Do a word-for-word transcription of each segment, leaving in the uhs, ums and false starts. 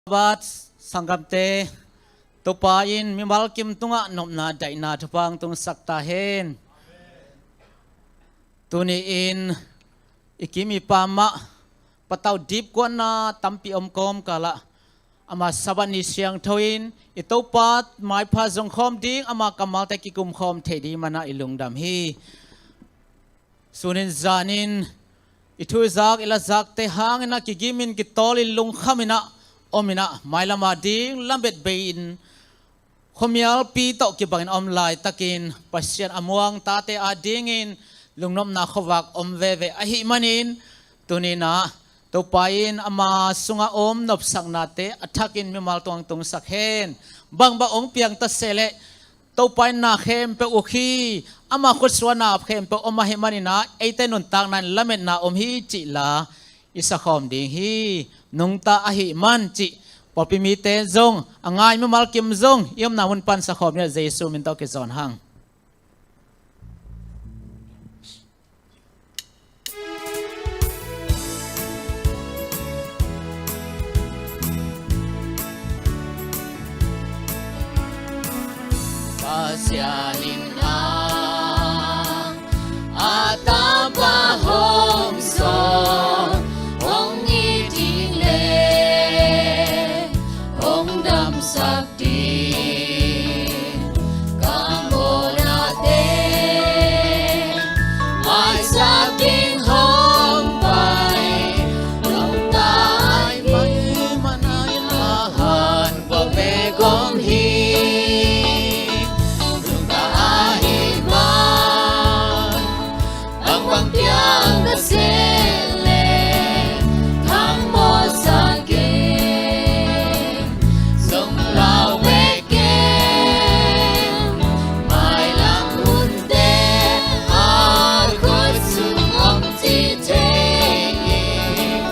Sabbath sanggamte, Topa in mimal kim tungah nopna daihna thupha hong tungsak ta hen. Tuni-in i kim i pam ah patau dipkuatna tampi om kawmkal ah ama Sabbath ni siangtho in i Topa maipha zongkhawm ding, ama kammalte kikumkhawm theih ding manah i lungdam hi. Sunin zanin i thu i zak i la zakte hangin ah kigimin kitawlin lungkhamin ah omin ah mailam ading lamet bei-in khuamialpi tawh kibangin om laitakin Pasian a muang tate adingin lungnopna khuavak om veve ahih manin, tuni-in ah Topa in ama sungah om nopsaknate a thakin mimal tungah tungsak hen. Bangbang hong piang ta seh leh Topa in na khempeuh uk hi, ama khutsuah na khempeuh om ahih manin ah eite nuntakna in lametna om hi cih la i sakhawm ding hi. Nungta ahih man cih pawlpi mite zong, a ngai mimal kim zong i omna mun pan sakhawm ni ah Jesu min tawh kizawn hang. Pasian in a, a Tapa hong sawl, hong it ding leh hong damsak ding, ka mawhnate maisak ding hong pai, lungta ahih manin a han bawlbek om hi. Lungta ahih man bangbang piang ka seh leh, thammawlsak ing, zong lau bek ing. Mailam hunte a khut sung om ci thei ing,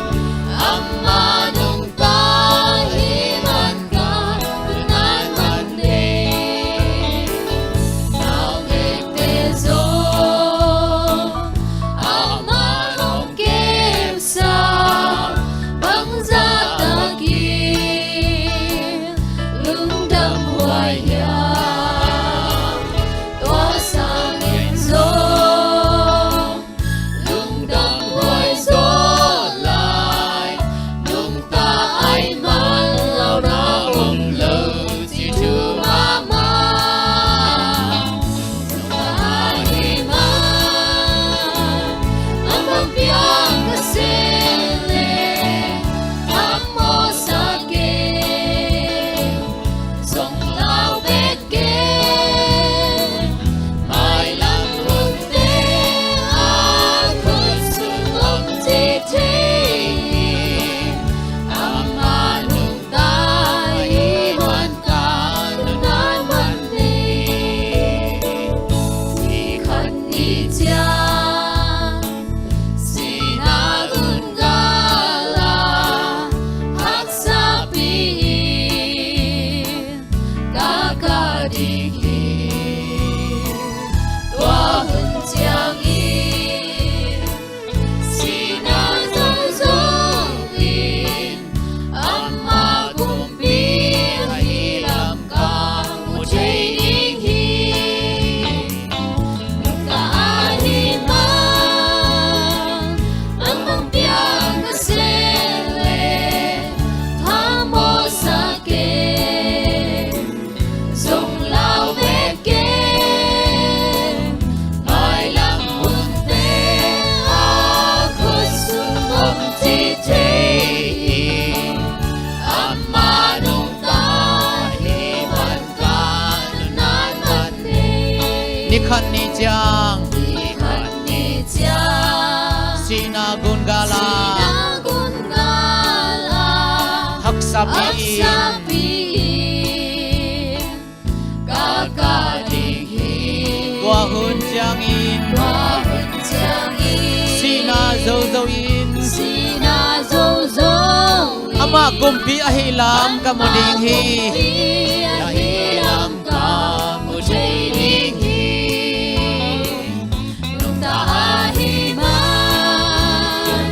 amah nungta ahih man ka nai man nei. Naungekte zong amah hong kepsak, bangzah takin lungdam huai hiam? Tua sangin zong lungdam huai zaw lai, nungta ahih man launa om lo ci thu mahmah. Nungta ahih man bangbang piang ka seh leh, thammawlsak ing, zong lau bek ing. Mailam hunte a khut sung om ci thei ing, amah nungta ahih man ka nai man nei. Ni khat ni ciang sihna gun gal a haksapi in ka kah ding hi. Tua hun ciangin sihna zozong in ama kumpi ahi lam ka mu thei ding hi. Nungta ahih man bangbang piang ka seh leh, thammawlsak ing, zong lau bek ing. Mailam hunte a khut sung om ci thei ing, amah nungta ahih man ka nai man nei. Ni khat ni ciang, ni khat ni ciang sihna gun gal a, sihna gun gal a haksapi in haksapi in ka kah ding hi. Tua hun ciangin, tua hun ciangin sihna zozo in, sihna zozo in ama kumpi ahi lam ka mu ding hi. Ama kumpi ahi lam ka mu thei ding hi. Nungta ahih man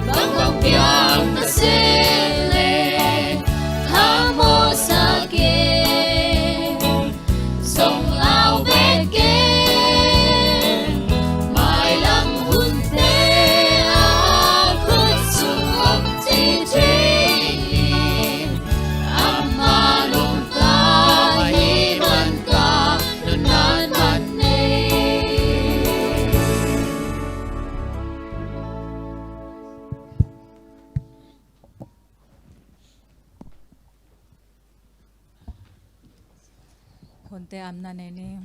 bangbang piang ka seh leh, Hunte amna nei ni.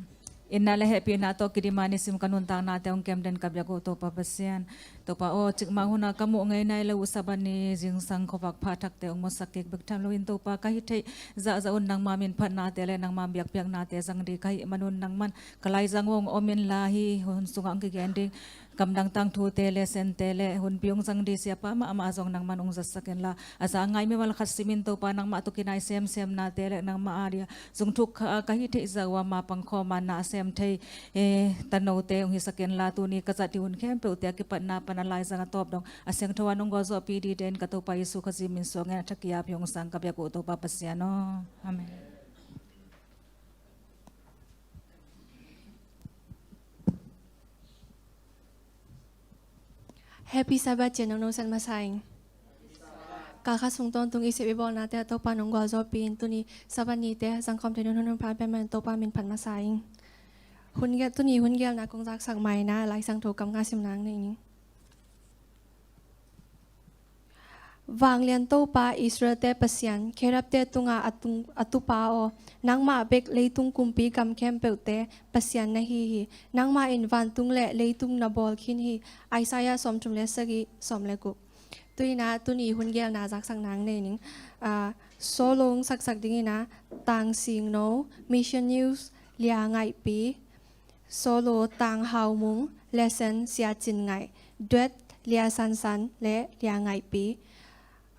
Itna le hehpihna tawh kidim a nisim ka nuntaknate hong kem den ka biak uh Topa Pasian. Topa aw, cikmah hun a ka muh ngei nai lo uh Sabbath ni zingsang khuavak pha thakte hong mawhsak kik bek tham loin Topa ka hih theih zahzah un nangma min phatnate le nangma biakpiaknate zang ding ka hih manun nangman ka laizang uh hong om inla hih hun sungah hong kigen ding kamdang tangthute le sente le hunpi hong zang ding siapa mahmah zong nangman hong zatsak inla a za ngai mimal khat simin Topa nangmah tawh kinai semsemnate le nangmah a dia zungthuk kha a ka hih theih zah uh a mapang khawm a na a sem thei eh, tanote hong hisak inla tuni ka zat ding hun khempeuhte a kipatna pan a laizang a tawp dong a siangtho a nong gualzawhpih dingte in ka Topa Jesu Khazih min suangin a thakiap hi hong sang ka biak uh Topa Pasian aw. Amen. Happy Sabbath cian nong nosan masa ing. Kalkha sung tawntung i sep i bawlnate ah Topa nong gualzawhpih in tuni Sabbath nite zangkhawm thei nun hun hun phan pen man Topa min phat masa ing. Hun gel tuni hun gelna kong zaksak mai na Lai Siangtho kam nga sim nang nei ning. Vanglian Topa Israelte Pasian, kherubte tunga a tung, a tupa aw, nangmah bek leitung kumpi gam khempeuhte Pasian na hi hi. Nangmah in vantung le leitung na bawl khin hi. Isaiah sawmthum le sagih, sawm le guk. Tuina tuni hun gelna zaksak nang nei ning. Ah, solo hong saksak dingina Tang Singno, Mission News, Lia Ngaihpi. Solo Tang Hau Mung, lesson Sia Cin Ngaih, duet Lia San San le Lia Ngaihpi.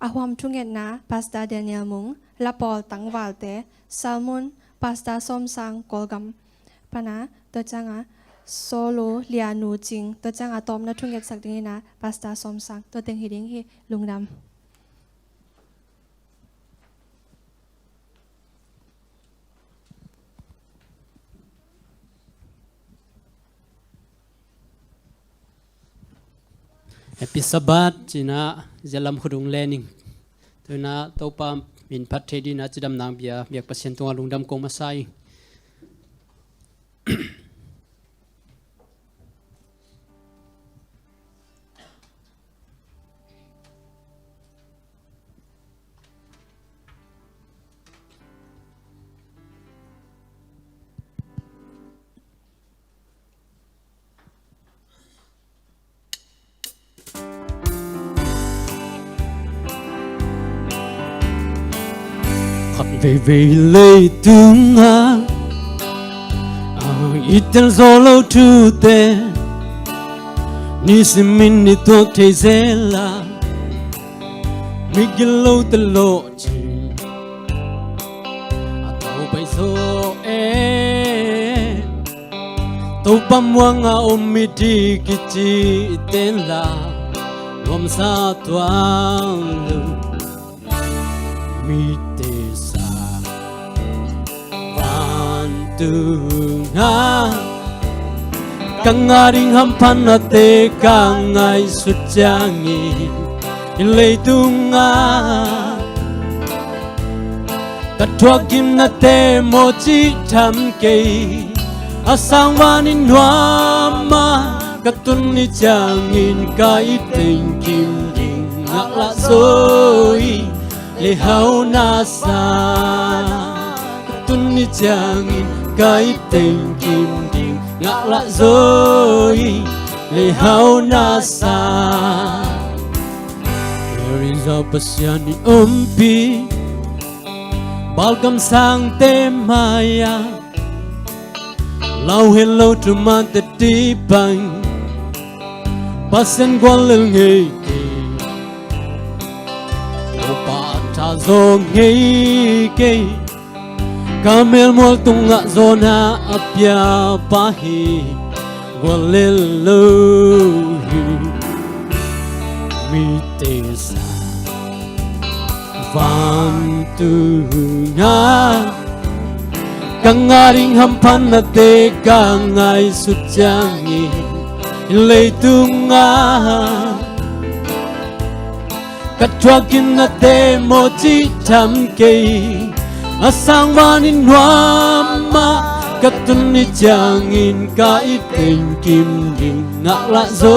A huam thungetna Pastor Daniel Mung, la pawl tangvalte, sermon Pastor Sawm Sang Kawlgam pana, tua cianga solo Lia Nu Cing, tua cianga tawpna thungetsak dingina Pastor Sawm Sang, tua teng hi ding hi, lungdam. Happy Sabbath cina zialam khudung lening. Tuina Topa min phat thei dina cidam nang bia biak Pasian tunga lungdam kong masa ing. Khat veivei leitunga a i tel zo lo thute nisimin i tuak thei zela mi gilo te lo cing a tau pai zo e. Topa muanga om mi di kici i tenla nuamsa tuang lu mi tesa vantunga ka ngah ding hamphatna te ka ngaihsut ciangin i leitunga ka thuak gimnate mawh cih tham kei a sangvan in nuam mah ka tun ni ciangin ka i tengkim ding ngaklah zo i leihau na sa ka tun ni ciangin ka i tengkim ding ngaklah zo i leihau na sa. Eri za Pasian i ompi balgam sangte maya lau hello tu man te ti bang Pasian gual lel ngei kei Topa tha zo ngei kei ka melmual tungah zona a pia pa hi gual lel lo hi mi tesa vantunga ka ngah ding hamphatna te ka ngaihsut ciangin i leitunga ka thuak gimnate mawh cih tham kei a sangvan in nuam mah ka tun ni ciangin ka i tengkim ding ngaklah zo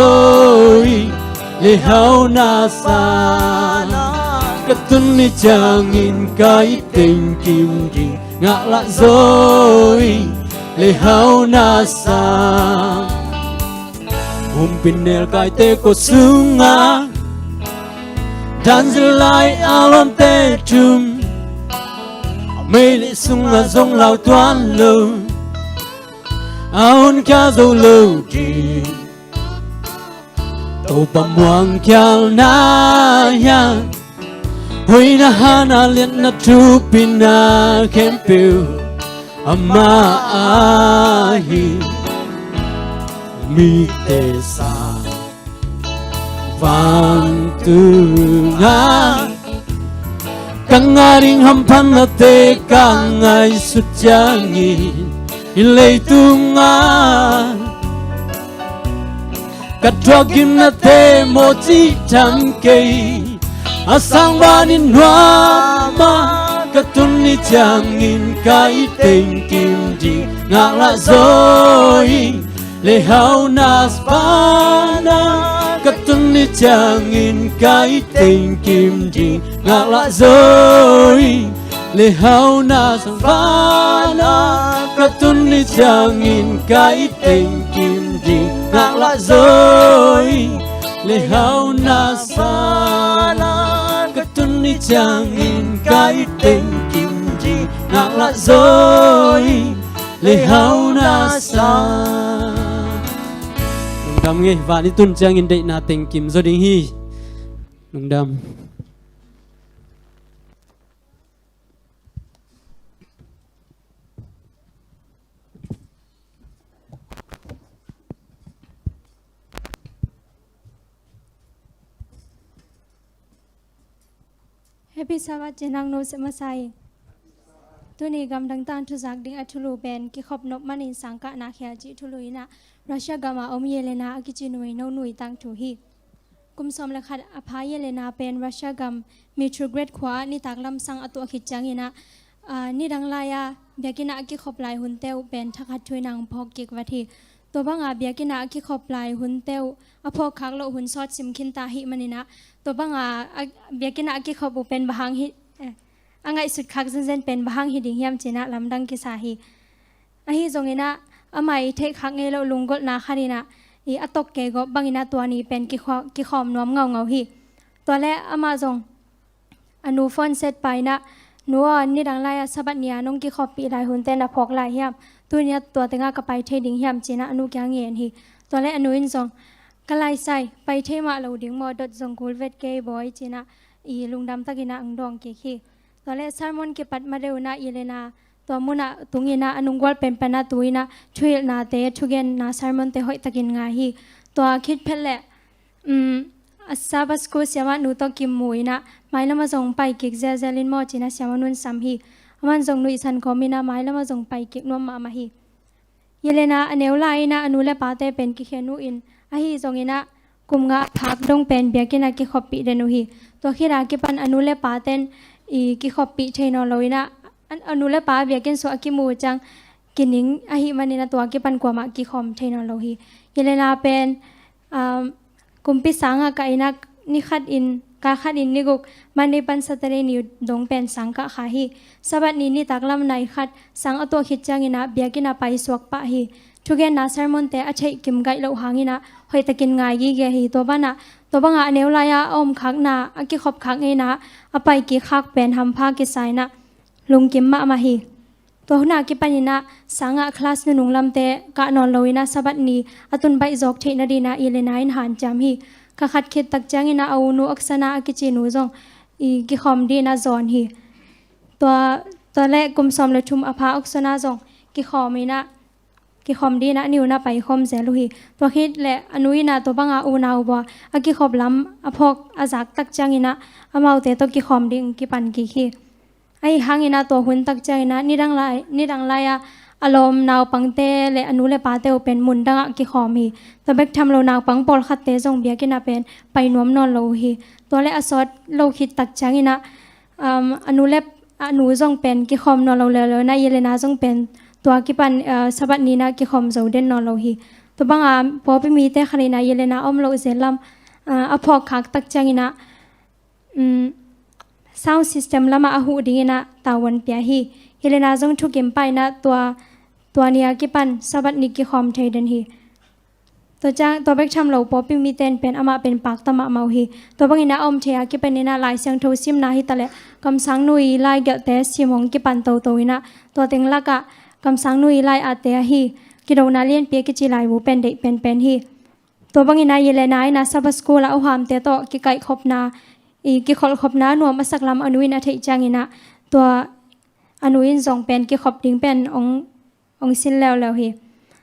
i leihau na sa ka tun ni ciangin ka i tengkim ding ngaklah zaw ing, lehau na sang. Humpin nelkaite kua sungah dan zilai a lawmte thum, meili sungah zong lau tuan lo, a honkhia zo lo ding. Topa muang khialna hiang, hoihna, hana, liatna, thupina khempeuh ama ahi. Mite sa vangtunga, ka ngah ding hamphatnate ka ngaihsut ciangin, i leitungah ka thuakgimnate mawh cih tham kei, a sang banin nuam ah ka tun ni ciangin ka it tengkim ding, ngaklah zaw ing, lehau na sang. Ka tun ni ciangin ka it tengkim ding, ngaklah zaw ing, lehau na sang. Ka tun ni ciangin ka it tengkim ding, ngaklah zaw ing, lehau na sang. Ka tun ni ciangin ka it tengkim ding, ngaklah zaw ing, lehau na sang. Lungdam ngei, van i tun ciangin deihna tengkim zaw ding hi. Lungdam. Happy Sabbath, ci-in hong nusep masa ing. Tuni gamdang tangthu zak ding a thulu pen kikhop nop manin sangkahna khial cih thulu in ah, Russia gam a om Yelena a kici numeino nui tangthu hi. Kum sawm le khat a pha Yelena pen Russia gam Mitrograd khua ah nitak lam sang a tuah khit ciangin ah, aa, nidang lai-a biakinn ah a kikhop lai hunte uh pen thakhat thu in ah hong phawk kik vat hi. Tua bangah biakinn ah a kikhop lai hunte uh a phawk khak loh hun sawt sim khinta ahih manin ah, tua bangah a, biakinn ah a kikhop uh pen bang hang hi, eh, a ngaihsut khak zenzen pen bang hang hi ding hiam ci-in ah lamdang kisa hi. Ahi zongin ah, amah i theih khak ngei loh lunggulhna khat in ah, i a tok kei gawp bangin ah tua ni pen kikhawm, kikhawm nuam ngaungau hi. Tua leh amah zong a nu phone set pa in ah, "Nu aw, nidang lai-a Sabbath ni-a nong kikhawmpih lai hunte na phawk lai hiam? Tuni-a tua tengah ka pai thei ding hiam?" ci-in ah a nu kiang ngen hi. Tua leh a nu in zong, "Ka laisai, pai thei mah lo ding maw, dot zong kul vet kei bawi," ci-in ah i lungdam takin ah hong dawng kik hi. Tua leh sermon kipat ma deuh in ah Yelena tua munah tungin ah a nunggual pen pan ah tu-in ah thuhilhnate, thugenna sermonte hoih takin ngai hi. Tua khit phet leh, um, a Sabbath school siamah nu tawh kimu in ah, "Mailam ah zong pai kik zelzel in maw?" ci-in ah siamah nu in sam hi. Aman zong nuihsan kawmin ah mailam ah zong pai kik nuam mahmah hi. Yelena a neu lai-in ah a nu le pate pen kikhen uh in, ahi zongin ah kum nga a phak dong pen biakinn ah kikhoppih den uh hi. Tua khit a kipan a nu le paten i kikhoppih thei nawn lo in ah, a, a nu le pa biakinn sung a kimu ciang kining ahih manin ah tua kipan kuamah kikhawm thei nawn lo hi. Yelena pen, um, kumpi sang a kah in ah ni khat in, kal khat in ni guk, Monday pan Saturday ni dong pen sang kah kha hi. Sabbath ni nitak lam nai khat sang a tuah khit ciangin ah biakinn ah paisuak pah hi. Thugenna sermonte a theih kimgaih loh hangin ah hoih takin ngai gige hi. Tua banah, tua bangah a neu lai-a a om khakna, a kikhop khak ngeina a pai kik khak pen hampha kisa in ah lungkim mahmah hi. Tua hun a kipan in ah sang ah class nunung lamte kah nawn lo in ah Sabbath ni a tun baih zawk theih nading in ah Yelena in hanciam hi. Kha khat khit tak ciangin ah a u nu Oksana a kici nu zong i kikhawm ding in ah zawn hi. Tua, tua leh kum sawm le thum a pha Oksana zong kikhawm in ah, kikhawm ding in ah a nu in ah paikhawm zel uh hi. Tua khit leh a nu in ah tua bangah unau bua a kikhop lam a phawk a zak tak ciangin ah amaute tawh kikhawm ding kipan kik hi. Ahi hangin ah tua hun tak ciangin ah nidang lai, nidang lai-a a lawm naupangte le a nu le pate uh pen mun dangah kikhawm hi. Tua bek tham lo naupang pawlkhatte zong biakinn ah pen pai nuam nawn lo uh hi. Tua leh a sawt lo khit tak ciangin ah, um, a nu le, a nu zong pen kikhawm nawn lo leuleu in ah Yelena zong pen tua kipan, uh, Sabbath ni in ah kikhawm zo den nawn lo hi. Tua bangah pawlpi mite khat in ah Yelena om loh zel lam, uh, a phawk khak tak ciangin ah, um, sound system lamah a huh dingin ah tavuan pia hi. Yelena zong thukim pah in ah tua, tua ni a kipan Sabbath ni kikhawm thei den hi. Tua ciang, tua bek tham lo pawlpi mite in pen amah pen pakta mahmah uh hi. Tua bangin ah a om thei a kipan in ah Lai Siangtho simna hi taleh kamsang nu i lai gelhte sim hong kipan toto in ah tua teng lakah kamsang nu i lai atte ahi Kidona Lianpi a kici laibu pen deih penpen hi. Tua bangin ah Yelena in ah Sabbath school ah a uhamte tawh kikaihkhopna, i kikholhkhopna nuam a sak lam a nu in a theih ciangin ah tua a nu in zong pen kikhop ding pen hong, hong sin leuleu hi.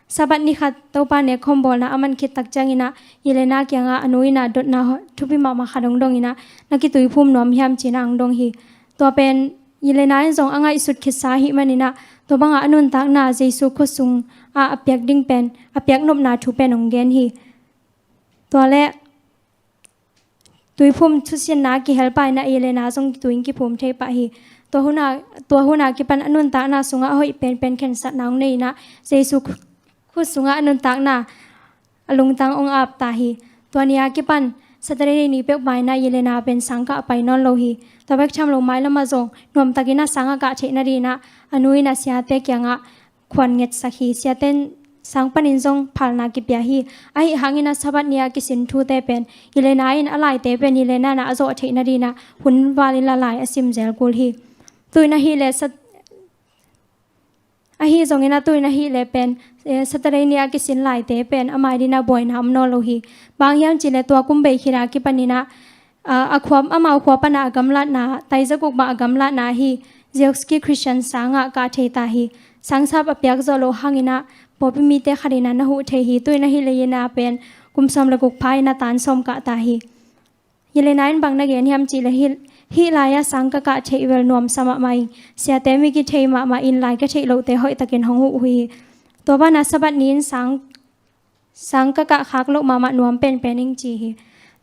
Sabbath ni khat Topa nek khawm bawlna a man khit tak ciangin ah Yelena kiangah a nu in ah dotna thupi mahmah khat hong dong in ah na kituiphum nuam hiam ci-in ah hong dong hi. Tua pen Yelena in zong a ngaihsut khitsa ahih manin ah tua bangah a nuntakna Jesu khut sungah a piak ding pen, a piak nopna thu pen hong gen hi. Tua leh tuiphum thusinna kihel pah in ah Yelena zong tui in kiphum thei pah hi. Tua hun a, tua hun a kipan a nuntakna sungah a hoih penpen khensatna hong nei in ah Jesu khut sungah a nuntakna a lungtang hong ap ta hi. Tua ni a kipan Saturday ni peuhmah in ah Yelena pen sang kah a pai nawn lo hi. Tua bek tham lo mailam ah zong nuamtakin ah sang a kah theih nadingin ah a nu in ah siate kiangah khuan ngetsak hi. Siate in sang panin zong phalna kipia hi. Ahi hangin ah Sabbath ni a kisin thute pen Yelena in a laite pen Yelena in ah a zawh theih nadingin ah hun val in ah lai a sim zel kul hi. Tu in ahih leh Sat-, Ahi zongin ah tu in ahih leh pen, eh, Saturday ni a kisin laite pen a mai dingin ah buaina om nawn lo hi. Bang hiam cih leh tua kum bei khit a kipan in ah, ah, a khua, amau khua pan a gamlatna, taizakuk mah a gamlatna ahi Zioski Christian sang ah kah thei ta hi. Sangsap a piak zawh loh hangin ah pawlpi mite khat in ah na huh thei hi. Tu in ahih leh Yelena pen kum sawm le guk pha in ah tan sawm kah ta hi. Yelena in bang na gen hiam cih leh hih, hih lai-ah sang ka kah theih bel nuamsa mahmah ing. Siate mi kithei mahmah in lai ka theih lohte hoihtakin hong huh uh hi. Tua banah Sabbath ni-in sang, sang ka kah khak loh mahmah nuam penpen ing ci hi.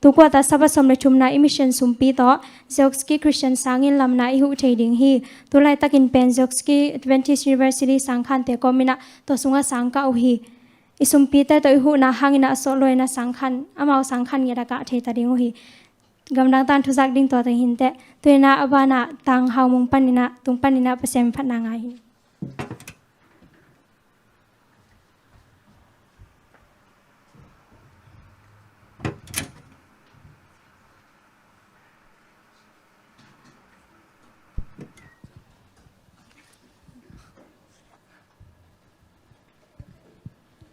Tu kuatah Sabbath sawm le thumna i mission sumpi tawh Zioski Christian sangin lamna i huh thei ding hi. Tu laitakin pen Zioski Adventist University sangkhante kawmin ah tua sungah sang kah uh hi. I sumpite tawh i huhna hangin ah a sawt lo-in ah sangkhan, amau sangkhan ngiat a kah thei ta ding uh hi. Gamdang tan thuzak ding tua teng hi inteh. Tu-in ah a banah Tang Hau Mung panin ah, tung panin ah Pasian phatna ngai hi.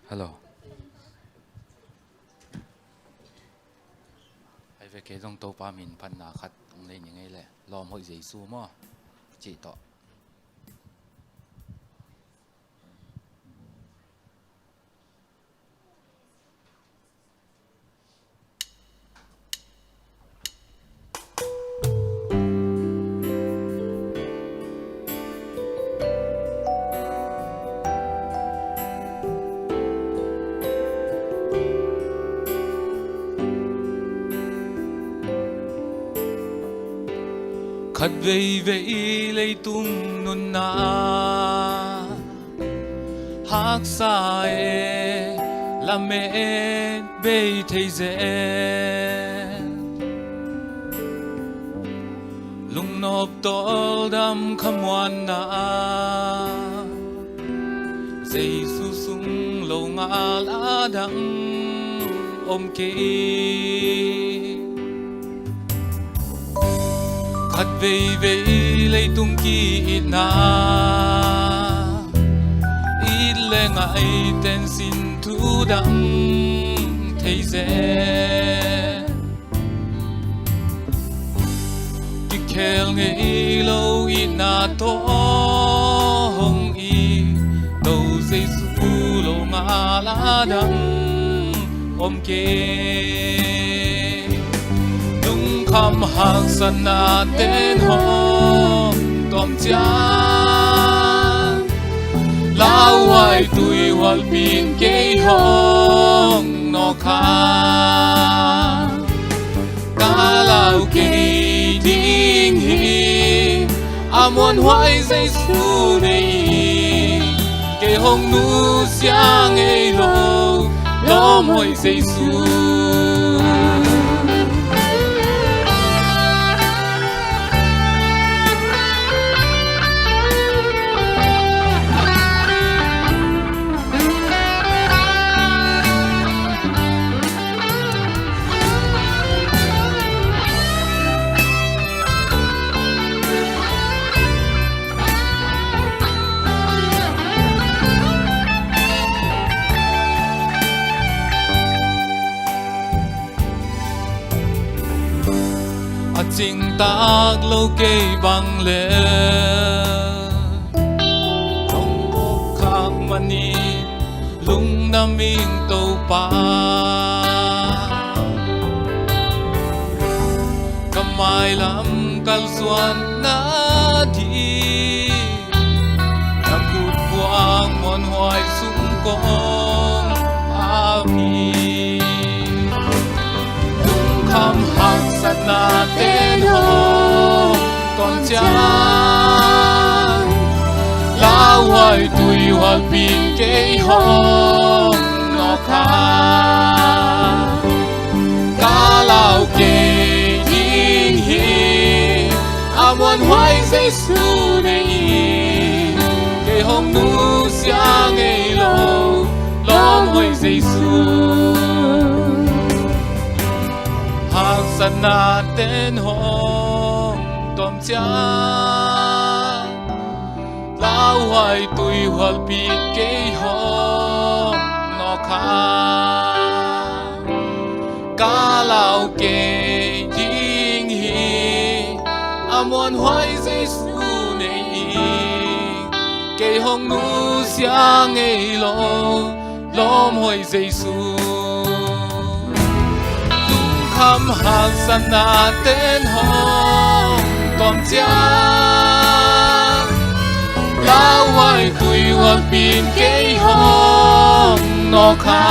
Hello. Ai ve, kei zong Topa min phatna khat hong nei ning ei leh, lawm hoih Jesu maw? Cih tawh. Khat veivei leitung nunna haksa e, lamet bei thei zel. Lungnop tawldam khamuanna ah Jesu sung lo ngal a dang om kei. Khat veivei leitung ki-itna, it le ngaihten sin thu dang thei zel. Kikhel ngei lo itna tawh hong it lo Jesu lo ngal a dang om kei. Lungkham haksatna ten hong tawm ciang, lauhuai tuihualpi in kei hong nawk kha. Ka lau kei ding hi, a muanhuai Jesu nei, kei hong nusia ngei lo, lawm hoih Jesu. Ing tak lo kei bang le nong pok khak manin lungdam ing Topa. Ka mailam kalsuanna ding na kut kuang muanhuai sung kong a mi. Lungkham haksatna ten hong tuam ciang, lauhuai tuihualpi kei hong nawk kha. Ka lau kei ding hi, a muanhuai Jesu nei in, kei hong nusia ngei lo, lawmhoih Jesu. Haksatna ten hong tuam ciang, lauhuai tuihualpi kei hong nawk kha. Ka lau kei ding hi, a muanhuai Jesu nei in, kei hong nusia ngei lo, lawmhoih Jesu. Lungkham haksatna ten hong tuam ciang, lauhuai tuihualpi kei hong nawk kha.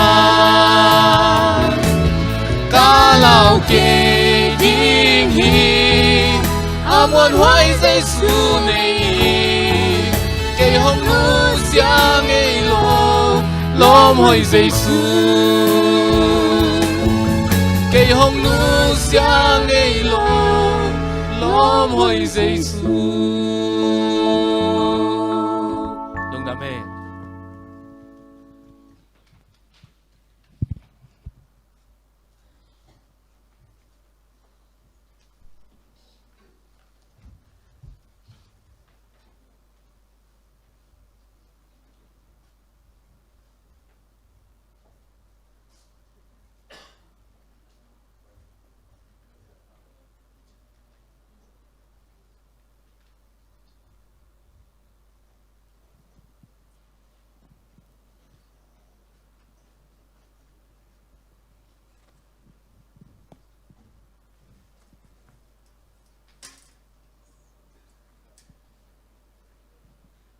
Ka lau kei ding hi, a muanhuai Jesu nei in, kei hong nusia ngei lo, lawmhoih Jesu. Kei hong nusia ngei lo, lawmhoih Jesu. Lungdam hi.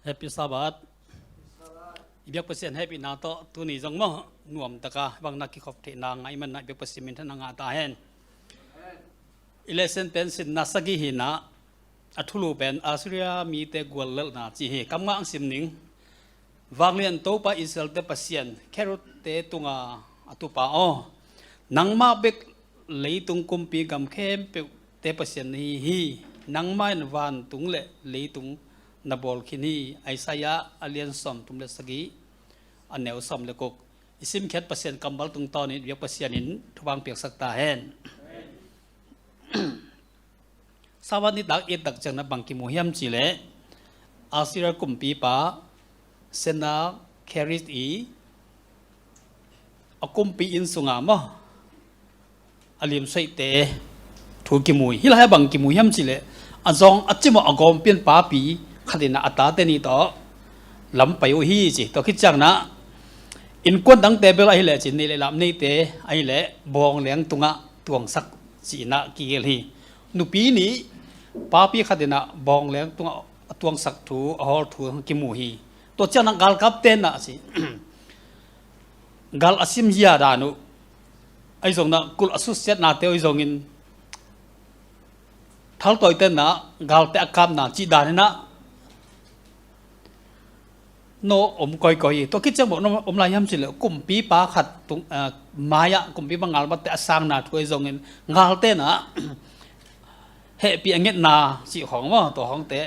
Happy Sabbath. I biak Pasian hehpihna tawh tuni zong maw, nuamtaka bang na kikhop theihna ngah ahih manin i biak Pasian minthanna ngah ta hen. I lesson pen sinna sagih hi-in ah, a thulu pen Assyria mite guallelhna ci hi. Kam ngah ang sim ning. Vanglian Topa Israelte Pasian, Kherubte tunga a tupa aw, nangmah bek leitung kumpi gam khempeuhte Pasian na hi hi. Nangmah in vantung le leitung na bawl khin hi. Isaiah a lian sawmthum le sagih, a neu sawm le guk. I simkhiat Pasian kammal tungtawnin i biak Pasian in thupha piaksak ta hen. Sabbath nitak i et tak ciangin ah bang kimu hiam cih leh, Assyria kumpipa Sennakerib i a kumpi inn sunga maw, a limsuaihte thu kimu hi. Hih lai-ah bang kimu hiam cih leh, a zawng a cimawh a gawmpi in papi khat in ah a tate nih tawh lam pai uh hi ci. Tua khit ciangin ah innkuan dangte bel ahih leh ci, neih le lam neite ahih leh bawngleng tungah tuangsak ci-in ah kigel hi. Nupi nih papi khat in ah bawngleng tungah a tuangsak thu, a hawl thu kimu hi. Tua ciangin ah galkapte in ah ci, gal a simzia dan uh, ahi zongin ah kulh a sutsiatnate uh ahi zongin, thaltawite in ah galte a kapna cih dan in ah no om kawikawi hi. Tua khit ciang bang om lai hiam cih leh, kumpipa khat tung, ah, mai-ah kumpipa ngalmatte a sangna thu ahi zongin, galte in ah hehpih a ngetna cih khawng maw, tua khawngte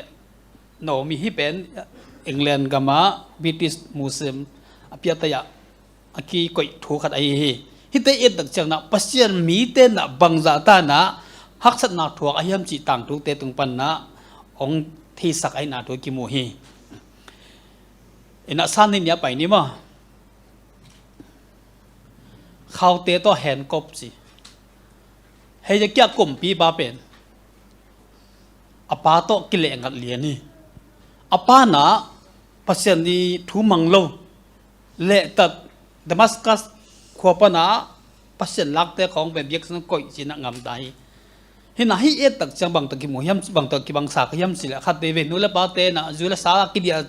no om hi. Hih pen England gamah British Museum a piahtaiah a kikoih thu khat ahi hi. Hihte i et tak ciangin ah Pasian mite in ah bangzah ta in ah haksatna thuak a hiam cih tangthute tung panin ah hong theisak ahihna thu kimu hi. In ah san ni nih a pai ni maw. Khaute tawh henkop ci. Hezekiah kumpipa pen a pa tawh kileh ngat lian hi. A pa na Pasian i thu mang lo, lehtat Damascus khua pana Pasian lakte khawng pen biakna koih cina ngamta hi. Hina hih et tak ciang bang tawh kimu hiam, bang tawh kibangsa ka hiam cileh khatte ve, nu le pate na zu le sa kidia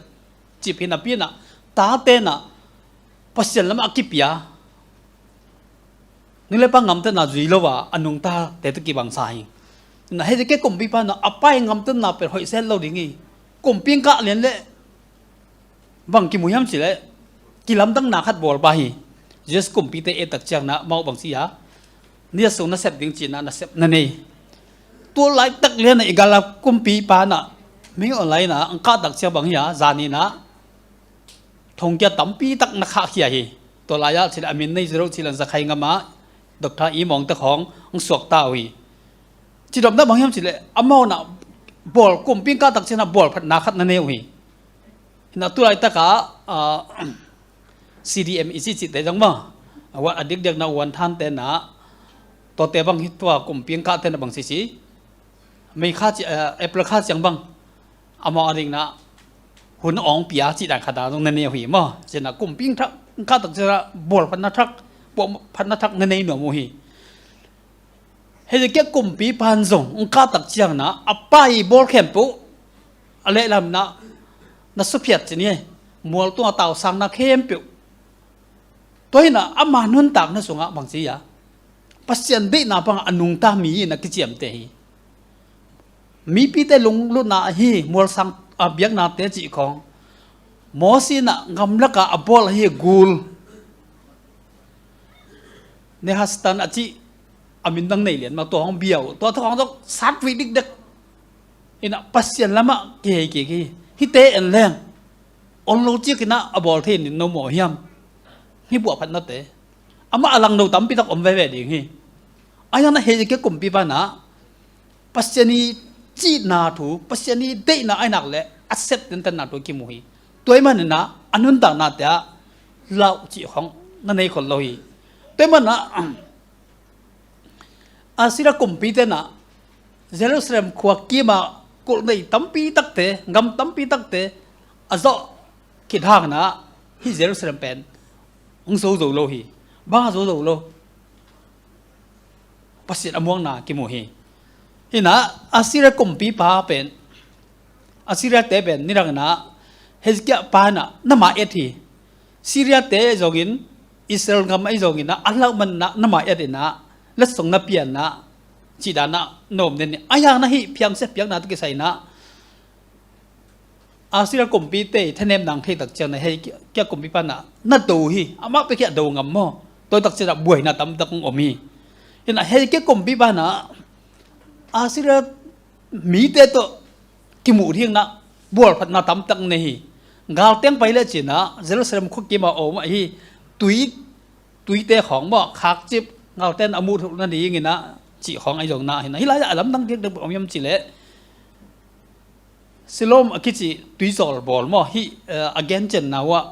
cip hina pina tate na Pasian lamah a kipia, nu le pa ngamtatna zui lo a a nungtate tawh kibangsa hi. Na hei ke kumpipa na a pa i ngamtatna pen hoih set lo ding hi. Kumpi kah lian le bang kimu hiam cileh kilamdangna khat bawlpa hi. Jesus kumpite et tak ciang na mau bang ci a, ni a sung nasep ding cina nasep na nei. Tu laitak lian na i gala kumpipa na mei online na ang kah tak ciang bang hi a, zani na thongkia tampi tak na khahkhia hi. Tua lai-ah cileh a min nei zero cileh Zakhai ngama Doctor I Mawng te khawng ang suakta uh hi. Cidopna bang hiam cileh amau na bawl kumpi kah tak ciang na bawlphatna khat na nei uh hi. Hina tu laitak a, ah, C D M i cicite zong maw, a dikdiakna uan thante na, tuate bang hi tua kumpi kah te na bang cici, May kha ci, eh, April kha ciang bang amau a ding na hun awng pia cih dan khat a zong na nei uh hi maw. Cina kumpi kah tak ciang na bawlphatna thak, bawlphatna thak na nei nuam uh hi. Hezekiah kumpipa in zong kah tak ciang na a pa i bawl khempeuh a lehlam na na suphiat cin hi. Mual tungah tausangna khempeuh. Tua hina ama nuntakna sungah bang ci a, Pasian deihna bangah a nungta mi in a kiciamteh hi. Mipite lunglutna ahi mualsang, a, biaknate cih khawng, Mosi in a gamlakah a bawl ahi gul, Nehastan a cih a min dang nei lian mah, tua hong bia uh, tua thakhawng zong satpui dikdek. Ina Pasian lamah kihei kik hi. Hihte en leng ol lo cikin a bawl thei in no maw hiam? Hih buahphatnate amah a langno tampi tak om veve ding hi. A hiang na Hezekiah kumpipa na Pasian i cihna thu, Pasian i deihna a hi nak leh a sep tentenna thu kimu hi. Tua ahih manin a a nuntaknate ah lauh cih khawng na nei khol lo hi. Tua ahih manin a Assyria kumpite na Jerusalem khua kima kulh nei tampi takte, gam tampi takte a zawh khit hangin a hih Jerusalem pen hong zo zo lo hi. Bang a zo zo lo? Pasian a muangna kimu hi. Hina Assyria kumpipa pen, Assyria te pen nidangin a Hezekiah pa in a na ma-et hi. Syria te zongin, Israel gam ahi zongin a, a lauh manin a na ma-et in a, letsong na pian a, cih dan a na om den hi. A hiang na hih phiangsiat piakna tawh kisai in a Assyria kumpite i thanemna hong thei tak ciang na Hezekiah kumpipa in a na do hi. Amah pek hi a do ngam maw? Tua tak ciang a buaina tampi tak hong om hi. Hina Hezekiah kumpipa in a Assyria mite tawh kimuh ding in a bualphatna tampi tak nei hi. Galteng pai le cin a Jerusalem khua kima om ahi tui, tuite khawng maw khakcip, galten a muh thuk nadingin a cih khawng ahi zong na hi na. Hih lai-ah a lamdang diakdiak bang om hiam cileh Siloam a kici tuizawl bawl maw, hih, eh, a gencenna uh ah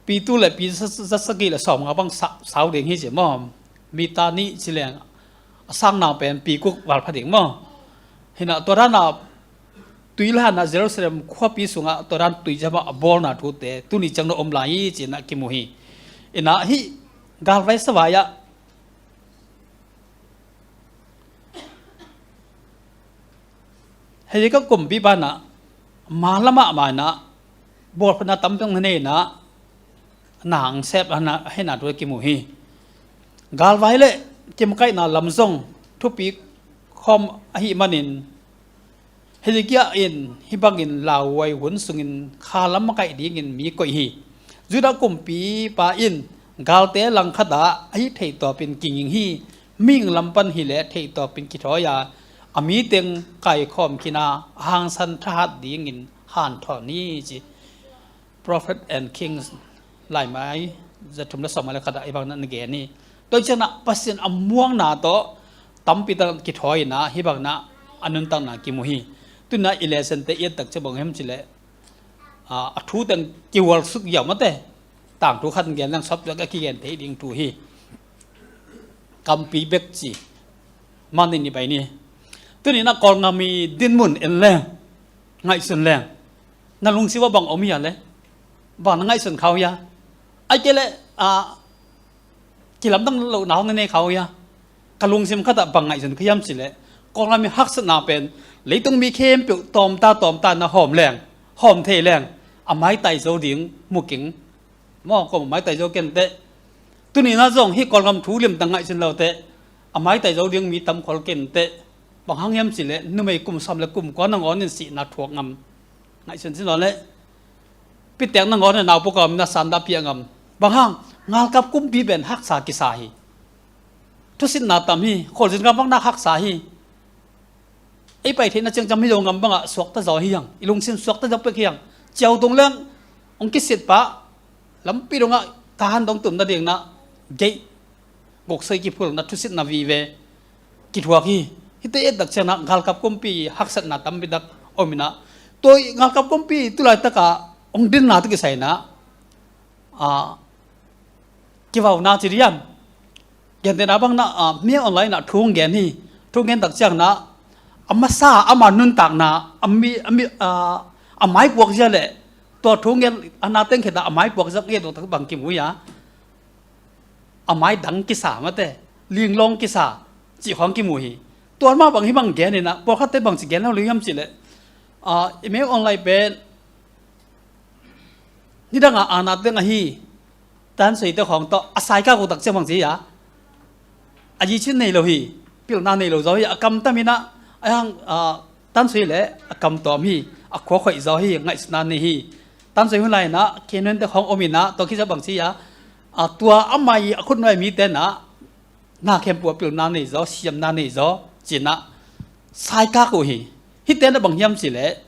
Pitu le Pi za, za sagih le sawmnga bang sa, sau ding hi ci maw. Mita nih ci leng a sangna pen Pi kuk valpha ding maw. Hina tua dana tui lana Jerusalem khuapi sungah tua dan tui zama a bawlna thute tuni ciang na om lai hi ci-in a kimu hi. Ina hih galvai savai ah Hezekiah kumpipa in a ma lamah ma in a bawlphatna tampi na nei in a na hong sep a na, hihna thu kimu hi. Galvai le kimakaihna lam zong thupi khawm ahih manin Hezekiah in hih bangin lauhuai hun sungin kha lam makaih dingin mi koih hi. Judah kumpipa in galte langkhat ah a hih theih tawpin kinging hi. Mihing lam pan hileh theih tawpin kithawi a, a miteng kaikhawm khin a, a hangsan thahat dingin hanthawn hi ci. Prophet and Kings laimai zathum le sawmnga le khat ah hih bang na gen hi. Tua ciangin a Pasian a muangna tawh tampi tak kithawi in a hih bang na a nuntakna kimu hi. Tu-in a i lessonte i et tak ciang bang hiam cileh a, a thu teng kihual suk ziau mate. Tangthu khat gen lang sawp a kigen thei ding thu hi. Kampi bek ci. Mani ni pai ni. Tuni-in ah Kawlgam i dinmun en leng, ngaihsun leng, na lungsim ah bang om hia le? Bang na ngaihsun kha uh hia? Ahih kei leh, ah, kilamdang lohna hong na nei kha uh hia? Ka lungsim khat ah bang ngaihsun ka hiam cih leh, Kawlgam i haksatna pen leitung mi khempeuh tawmta tawmta na hawm leng, hawm thei leng, a maitai zo ding mu keng. Maw, kua maitai zo kei inteh. Tuni-in ah zong hih Kawlgam thu limtak ngaihsun lo teh, a maitai zo ding mi tam khol kei inteh. Bang hang hiam cih leh numei kum sawm le kum kua nangawn in sihna thuak ngam. Ngaihsun cin lo leh, pitek nangawn in naupangte a om in ah sanda piak ngam. Bang hang? Ngalkap kumpi pen haksa kisa hi. Thusitna tam hi, khualzin gam vakna haksa hi. Ei pai theihna ciangciang mi lo ngam bangah suakta zaw hi hang, i lungsim suakta zaw pek hi hang. Ciau tung leng hong kisit pah, lampi dongah tahan dong tum nading in ah gei, gawksoi kiphulna, thusitna vive kithuak hi. Hihte i et tak ciangin ah ngalkap kumpi haksatna tampi tak om in ah, tua i ngalkap kumpi tu laitak a hong dinna tawh kisai in ah, a, kivauna ci diam? Gentehna bang in ah, a, Miang Online ah thu hong gen hi. Thu hong gen tak ciangin ah, a masa, ama nuntakna, a mi, a mi, a, a maipuak zia leh, tua thu hong gen a na teng khit ah a maipuak zia nget uh tak bang kimu hia? A mai dang kisa mate, linglawng kisa cih khawng kimu hi. Tua mah bang hih bang gen in ah, pawlkhatte bangci gen lo lei hiam cih leh, a, i Miang Online pen nidang a, a na teng ahi, tansuite khawng tawh a saikak uh tak ciang bangci hia? A yicin nei lo hi, pilna nei lo zaw hi, a kam tam in ah, a hang, a, tansui leh a kam tawm hi, a khua khoih zaw hi, ngaihsutna nei hi. Tansui hun lai in ah, khenunte khawng om in ah, tua khit ciang bangci hia? A, tua amah i a khutnuai mite in ah, na khempeuh ah pilna nei zaw, siamna nei zaw, ci in ah, saikak uh hi. Hihte in ah bang hiam cih leh,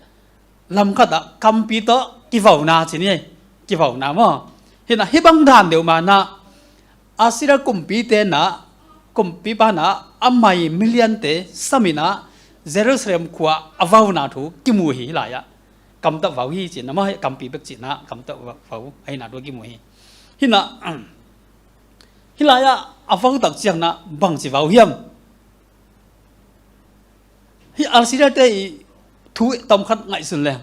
lam khat ah kampi tawh kivauna ci ni, kivauna maw. Hi in ah, hih bang dan deuh mah in ah, Assyria kumpite in ah, kumpipa in ah, amah i miliante sam in ah, Jerusalem khua a vauna thu kimu hi hih lai ah. Kam tawh vau hi ci in ah maw, kampi bek ci in ah, kam tawh vau, vau ahihna thu kimu hi. Hi in ah, hih lai ah a vau tak ciangin ah bangci vau hiam? Hih Assyria-te i thu tawm khat ngaihsun leng,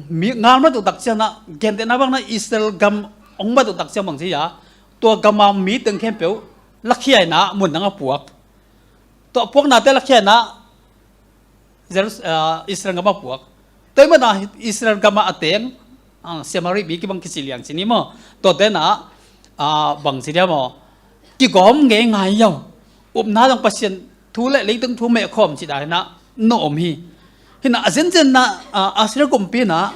mi ngal mat uh tak ciangin ah, gentehna bang in ah Israel gam hong mat uh tak ciang bangci hia? Tua gam a mi teng khempeuh lakhia in ah mun dang ah puak. Tua puaknate lakhia in ah Jerus-, ah, Israel gam ah puak. Tua ahih manin ah Israel gam ah a teng, ah, Samari mi kibang kici liang ci ni maw. Tuate in ah, ah, bangci diam maw, kigawm ngeingai hiau. Upna dang Pasian thu leh leitung thu mehkhawm cih dan in ah na om hi. Hi in ah a zenzen in ah, ah, Assyria kumpi in ah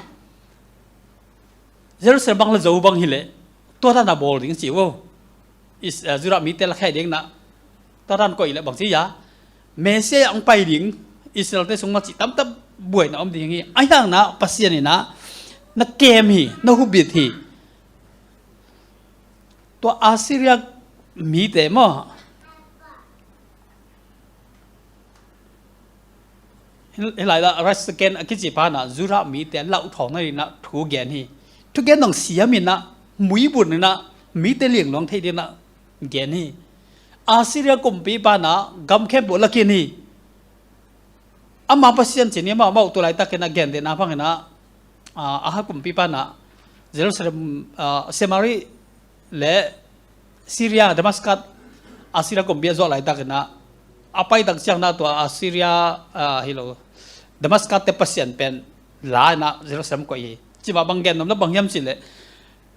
Jerusalem bang la zo bang hi leh, tua dan a bawl ding ci uh. Is, eh, Judah mite lakhia ding in ah, tua dan koih leh bangci hia? Messiah hong pai ding, Israel-te sung mah cih tamtam buaina om ding hi. Ahih hangin ah Pasian in ah na kem hi, na hubit hi. Tua Assyria mite maw, hih lai ah Rabshakeh a kici pa in ah Judah mite lauthawng nading in ah thu gen hi. Thugen dong siam in ah, muibun in ah, mite liangluang thei ding in ah gen hi. Assyria kumpipa in ah gam khempeuh la khin hi. Ama pasian ci ni maw, amau tu laitak in ah gentehna bang in ah, ah, Ahab kumpipa in ah Jerusalem, ah, Samari le Syria, Damascus, Assyria kumpi a zuak laitak in ah, a paitak ciang in ah tua Assyria, ah, hi lo, Damascus-te pasian pen la in ah Jerusalem koih hi. Cih mah bang gen nuam na bang hiam cih leh,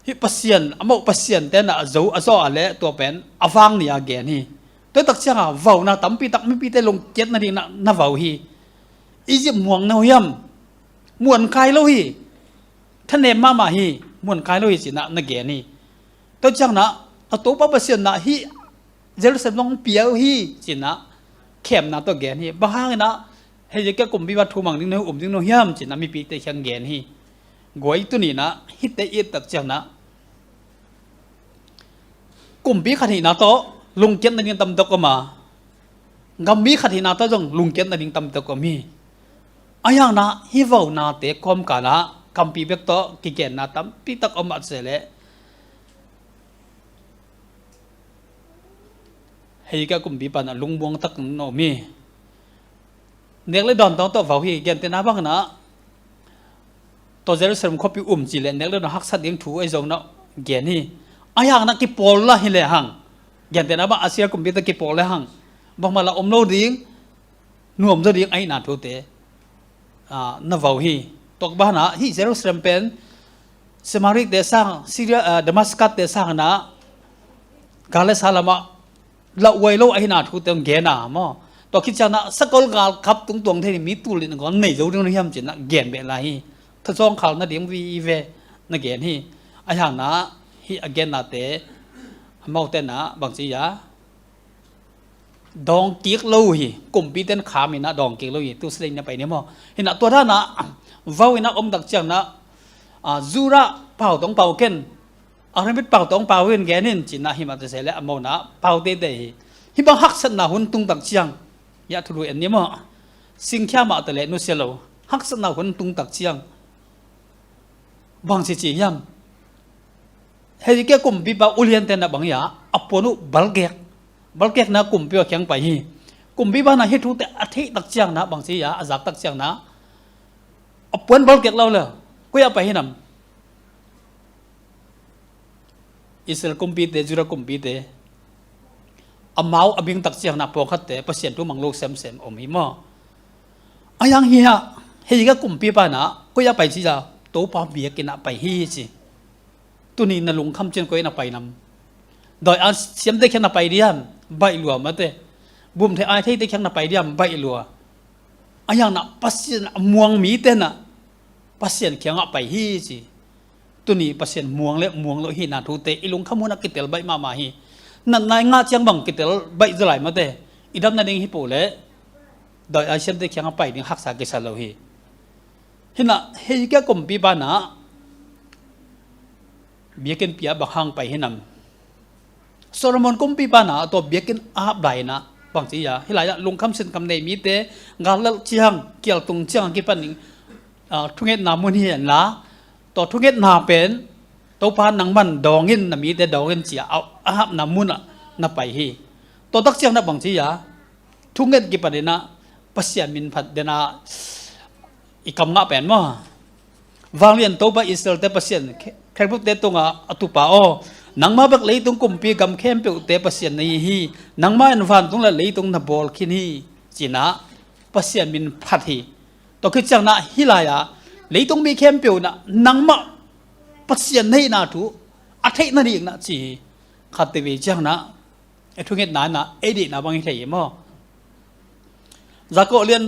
hih pasian, amau pasiante in ah a zo, a zawh a leh tua pen a vang ni a gen hi. Tua tak ciang a vauna tampi tak mipite lungkiat nading in ah na vau hi. Egypt muang na uh hiam? Muan kai lo hi. Thanem mahmah hi. Muan kai lo hi ci in ah na gen hi. Tua ciang in ah a Topa Pasian in ah hih Jerusalem zong pia uh hi ci in ah khemna tawh gen hi. Bang hangin ah Hezekiah kumpipa thumang ding na hi, um ding na uh hiam ci in ah mipite kiang gen hi. Guai, tuni in ah hihte i et tak ciang in ah kumpi khat hihna tawh lungkiat nading tampi tak om a, gammi khat hihna tawh zong lungkiat nading tampi tak om hi. Ahih hangin ah hih vaunate kawmkal ah kampi bek tawh kigenna tampi tak om mah se leh, Hezekiah kumpipa in ah lungmuang takin na om hi. Nek le dawn tawng tawh vau hi, gentehna bang na, tawh Jerusalem khuapi um ci le nek le dawn haksat ding thu ahi zong na gen hi. Ahi hang na kipawl la hi le hang, gentehna bang Assyria kumpi tawh kipawl le hang, bangmah la om lo ding, nuam zaw ding ahihna thute, ah, na vau hi. Tua banah hih Jerusalem pen Samaria te sang, Syria, ah, Damascus te sang na, Gaza lamah lauhuai lo ahihna thute hong gen a maw. Tua khit ciang na sakol galkap tungtuang thei mi tul in kong nei zo ding hiam cin na gen beh lai hi. Thazawng khal nading vive na gen hi. Ahi hang na hih a gennate amaute na bangci a dawng kik lo hi, kumpi ten kham in a dawng kik lo hi, tu sileng na pai ni maw. Hi na tua dan a vau in a om tak ciang na, ah, Judah pau tawng pau ken, Aramaic pau tawng pau in gen in cin na hi mah te se le a mo na pau teitei hi. Hih bang haksatna hun tung tak ciang, ya thulu en ni maw. Singkhia mah te le nusia lo. Haksatna hun tung tak ciang bang ci ci hiam? Hezekiah kumpipa ulian ten na bang hi a, a puan uh balkek. Balkek na kumpi a kiang pai hi. Kumpipa na hih thute a theih tak ciang na bang ci a, a zak tak ciang na a puan balkek lo le, koi a pai hi nam? Israel kumpite, Judah kumpite, amau a bing tak ciang na pawlkhatte Pasian thu mang lo semsem om hi maw. A yang hi a, hei ka kumpipa na koi a pai ci a, Topa biakinn a pai hi ci. Tuni na lungkham cian koi na pai nam? Dawi a siamte kiang na pai diam? Baih lua mate. Bumthei ai theite kiang na pai diam? Baih lua. A yang na Pasian a muang mite na Pasian kiangah pai hi ci. Tuni Pasian muang le muang lo hihna thute i lungkham hun a kitel baih mahmah hi. Natna i ngah ciang bang kitel baih zaw lai mate. I dam nading hi po le dawi a siamte kiangah pai ding haksa kisa lo hi. Hi na Hezekiah kumpipa na biakinn pia bang hang pai hi nam? Solomon kumpipa na tua biakinn a hap lai na bang ci a, hi lai ah lungkham sinkam nei mite gal lel ciang, kial tung ciang a kipan ding, ah, thungetna mun hi hen la, tua thungetna pen Topa nangman dawng in, na mite dawng in ci a, a hapna mun ah na pai hi. Tua tak ciang na bang ci a, thunget kipan in a Pasian min phat den a i kam ngah pen maw. Vanglian Topa Israelte Pasian, khe-, khebrute tungah a tupa aw, nangmah bek leitung kumpi gam khempeuhte Pasian na hi hi, nangmah in vantung le leitung na bawl khin hi, ci na Pasian min phat hi. Tua khit ciang na hi lai a, leitung mi khempeuh na nangmah Pasian na hihna thu a theih nading na ci hi. Khat te ve ciang na, e thungetna na, ei deihna bang hi thei hi maw. Jakob lian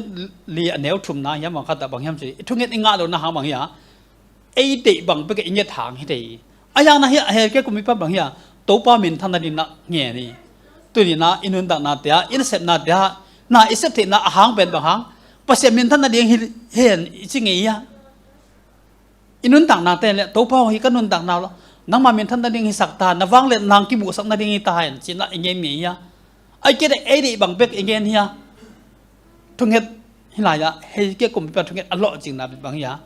li a neu thumna hiam bang khat ah bang hiam ci, i thunget i ngah lo na hang bang hi a, ei deih bang pek i nget hang hi thei hi. A yang na hi a, Hezekiah kumpipa bang hi a, Topa minthan nading na ngen hi. Tuni na i nuntakna te ah, i nasepna te ah, na i sep theihna a hang pen bang hang, Pasian minthan nading hi hen i ci ngei hi a. I nuntakna te le, Topa aw, hi ka nuntakna lo, nangma minthan nading hisak ta, na vangliatna kimuhsak nading hi ta hen, ci na i ngen ngei hi a. Ai kei le ei deih bang bek i ngen hi a. Thunget hi lai ah, Hezekiah kumpipa thunget a lawhcingna bang hi a,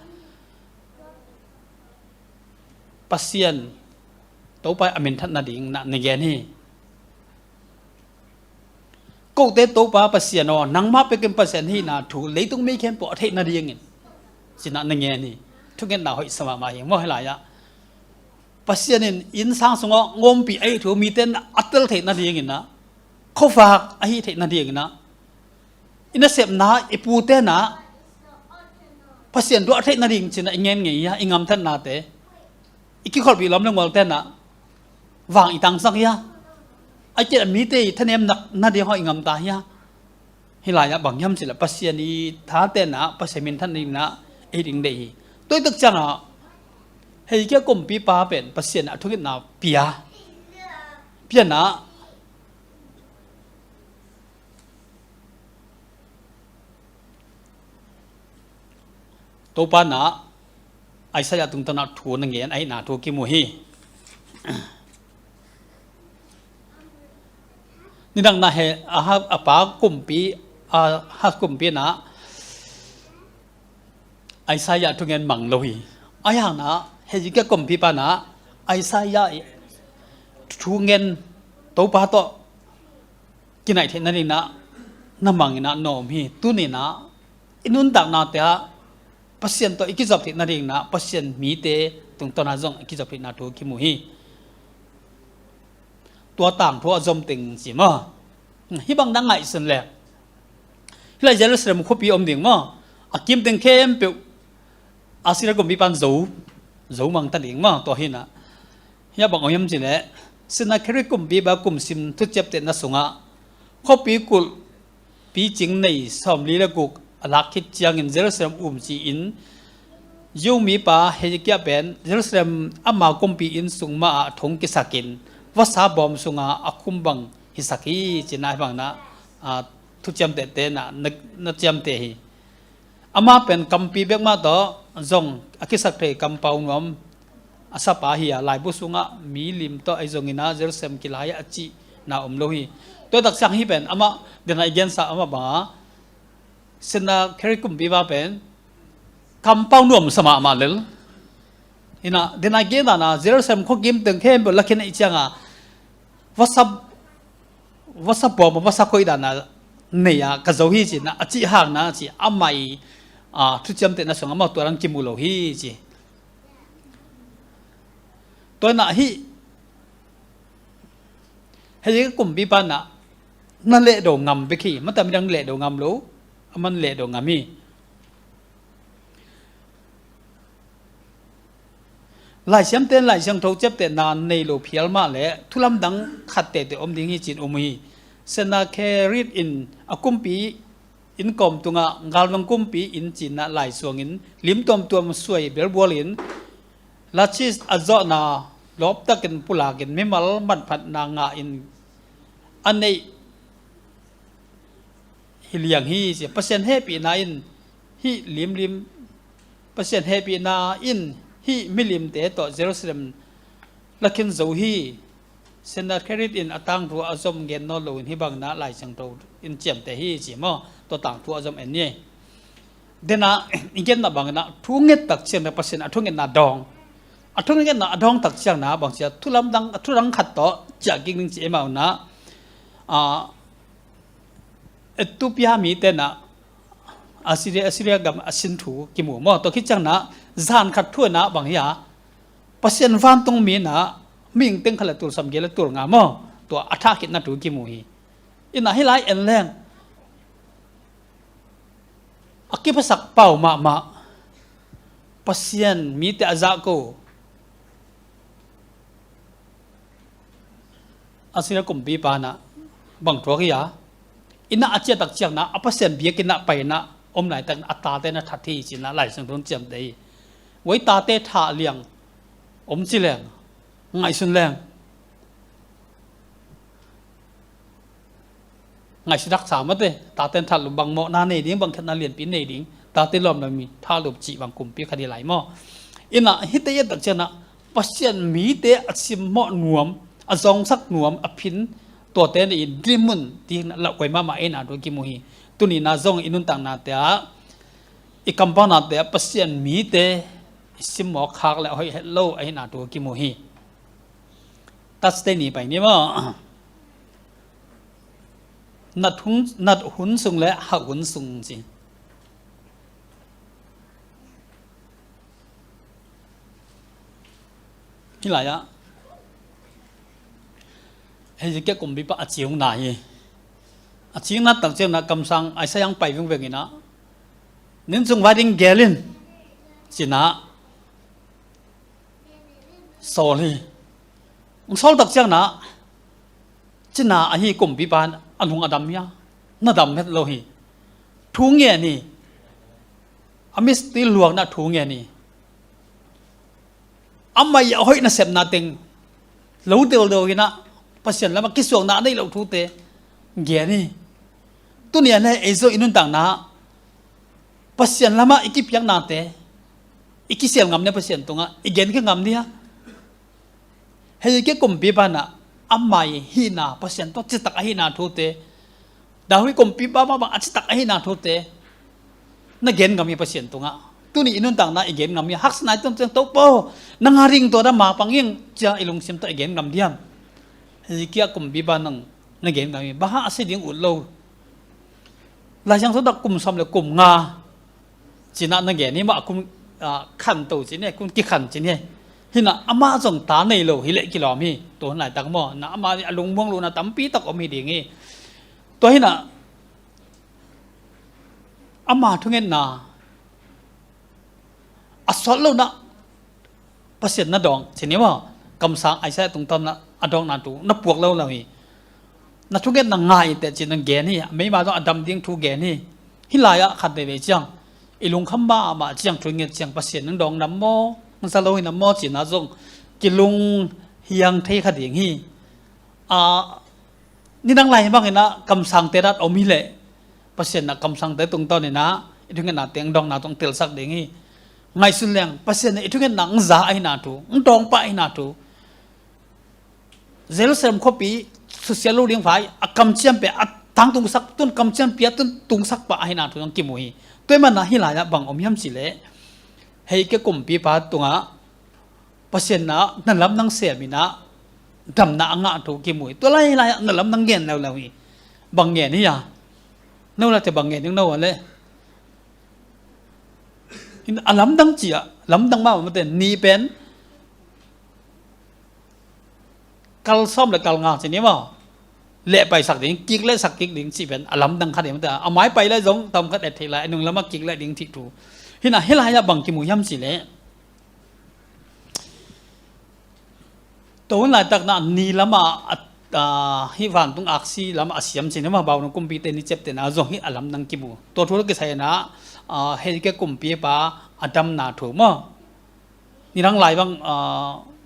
Pasian Topa a minthan nading na na gen hi. Kote Topa Pasian aw, nangmah pekin Pasian hihna thu leitung mi khempeuh a theih nadingin, ci na na ngen hi. Thungetna hoih sa mahmah hi maw. Hi lai ah Pasian in innsang sungah ngawmpi a hih thu mite in a tel theih nadingin a, khuavak a hih theih nadingin a, i nasepna i pute na Pasian thu a theih nading ci na i ngen ngei hi a, i ngamthatnate, i kikholhpih lawm le ngualte na vang i tangsak hi a, a kei le mite i thanemnak nading hawh i ngamta hi a. Hi lai ah bang hiam ci le Pasian i thate na, Pasian minthan ding na ei ding deih hi. Tua i tak ciang a, Hezekiah kumpipa pen Pasian a thungetna pia, pia na, Topa na Isaiah tungtawn a thu na ngen ahihna thu kimu hi. Nidang na he, Ahab a pa kumpi, Ahaz kumpi na Isaiah thungen mang lo hi. Ahi hang na Hezekiah kumpipa na Isaiah i thungen Topa tawh kinaih theih nading na, na mang in a na om hi. Tuni na i nuntaknate ah Pasian tawh i kizop theihna dingin ah Pasian mite tungtawn ah zong i kizop theihna thu kimu hi. Tua tangthu a zom teng ci maw? Hih bang na ngaihsun le, hih lai Jerusalem khuapi om ding maw? A kim teng khempeuh Assyria kumpipa'n zo, zo mang ta ding maw? Tua hi-in ah, hih a bang om hiam cih leh, Sennacherib kumpipa kum sim thuciamtehna sungah khuapi kulh picing nei sawmli le guk a lak khit ciangin Jerusalem um ci-in Jew mipa Hezekiah pen Jerusalem ama kumpi inn sung mah ah a thong kisakin vasa bawm sungah a khum bang hisak hi ci-in ah hih bang na, a, thuciamtehte na, na, na ciamteh hi. Ama pen kampi bek mah tawh zong a kisak thei kampau nuam a sapa hi a, laibu sungah mi lim tawh ahi zongin ah Jerusalem kilai a cihna om lo hi. Tua tak ciang hih pen amah dena i gensa amah banga Sennacherib kumpipa pen kampau nuam sa mahmah lel. Hi-in ah dena i gen dan ah Jerusalem khua kim teng khempeuh lakhin ahih cianga vasa, vasa bawm, vasa koih dan a nei a ka zo hi ci-in ah a cih hangin ah ci, amah i, a, thuciamtehna sungah amah tua dang kimu lo hi ci. Tua hi-in ah hih, hih kumpipa in ah na lehdo ngam bek hi, mata midang lehdo ngam lo, aman lehdo ngam hi. Laisiamte in Lai Siangtho ciamtehna nei lo phial mah leh thulamdang khat teitei om ding hi ci-in um hi. Sennacherib in a kumpi inn kawm tungah galvang kumpi inn ci-in ah laisuangin lim tuamtuam suai belbualin Lachish a zawhna lawptakin pulakin mimal manphatna ngahin a neih hi liang hi ci. Pasian hehpihna in hih limlim, Pasian hehpihna in hih milimte tawh Jerusalem lakhin zo hi. Sennacherib in a tangthu a zom gen nawn loin hih bangin ah Lai Siangtho in ciamteh hi ci maw? Tua tangthu a zom en ni. Dena i genna bangin ah thu nget tak ciangin ah Pasian a thungetna dawng, a thungetna a dawng tak ciangin ah bang ci a, thulamdang, a thudang khat tawh ciah kik ning ci ei mah un ah, a, Ethiopia mite in ah Assyria, Assyria gam a sin thu kimu maw? Tua khit ciangin ah zan khat thu in ah bang hi a, Pasian vantung mi in ah mihing teng khat le tul sawmgiat le tul nga maw? Tua a thah khitna thu kimu hi. Ina hih lai en leng a kiphasak pau mahmah, Pasian mite a zahko Assyria kumpipa in ah bang thuak hi a, ina a ciah tak ciangin ah a Pasian biakinn ah pai in ah om laitak a tate na that hi ci-in ah Lai Siangtho in ciamteh hi. Voi tate thah liang om ci leng, ngaihsun leng, ngaihsut haksa mate, tate in that lup bang mawhna nei ding, bang khetna lianpi nei ding, tate lawm le mi that lup cih bang kumpi khat hi lai maw? Ina hihte i et tak ciangin ah Pasian mite a simmawh nuam, a zawngsak nuam, a phin tuate na in dim un ti in ah lauhuai mahmah ei na thu kimu hi. Tuni in ah zong i nuntaknate ah, i kampaunate ah Pasian mite i simmawh khak le a hoih het lo ahihna thu kimu hi. Thursday ni pai ni maw? Nat hun, nat hun sung le hauh hun sung ci. Hih lai-ah Hezekiah kumpipa a ciung na hi. A ciung na tak ciangin ah kamsang Isaiah ang pai vengveng in ah, "Ninsung vai ding gel in," ci-in ah sawl hi. Hong sawl tak ciangin ah cina ahi kumpipa in a lung a dam hi a, na dam het lo hi. Thu ngen hi. A mistui luakna thu ngen hi. Amah i a hoih nasepna teng lo deldel in ah Pasian lamah kisuakna a neih loh thute gen hi. Tuni a le ei zong i nuntakna Pasian lamah i kipiaknate i kisial ngam ni a, Pasian tungah i gen khe ngam ni a. Hezekiah kumpipa in ah amah i hihna Pasian tawh citak ahihna thute, David kumpipa mah bang a citak ahihna thute na gen ngam hi Pasian tungah. Tuni i nuntakna i gen ngam hi a, haksatna i tun ciang, "Topa, nang a ding tua dah mapang ing," ci-a i lungsim tawh i gen ngam diam? Hezekiah kumpipa nang na gen ngam hi. Bang hang a si ding ut lo. Lai Siangtho tawh kum sawm le kum nga Cinah na gen hi mah, a kum, ah, khanto cin hi, kum kikhan cin hi. Hinah amah zong ta nei lo hi leh kilawm hi. Tua hun laitak maw, na amah a lungmuang lohna tampi tak om hi ding hi. Tua hinah ama thungetna a sawt lo na Pasian na dawng cin hi maw? Kamsang Isaiah tungtawn na a dawngna thu na puak lo lo hi. Na thungetna ngai teh cin na gen hi. Meima zong a dam ding thu gen hi. Hih lai-ah khat veivei ciang i lungkham mahmah ciang, thunget ciang Pasian nang dawng nam maw, nang za lo hi nam maw cinah zong kilung hiang thei kha ding hi. A, nidang lai banginah kamsangte dat om hi leh Pasian na kamsangte tungtawn inah i thungetna teng dawngna tawh telsak ding hi. Ngaihsun leng Pasian na i thungetna ang za ahina thu, ang dawngpa ahina thu. Jerusalem khuapi susia lo ding vai a kamciam pia a tang tungsak tun kamciam pia tun tungsak pa ahina thu ang kimu hi. Tua i manah hih lai-ah bang om hiam cileh, Hezekiah kumpipa tungah Pasian na na lamdang sem inah damna a ngah thu kimu hi. Tua lai lai-ah na lamdang gen lo lo hi. Bang gen hi a? No late bang gen ding no a le? A lamdang cia lamdang mah mate ni pen kal sawm le kal nga ci ni maw? Leh paisak ding, kik leh sak kik ding ci pen a lamdang khat hi mate. A mai pai lai zong tam khat et thei lai, a nung lamah kik leh ding thih thu. Hinah hih lai-ah bang kimu hiam cileh? Tua hun laitak na ni lamah a, a, hih vantung aksi lamah a siam cin hi maw, baunung kumpite ni ciaptehna zong hih a lamdang kimu. Tua thu kisai inah, a, Hezekiah kumpipa a damna thu maw? Nidang lai bang, a,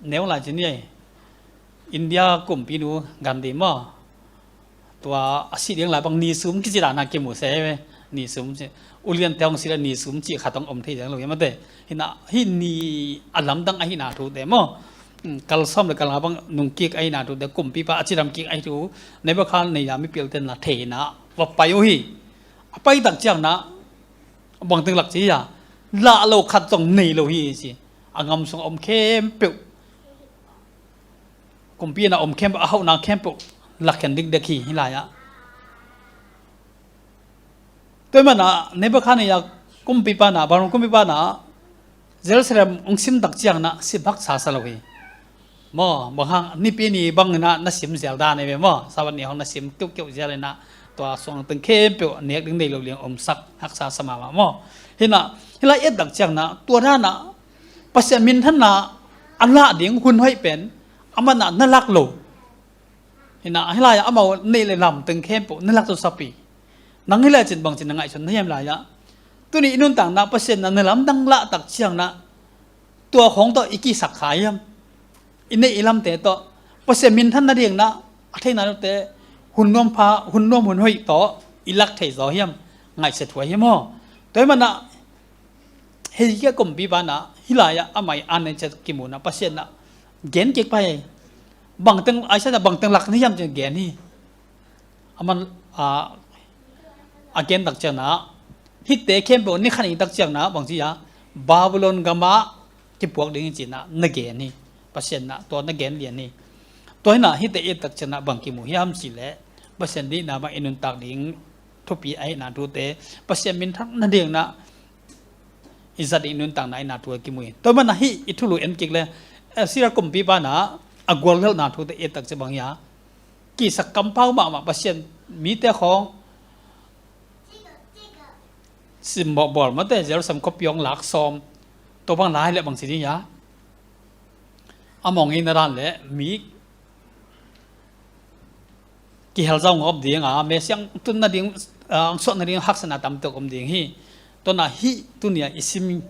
neu lai cin hi. India kumpinu Gandhi maw? Tua a sih ding lai bang ni sum kici dana kimu se ve. Ni sum ci. Uliante hong sih le ni sum ci khat hong om thei ding lo hi mate. Hinah hih ni a lamdang ahina thute maw? Kal sawm le kal nga bang nungkik ahina thute, kumpipa a cidam kik ahi thu. Nebuchadnezzar mipilte na thei inah va pai uh hi. A pai tak ciang na bangteng lak ci hi a, lah lo khat zong nei lo hi ci. A ngam sung a om khempeuh, kumpi na om khempeuh, a hauhna khempeuh lakkhian dikdek hi hih lai-ah. Tua i manah Nebuchadnezzar kumpipa na, Babylon kumpipa na Jerusalem hong sim tak ciang na sim haksa sa lo hi. Maw, bang hang nipi ni bang inah na sim zial dan hi ve maw? Sabbath ni hong na sim keuhkeuh zial inah tua suang teng khempeuh nek ding nei lo liang omsak haksa sa mahmah maw? Hinah hih lai et tak ciang na tua dan ah Pasian minthanna a lah ding hun hoih pen amah na na lak lo. Hinah hih lai-ah amau neih le lam teng khempeuh na lak zo sapi. Nang hih lai cin bangcin na ngaihsun na hiam lai-ah? Tuni i nuntakna Pasian na na lamdang lah tak ciang na tua khawng tawh i kihsak kha hiam? I neih i lamte tawh Pasian minthan nading na a theihna lote hun nuam pha, hun nuam hun hoih tawh i lak thei zaw hiam? Ngaihsia thuai hiam aw? Tua i manah Hezekiah kumpipa na hih lai-ah amah i an nei ciat kimu na Pasian na gen kik pai. Bangteng Isaiah na bangteng lak ni hiam cin gen hi. A man, a, a gen tak ciang na hihte khempeuh ni khan i tak ciang na bang ci a, Babylon gamah kipuak ding hi ci na na gen hi. Pasian na tua na gen lian hi. Tua hi na hihte i tak ciang na bang kimu hiam cileh Pasian dihna bang i nuntak ding thupi ahihna thute Pasian minthan nading na i zat i nuntakna i na thu a kimu hi. Tua mana hih i thulu en kik le Assyria kumpipa na a guallelhna thute i tak ci bang hi a, kihsak kampau mahmah Pasian mite khawng sim bawlbawl mate Jerusalem khuapi hong lak sawm. Tua bang lai le bang ci ding hi a, a mawng i na dan le mi kihel zau ngawp ding a, Messiah tun nading, ah, suah nading haksatna tampi tak om ding hi. Tua na hih tuni a i sim,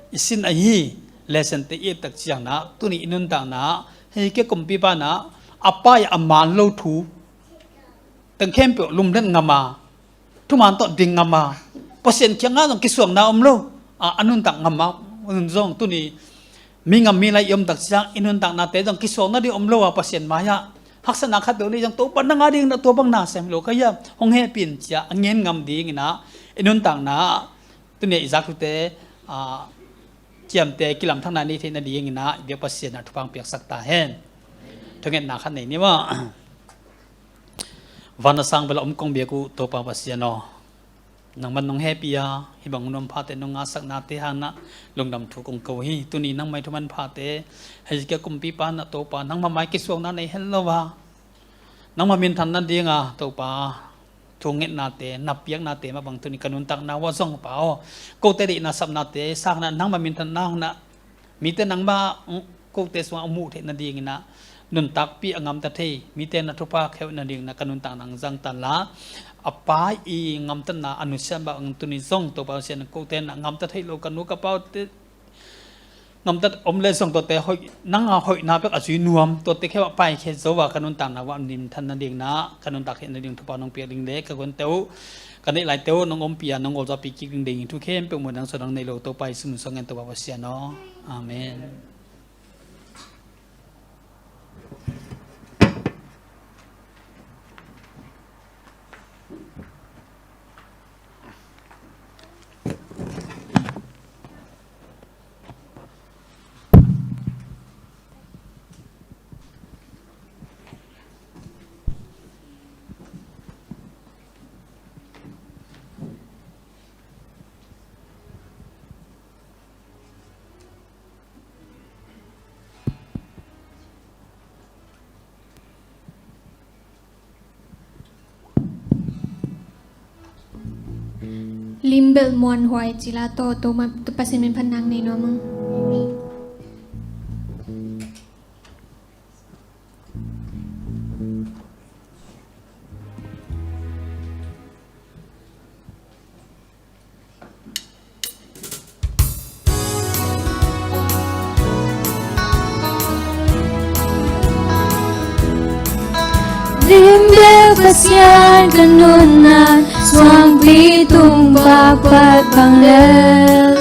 i sin ahi lesson te i et tak ciang na tuni i nuntakna hei ke kumpipa na a pai a man lo thu teng khempeuh lumlet ngam a, thuman tawh ding ngam a, Pasian kiangah zong kisuangna om lo a, a nuntak ngam a, hun zong tuni mi ngam mi lai i om tak ciang i nuntaknate zong kisuang nading om lo a, Pasian mai-ah haksatna khat peuh nei zong Topa nang a ding na tua bang na sem hi lo ka hiam, hong hehpih in ci a a ngen ngam ding in a, i nuntakna tuni a i zak thute, a, ciamte kilamthakna nei theih nading in a i biak Pasian a thupha hong piaksak ta hen. Thungetna khat nei ni maw? Van a sang bel a om kong biak uh Topa Pasian aw, Nangman nong hehpih a, hih bang nuam phate nong ngahsaknate hangin ah lungdam thu kong ko hi. Tuni nangmah i thu manphate, hih kia kumpipa in ah Topa, nangmah mai kisuakna nei het lo a, nangmah minthan nading a Topa, thu ngetnate, na piaknate mah bang tuni ka nuntakna uah zong Pa aw, kote deihna sapnate sang in ah nangmah minthanna hangin ah mite nangmah kote sungah a muh theih nadingin ah nuntakpih a gamta thei, mite na thupha kheuh nadingin ah ka nuntakna zang ta in la, a Pa i gamtatna a nusiat bang tuni zong Topa Pasian, kote in ah gamta thei lo ka nu ka paute gamtat om le zong tuate hoih, nang a hoihna bek a zui nuam, tuate kheuh a paikhia zo a ka nuntakna uah minthan nadingin ah ka nuntak khia nading thupha nong piak ding le ka guante uh, ka neih laite uh nong ompih a nong gualzawhpih kik ding ding thu khempeuh muan nang suan nang nei lo Topa i sum song en Topa Pasian aw. Amen. Limbel Muanhuai ci la tawh, Topa Pasian min phat nang nei nuam ung. Limbel Pasian ka nunna suangpi tung pakpat bang lel,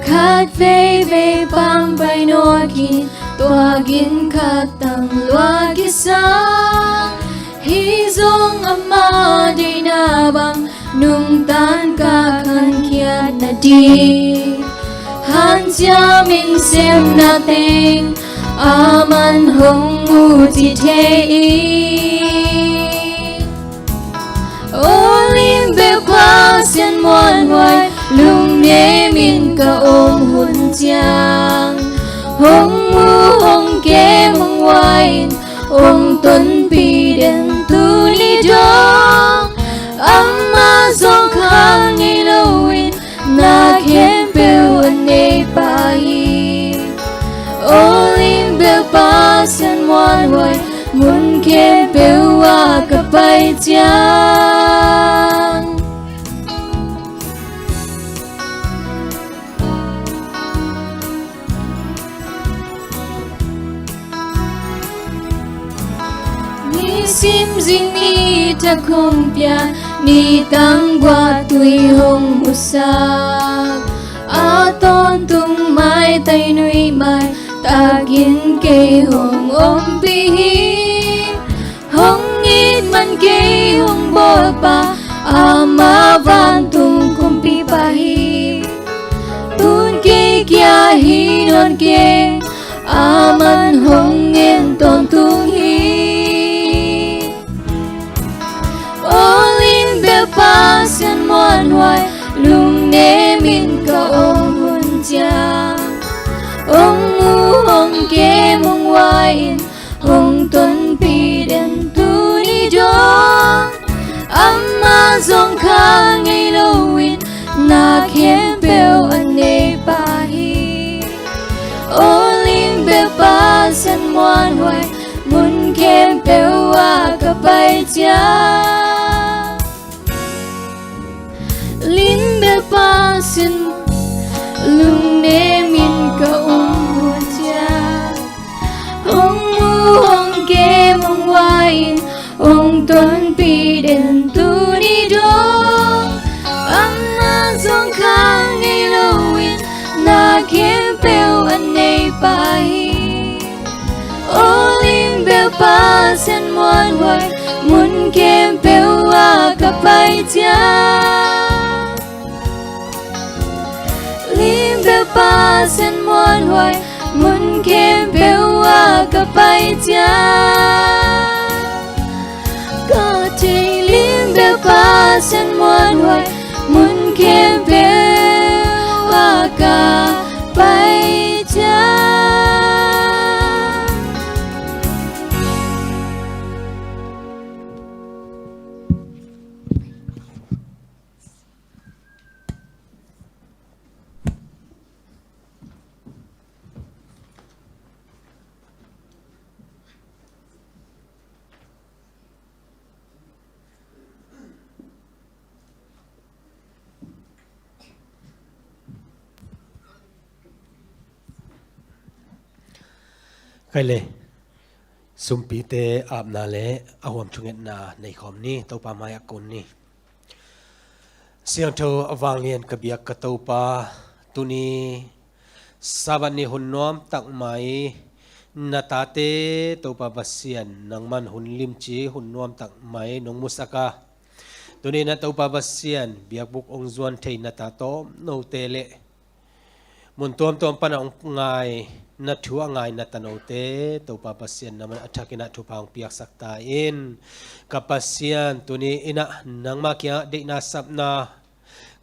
khat veivei pampai nawkin, tuakin khat tang lua kisam. Hih zong ama deihna bang nungtan ka khankhiat nading, hanciam in sem na teng, aman hong mu ci thei in. O Limbel Pasian muanhuai, lungnem in ka om hun ciang, hong mu hong kem hong huai in, hong tonpih den tuni dong. Amah zong kha ngei lo in, na khempeuh a nei pa hi. O Limbel Pasian muanhuai, mun khempeuh ah ka pai ciang, nisim zing ni thak hong pian, ni tang guahtui hong musak, a tawntung maitai nuihmai takin kei hong ompih hi. Hong it man kei hong bawlpa, amah vantung kumpipa hi. Tun kei kia hi nawn keng, aman hong en tawntung hi. O Limbel Pasian muanhuai, lungnem in ka om hun ciang, hong mu hong kem hong huai in, hong tonpih den tuni dong. Amah zong kha ngei lo in, na khempeuh a nei pa hi. O Limbel Pasian muanhuai, mun khempeuh ah ka pai ciang, Limbel Pasian lungnem in ka um hun ciang, hong mu hong kem hong huai in, hong tonpih den tuni dong. Amah zong kha ngei lo in, na khempeuh a nei pa hi. O Limbel Pasian muanhuai, mun khempeuh ah ka pai ciang, Limbel Pasian muanhuai, mun khempeuh ah ka pai ciang, ka thei Limbel Pasian muanhuai, mun khempeuh ah ka pai ciang. Kei le, sumpite apna le a huam thungetna nei khawm ni. Topa mai-ah kun ni. Siangtho a vanglian ka biak ka Topa, tuni Sabbath ni hun nuam tak mai, na tate Topa Pasian, nangman hun limci hun nuam tak mai nong musak a, tuni na Topa Pasian, biakbuk ong zuan thei na ta tawm note le mun tuamtuam pana ong ngai, na thu a ngai na tanote Topa Pasian, nangman a thakin ah thupha ong piaksak ta in. Ka Pasian, tuni in ah nangma kiangah deihna sapna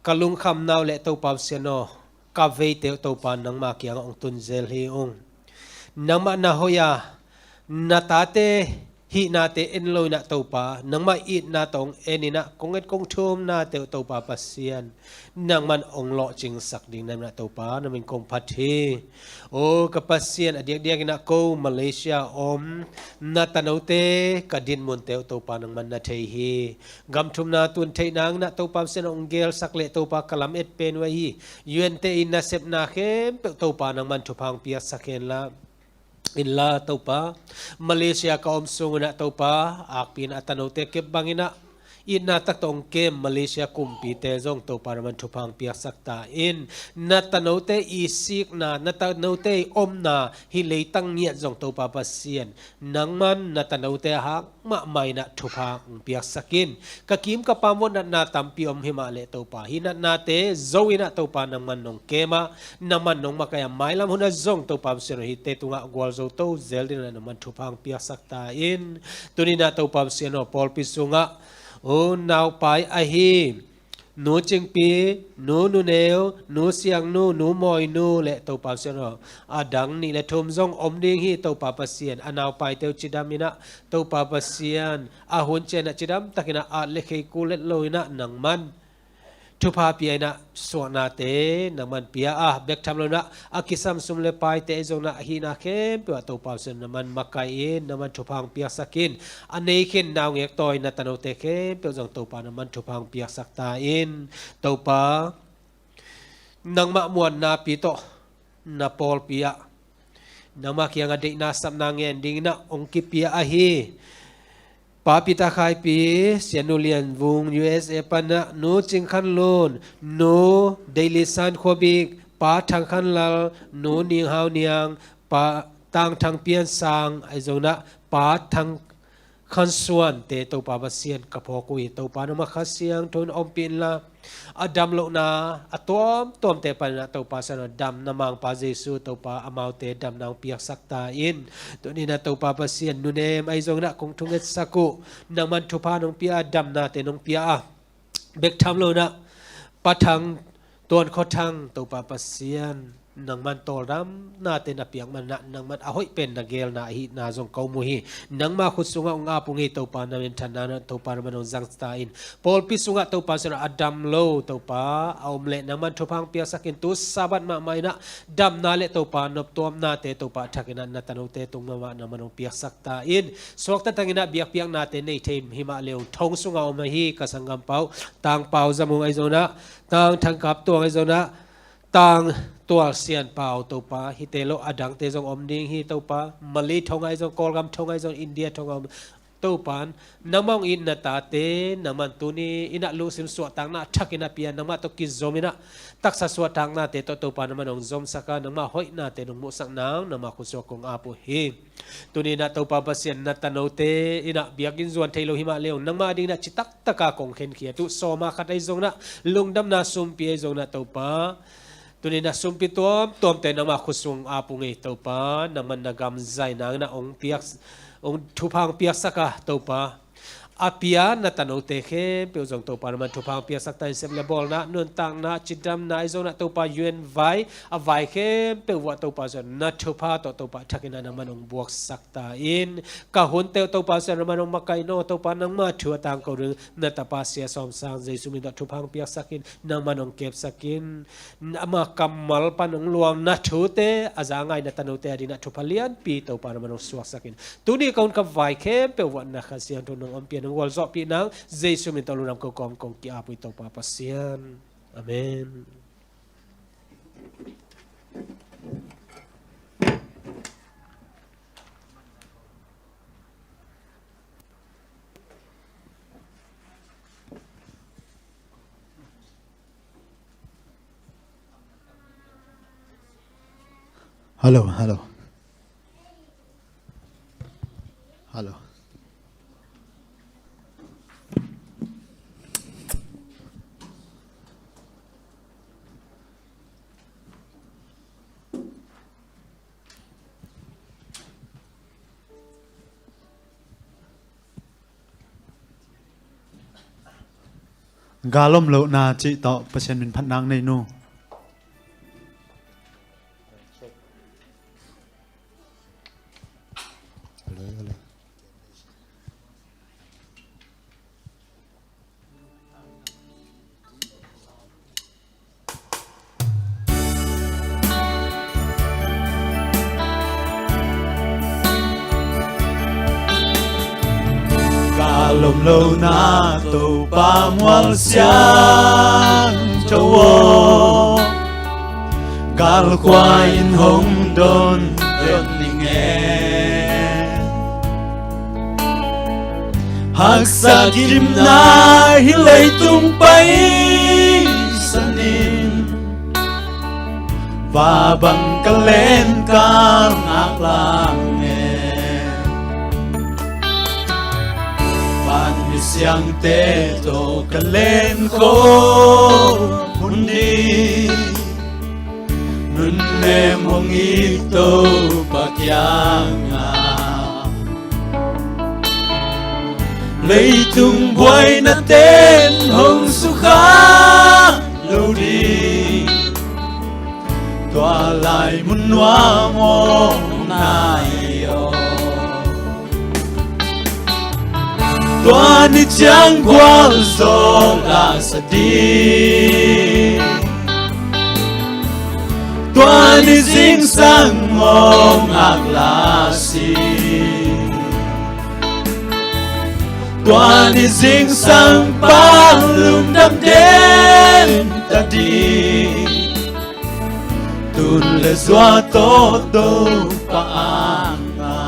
ka lungkhamna uh le Topa Pasian aw, ka veite uh Topa nangma kiangah ong tun zel hi ung. Nangmah na hoih a, na tate hihnate en lo in ah Topa, nangmah itna tawh ong en in ah kong et kong thumnate uh Topa Pasian, nangman ong lawhcingsak ding na min ah Topa, na min kong phat hi. O ka Pasian, a diakdiak in ah ko Malaysia om na tanote ka dinmunte uh Topa nangman na thei hi. Gam thumna tun theih nang in ah Topa Pasian ong gelsak le Topa ka lam et pen uh ahi U N te in nasepna khempeuh Topa nangman thupha ong piaksak hen la. Inla Topa, Malaysia ka om sung in ah Topa, akpi in ah a tanote kep bang in ah itna tak tawh ong kem Malaysia kumpite zong Topa nangman thupha ong piaksak ta in. Na tanote i sikna, na tanote i omna hih leitang ngiat zong Topa Pasian, nangman na tanote a hak mahmah in ah thupha ong piaksak in. Ka kim ka pam vua natna tampi om hi mah le Topa, hih natnate zo in ah Topa nangman nong kem a, nangman nong makaih a, mailam hun ah zong Topa Pasian aw, hihte tungah gualzo to zel ding in ah nangman thupha ong piaksak ta in. Tuni in ah Topa Pasian aw, pawlpi sungah u naupai ahi Nu Cingpi, Nu Nuneu, Nu Siangnu, Nu Mawinu le Topa Pasian aw, a dang nih le thum zong om ding hi. Topa Pasian, a naupaite uh cidam in ah Topa Pasian, a hun ciang ah cidam takin ah at le khei kul let lo in ah nangman thupha pia in ah suahnate nangman pia a, bek tham lo in ah a kisam sum le paite ahi zongin ah a hihna khempeuh ah Topa Pasian nangman makaih in, nangman thupha ong piaksak in. A nei khin naungek tawi na tanote khempeuh zong Topa nangman thupha ong piaksak ta in. Topa, nangmah muannapi tawh na pawlpi ah nangmah kiangah deihna sapna ngen ding in ah ong kipia ahi Pa Peter Khaipi, Sianu Lian Vung, U S A pan ah Nu Cing Khan Lun, Nu Daily San Khua Bik, Pa Thang Khan Lal, Nu Ning Hau Niang, Pa Tang Thang Pian Sang, ahi zongin ah Pa Thang Khan Suan te Topa Pasian ka phawk uh hi. Topa nangmah Kha Siangtho in ompih inla, a dam lohna a tuamtuamte panin ah Topa Pasian aw, damna mangpa Jesu Topa, amaute damna ong piaksak ta in. Tuni in ah Topa Pasian, Nu Nem ahi zongin ah kong thungetsak uh, nangman thupha nong pia a, damnate nong pia a, bek tham lo in ah Pa Thang, Tuan Khua Thang, Topa Pasian, nangman tawldamnate na piak man in ah nangman a hoih pen na gelna ahihna zong ko mu hi. Nangma khut sungah ong ap ung hi. Topa na minthanna in ah Topa nangman ong zang ta in. Pawlpi sungah Topa Pasian aw, a dam lo Topa a om leh nangman thupha ong piaksak in. Tu Sabbath mahmah in ah damna le Topa noptuamnate Topa a thakin ah na tanote tung mahmah nangman ong piaksak ta in. Suakta tangin ah biakpiaknate nei thei hi mah le ung, thong sungah om ahi ka sanggam Pau, Tang Pau Za Mung ahi zongin ah, Tang Thang Kap Tuang ahi zongin ah, Tang Tual Sian Pau Topa, hihte lo a dangte zong om ding hi Topa. Malay thong ahi zong, Kawlgam thong ahi zong, India thong a om Topa, nangmah ong it na tate nangman tuni in ah lungsim suahtakna a thakin ah pia, nangmah tawh kizom in ah taksa suahtaknate tawh Topa nangman ong zomsak a, nangmah hoihnate nong muhsak nang nangmah khut sungah kong ap uh hi. Tuni in ah Topa Pasian, na tanote in ah biakinn zuan thei lo hi mah le ung, nangmah dingin ah citak taka kong khenkhiat uh, sawma khat ahi zongin ah, lungdamna sumpi ahi zongin ah Topa, tuni in ah sumpi tuamtuamte nangmah khut sung ap ung hi Topa, nangman na gam zai nangin ah ong piak, ong thupha ong piaksak a Topa, a pia na tanote khempeuh zong Topa nangman thupha hong piaksak ta in. Sep le bawlna, nuntakna, cidamna, ahi zongin ah Topa U N vai, a vai khempeuh uah Topa zong na thupha tawh Topa thakin ah nangman hong buaksak ta in. Ka hunte uh Topa zong nangman hong makaih in aw, Topa nangma thu a tangko ding na tapa Sia Sawm Sang Jesu min tawh thupha hong piaksak in, nangman hong kepsak in. Ama kammal pan hong luang na thute a za ngai na tanote adingin ah thupha lianpi Topa nangman hong suaksak in. Tuni ka hun ka vai khempeuh uah na Kha Siangtho nong ompih in, nong gualzawhpih nang Jesu min tawh lungdam ko kawm kong ki-ap uh hi Topa Pasian. Amen. Hello, hello. Hello. Gal om lohna cih tawh Pasian min phatna nei nu. Gal om lohna Topa mual siangtho aw, galkhua in hong don don ning e. Haksa gimna hih leitung paisan in, va bang ka len ka ngaklah e. Van misiangte tawh ka len khawm hun ding, nunnem hong it Topa kiangah. Leitung buaina ten hong sukha lo ding, tua lai mun nuam hong nai aw. Tua ni ciang gualzawh lahsa ding, tua ni zingsang hong ngaklah sih. Tua ni zingsang pan lungdam den ta ding, tun le zua tawh Topa angah.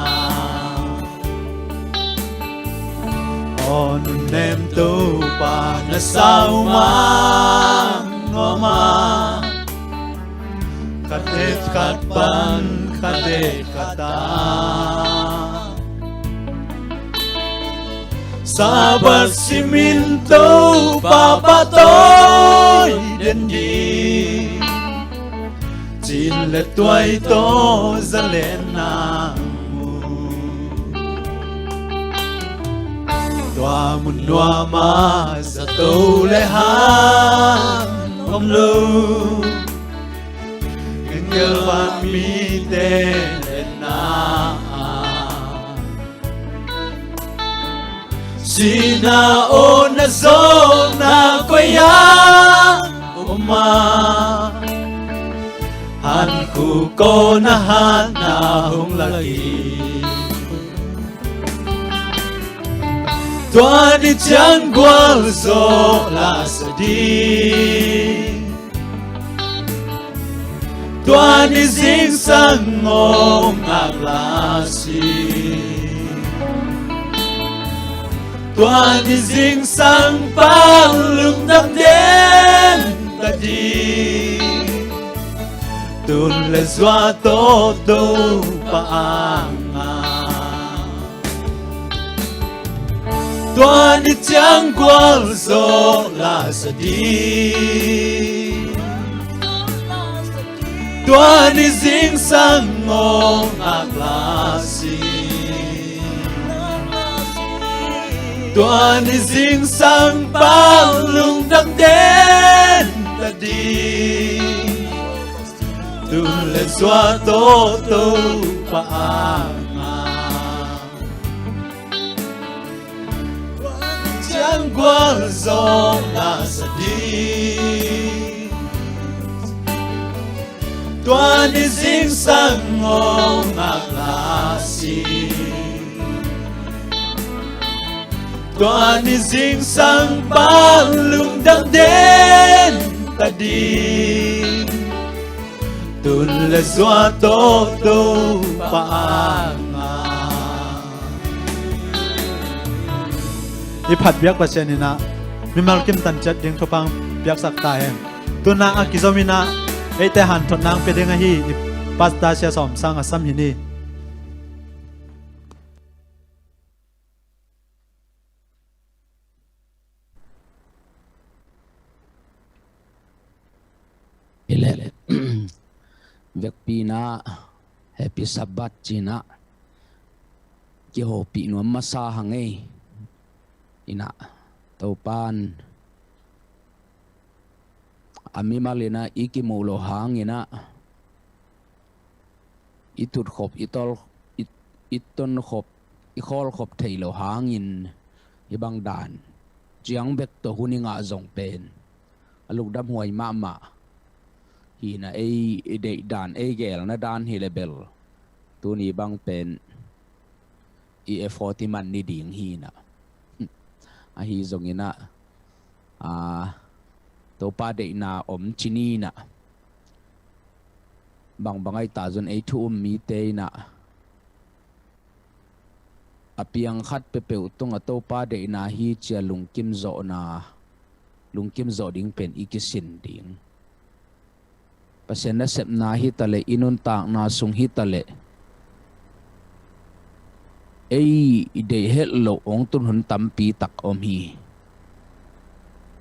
Aw nunnem Topa na sau mang nuam a, khat het khat pan khat het khat a, Sabbath simin Topa pahtawi den ding, cin le tuai tawh zalenna mu. Tua mun nuam ah zato le han om lo, ganggel vanmite lenna. Sihna aw na zawhna koi ah om a, hankhuk aw na hatna hong lak hi. Tua ni ciang gualzawh lahsa ding, tua ni zingsang hong ngaklah sih. Tua ni zingsang pan lungdam den ta ding, tun le zua tawh Topa angah. Tua ni ciang gualzawh lahsa ding, tua ni zingsang hong ngaklah sih. Tua ni zingsang bang lungdam den ta ding, tu le zua tawh Topa a ngah. Ciang gual zawh lasa ding, tua ni zingsang ngawng ngak lasi. Tua ni zingsang bang lungdam den ta ding, tun le zua tawh Topa a ngah. I phat biak Pasian in ah mimal kim tan ciat ding thupha piaksak ta hen. Tu-in ah a kizom in ah eite hanthotna pia ding ahi i Pastor Sia Sawm Sang a sam hi ni. Hi leh, vekpi-in ah Happy Sabbath ci-in ah kihopih nuam masa hang ei. In ah Topa'n a mimal in ah i kimuh loh hangin ah i tutkhop, i tol, i, i tonkhop, i khawlkhop thei loh hangin hih bang dan ciang bek tawh hun i ngah zong pen a lungdam huai mahmah hi-in ah, ei i deih dan, ei geelna dan hi leh bel tuni bang pen i effort i man ni ding hi-in ah. Ahi zongin ah, aa, Topa deihna om ci ni-in ah, bangbang ahi ta zong ei thu um mite in ah a piang khat peuhpeuh tungah Topa deihna hi ci-a lungkim zawhna, lungkim zawh ding pen i kisin ding. Pasian nasepna hi ta leh, i nuntakna sung hi ta leh, ei i deih het loh hong tun hun tampi tak om hi.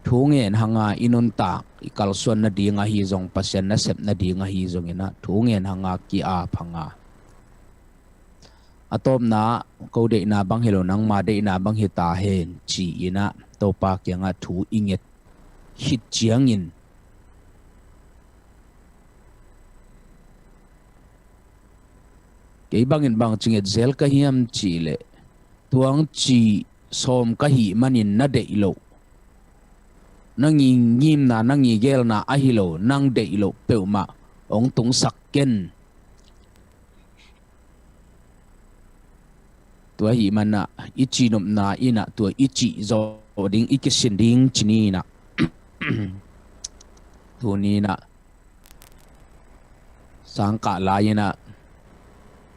Thu ngen hanga i nuntak, i kalsuan nading ahi zong, Pasian nasep nading ahi zongin ah thu ngen hanga ki-ap hanga, a tawpna, ko deihna bang hi lo, nangma deihna bang hi ta hen ci-in ah Topa kiangah thu i nget khit ciangin, kei bangin bang ci nget zel ka hiam cih leh, tua hong ci sawm ka hih manin na deih loh, na ngingimna, na ngigelna ahi lo, nang deih loh peuhmah hong tungsak ken. Tua ahih manin ah i cihnopna in ah tua i cih zawh ding, i kisin ding ci ni-in ah, tuni-in ah sangkah lai-in ah,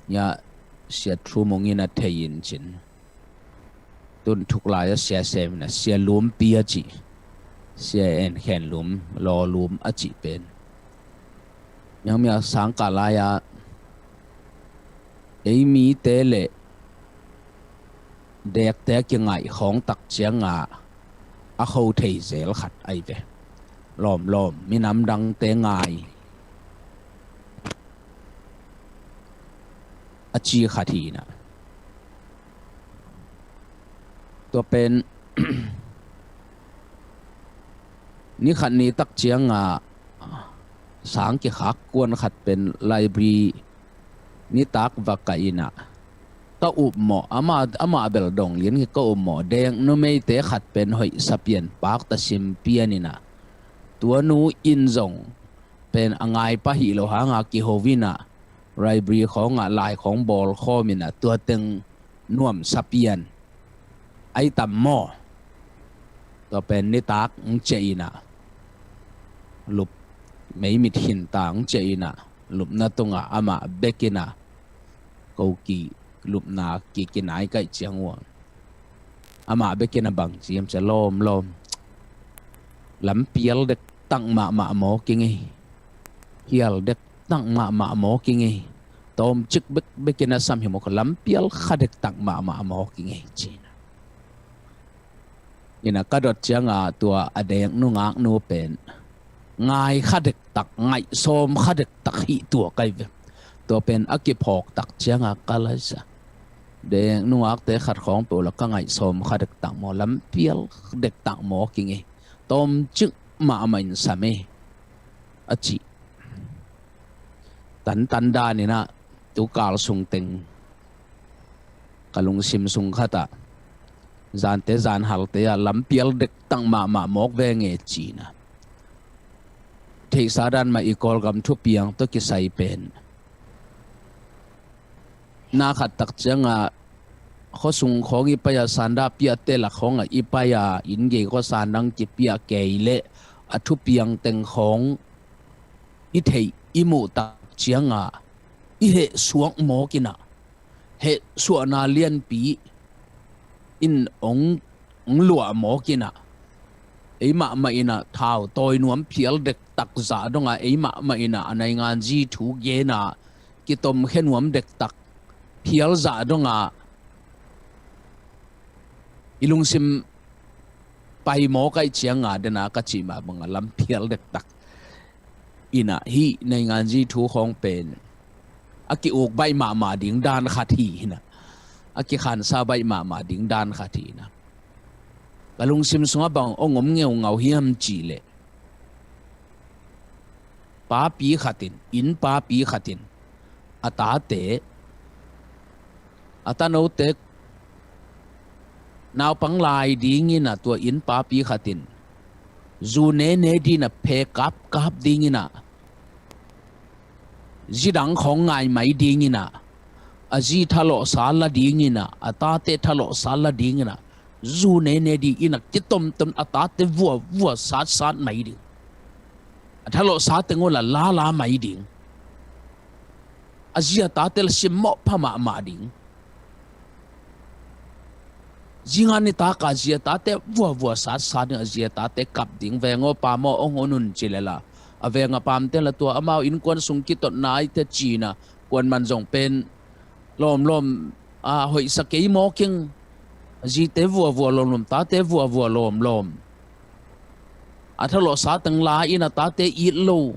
ya, Sia Thu Mung in ah thei in cin, tun thuk lai-a sia sem in ah, Sia Lumpi a cih, Sia En Khen Lum, Law Lum a cih pen, niangmia sangkah lai-a ei mite leh dekte a kingaih khawng tak cianga a kho thei zel khat ahi ve. Lawmlawm, minam dangte ngai a ci khat hi-in ah, tua pen ni khat ni tak cianga sang kikhak kuan khat pen library nitak va kah in ah, ka upmawh, amah, amah bel dong lian hi, ka upmawh dek numeite khat pen hoih sa pian, pakta sim pian in ah, tua nu in zong pen a ngai pah hi lo hanga kiho in ah, library khawngah lai khawng bawl khawm in ah, tua teng nuamsa pian. Ai tam maw? Tua pen nitak hong ciah in ah, lup, meimit khinta hong ciah in ah, lupna tungah amah bek in ah, ko ki lupna ki, kinai kaih ciang uh a, amah bek in ah bang ci hiam cih leh, lawmlawm, lampial dektak mahmah maw kingei, hial dektak mahmah maw kingei, tawmcik bekbek in ah sam hi maw, ka lampial kha dektak mahmah maw kingei ci-in ah. In ah ka dot cianga tua a dek nungak nu pen ngai kha dektak, ngaih sawm kha dektak hi tuak ahi ve. Tua pen a kiphawk tak cianga ka laisa, Deng nungakte khat khawng peuh la ka ngaih sawm kha dektak maw, lampial dektak maw kingei, tawmcik mahmah in sam e, a ci. Tantan daninah tukal sungteng ka lungsim sung khatah zante zanhalte ah lampial dektak mahmah mawk venge cinah theihsa dan mah i Kawlgam thupiang tawh kisai pen na khat tak ciangah khuasung khawng i pai-a sanda piahte lak khawngah i pai-a inn gei khua sandang kipiah kei leh a thupiang teng khawng i theih i muh tak ciangah i hehsuak mawkinah hehsuahna lianpi in ong, ong luah mawkinah ei mahmah inah thau tawi nuam phial dektak zah dongah ei mahmah inah a naingan zi thu genah kitomkhia nuam dektak phial zah dongah i lungsim pai mawk aih cianga dena ka cih mah bangah lampial dektak inah hih naingan zi thu khawng pen a ki-uk baih mahmah ding dan khat hi inah, a kikhansa baih mahmah ding dan khat hi inah ka lungsim sungah bang ong om ngeungau hiam cihleh papi khatin, inn papi khatin a tate, a tanote naupang lai dinginah tua inn papi khatin zu nene dinah phe kapkap dinginah zidang khawng ngai mai dinginah a zi thalawhsa la dinginah a tate thalawhsa la dinginah zu nene dinginah kitomtom a tate vuavua satsat mai ding. A thalawhsa teng uh la lala mai ding. A zi a tate la simmawh pha mahmah ding. Zingan nitaka zi a tate vuavua satsat ding, a zi a tate kap ding. Veng aw pam aw ong hun un ci lela a veng a pamte la tua amau innkuan sung kitotna aite cinah kuanman zong pen lawmlawm a hoihsa kei mawking. A zite vuavua lawmlawm, tate vuavua lawmlawm. A thalawhsa teng la in a tate it lo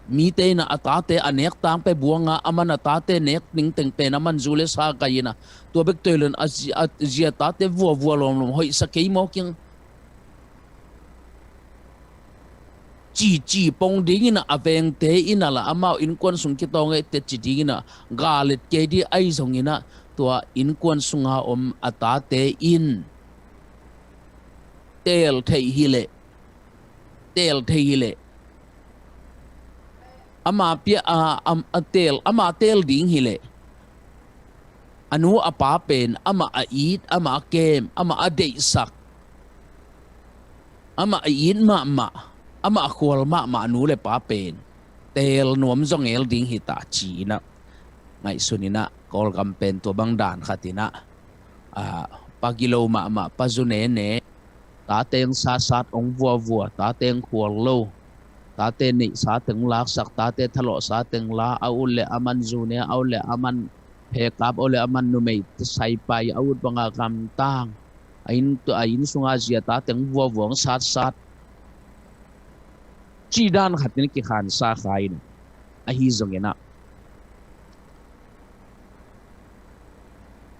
mite inah a tate a nek tangpe buanga aman a tate nek ningteng pen aman zu le sa kai inah tua bek tuai lo in a zi a, zi a tate vuavua lawmlawm, hoihsa kei mawking. Cici pong dinginah a vengte inah la amau innkuan sung kitawng ei teci dinginah galet kei dih ahi zonginah tua innkuan sunga om a tate in teel theih hileh, teel theih hileh ama piah a, a, a teel, ama teel ding hileh a nu a pa pen amah a it, amah a kem, amah a deihsak, amah a it mahmah, amah a khual mahmah a nu le pa pen teel nuam zongel ding hita ci-inah ngaihsun inah Kawlgam pen tua bang dan khat inah a, pa gilo mahmah, pa zu nene, tate ong satsat, ong vuavua, tate ong khual lo, tate neihsa teng laksak, tate thalawhsa teng la, a ut le aman zu ne, a ut le aman phekap, a ut le aman numei saipai, a ut banga gamtang, a inn, a inn sunga zi a tate ong vuavua ong satsat. Cih dan khat in kikhansa kha in ahi zonginah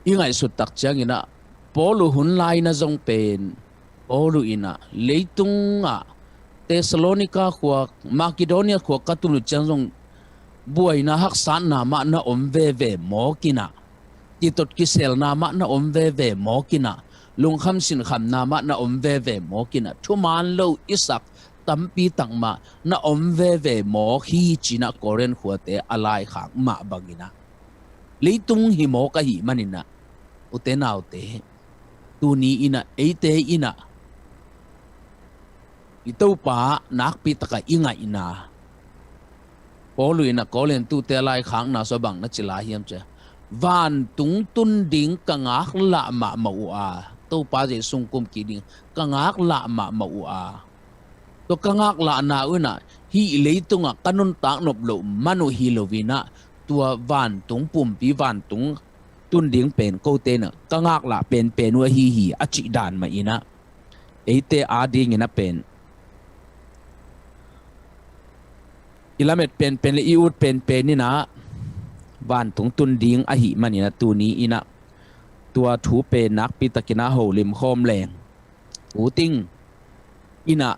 i ngaihsut tak cianginah Paulu hun laina zong pen Paulu inah leitungah Thessalonika khua, Makedonia khua ka tun uh ciang zong buaina haksatna mah na om veve mawkinah, kitot kiselna mah na om veve mawkinah, lungkham sinkhamna mah na om veve mawkinah, thuman lo i sak tampi tak mah na om veve mawk hi cinah Korin khuate a laikhak mah banginah leitung hi mawk ahih maninah ute naute, tuni inah eite inah i Topa nakpi takah i ngaihna Paulu inah Korintute a laikhakna sua bang na ci lai hiam cia, vantung tun ding ka ngaklah mahmah uh a, Topa Jesu sungkum kik ding ka ngaklah mahmah uh a, tua ka ngaklahna uh inah hih leitungah ka nuntak nop loh man uh hi loinah tua vantung pumpi, vantung tun ding pen kote inah ka ngaklah penpen uh ahi hi a cih dan mah inah eite adingin a pen i lamet penpen le i ut penpen inah vantung tun ding ahih maninah tuni inah tua thu pen nakpi takin a holim khawm leng, u ting, inah,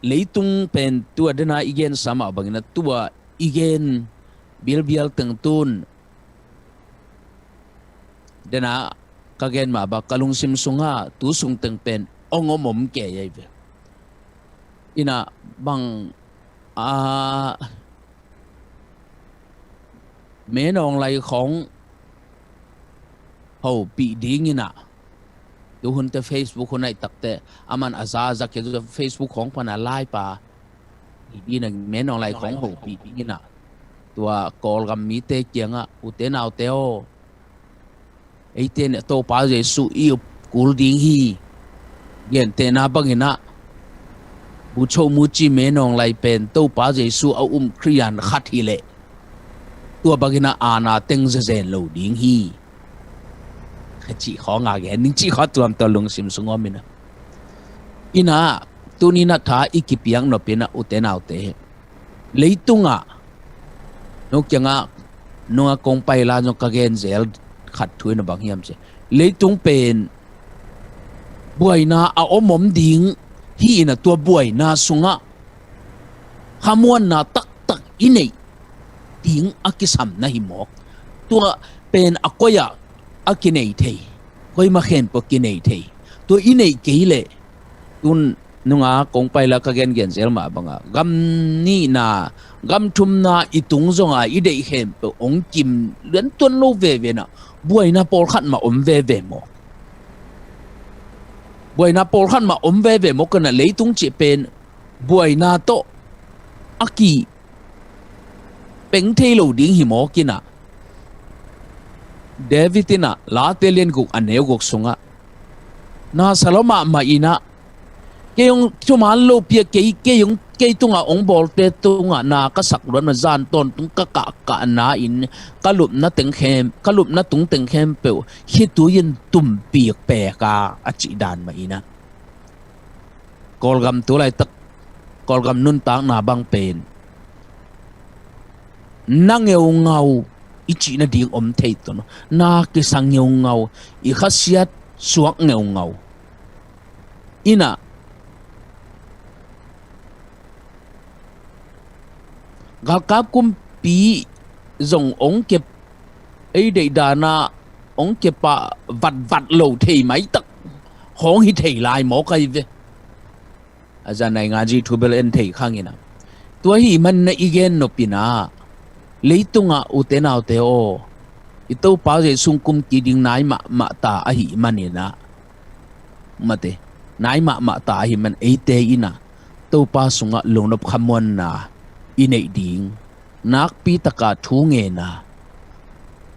leitung pen tua dena i gensa mah bangin ah tua i gen bialbial teng tun dena ka gen mah bang ka lungsim sungah tu sung teng pen ong om om kei ahi ve. Inah bang a menawng lai khawng hopih ding inah, tu hunte Facebook hun aih takte a man a za a za kei, Facebook khawng pana laipa i dina menawng lai khawng hopih ding inah, tua Kawlgam mite kiangah, ute naute aw, eite in Topa Jesuh i up kul ding hi. Gentehna bangin ah Bucho Muchi menawng lai pen Topa Jesuh a um Khristian khat hileh tua bangin ah aana teng zezen lo ding hi, ka cih khawng a gen ning cih khawng tuamtuam lungsim sung om inah. Inah tuni inah tha i kipiak nop inah, ute naute, leitungah, no kiangah nunga kong pai la zong ka gen zel khat thu inah bang hiam cih, leitung pen buaina a om om ding hi inah, tua buaina sungah khamuanna taktak i neih ding a kisam na hi mawk. Tua pen a koi-ah a kinei thei, koima khempeuh kinei thei. Tua i neih kei leh, tun nunga kong pai la ka gengen zel mah banga gam nihna, gam thumna i tung zonga i deih khempeuh ong kim liantuan lo veve inah, buaina pawlkhat mah om veve maw? Buaina pawlkhat mah om veve maw? Ka na leitung cih pen buaina tawh a ki peng thei lo ding hi mawk inah. David inah Late lian guk a neu guk sungah, na sa lo mahmah inah, kei hong thuman lopi a kei, kei hong, kei tungah hong bawlte tungah na ka sak luat ma, zan tawntung ka kahkahna in ka lupna teng khem, ka lupna tung teng khempeuh khitui in tumpik pek a, a cih dan mah inah. Kawlgam tu laitak, Kawlgam nuntakna bang pen na ngeungau i cih nading om thei tun, na kisa ngeungau, i khasiat suak ngeungau. Inah galkap kumpi zong ong kep, ei deih dana ong kepah vatvat lo thei maitak khawng hi thei lai mawk ahi ve. A za nai nga ji thu bel en thei khang inah. Tua hi man na i gen nop inah, leitungah ute naute aw, i Topa Jesuh kum kiding nai mahmah ta ahi man inah, mate, nai mahmah ta ahi man eite inah Topa sungah lungnop khamuanna i neih ding, nakpi taka thu ngenna,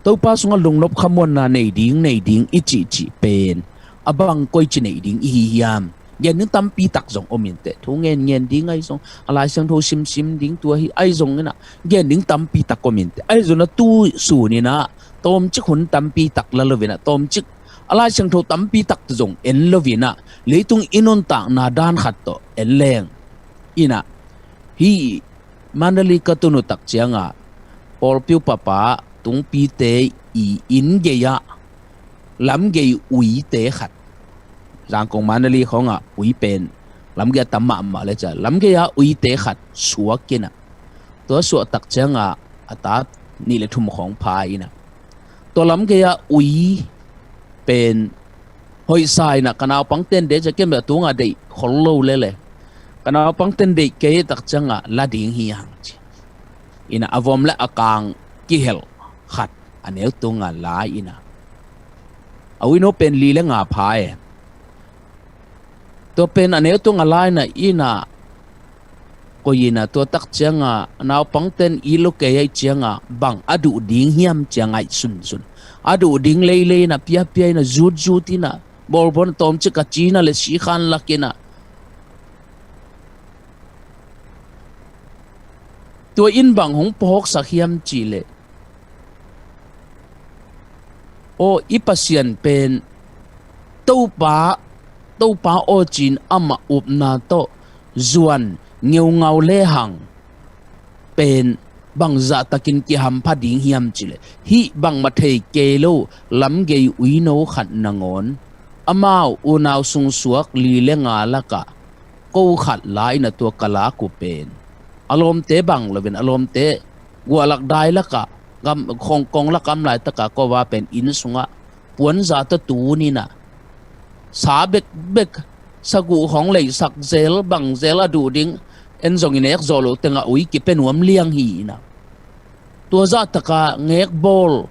Topa sungah lungnop khamuanna nei ding, nei ding i cihcih pen a bang koici neih ding i hi hiam? Gen ding tampi tak zong om inteh. Thu ngen ngen ding ahi zong, a Lai Siangtho simsim ding tua hi ahi zong inah, gen ding tampi tak om inteh. Ahi zong inah tu sun inah tawmcik hun tampi tak la lo inah, tawmcik a Lai Siangtho tampi tak zong en lo inah, leitung i nuntakna dan khat tawh en leng inah, hih Mandalay ka tun uh tak ciangah pawlpi uh papa tungpite i inn gei-ah lamgei uite khat, Zangkong Mandalay khawngah ui pen lamgei-ah tam mahmah le ciah, lamgei-ah uite khat suak inah, tua suah tak ciangah a ta nih le thum khawng pha inah, tua lamgei-ah ui pen hoihsa inah, ka naupangten deih ciah, ken beh a tungah deih khol lo lele, ka naupangten deih kei tak ciangah la ding hi hang ci inah, a vom le a kang kihelh khat a neu tungah la inah, a uino pen li le nga pha e. Tua pen a neu tungah la inah, inah koi inah, tua tak ciangah naupangten i lo kei ahi ciangah bang a duh ding hiam ciang aih sunsun. A duh ding leilei inah, piapia inah, zutzut inah, bawlbawl inah, tawmcik a cina le sikhan lak inah, tua in bang hong phawksak hiam cih leh, aw, i Pasian pen Topa, Topa aw ci-in amah upna tawh zuan ngeungau lehang pen bangzah takin kihampha ding hiam cih leh, hih bangmah thei kei lo lamgei uino khat nangawn, amau unau sungsuak li le nga lakah ko khat la in a tua ka lak uh pen, a lawmte bang loin, a lawmte guahlak dai lakah, gam, kong, kong lakah om laitakah ko va pen inn sungah puanza tawh tun in a, sa bekbek, saguh hong leisak zel, bang zel a duh ding, en zong i nek zawh loh tengah ui kipia nuam liang hi in a. Tua zah taka ngekbawl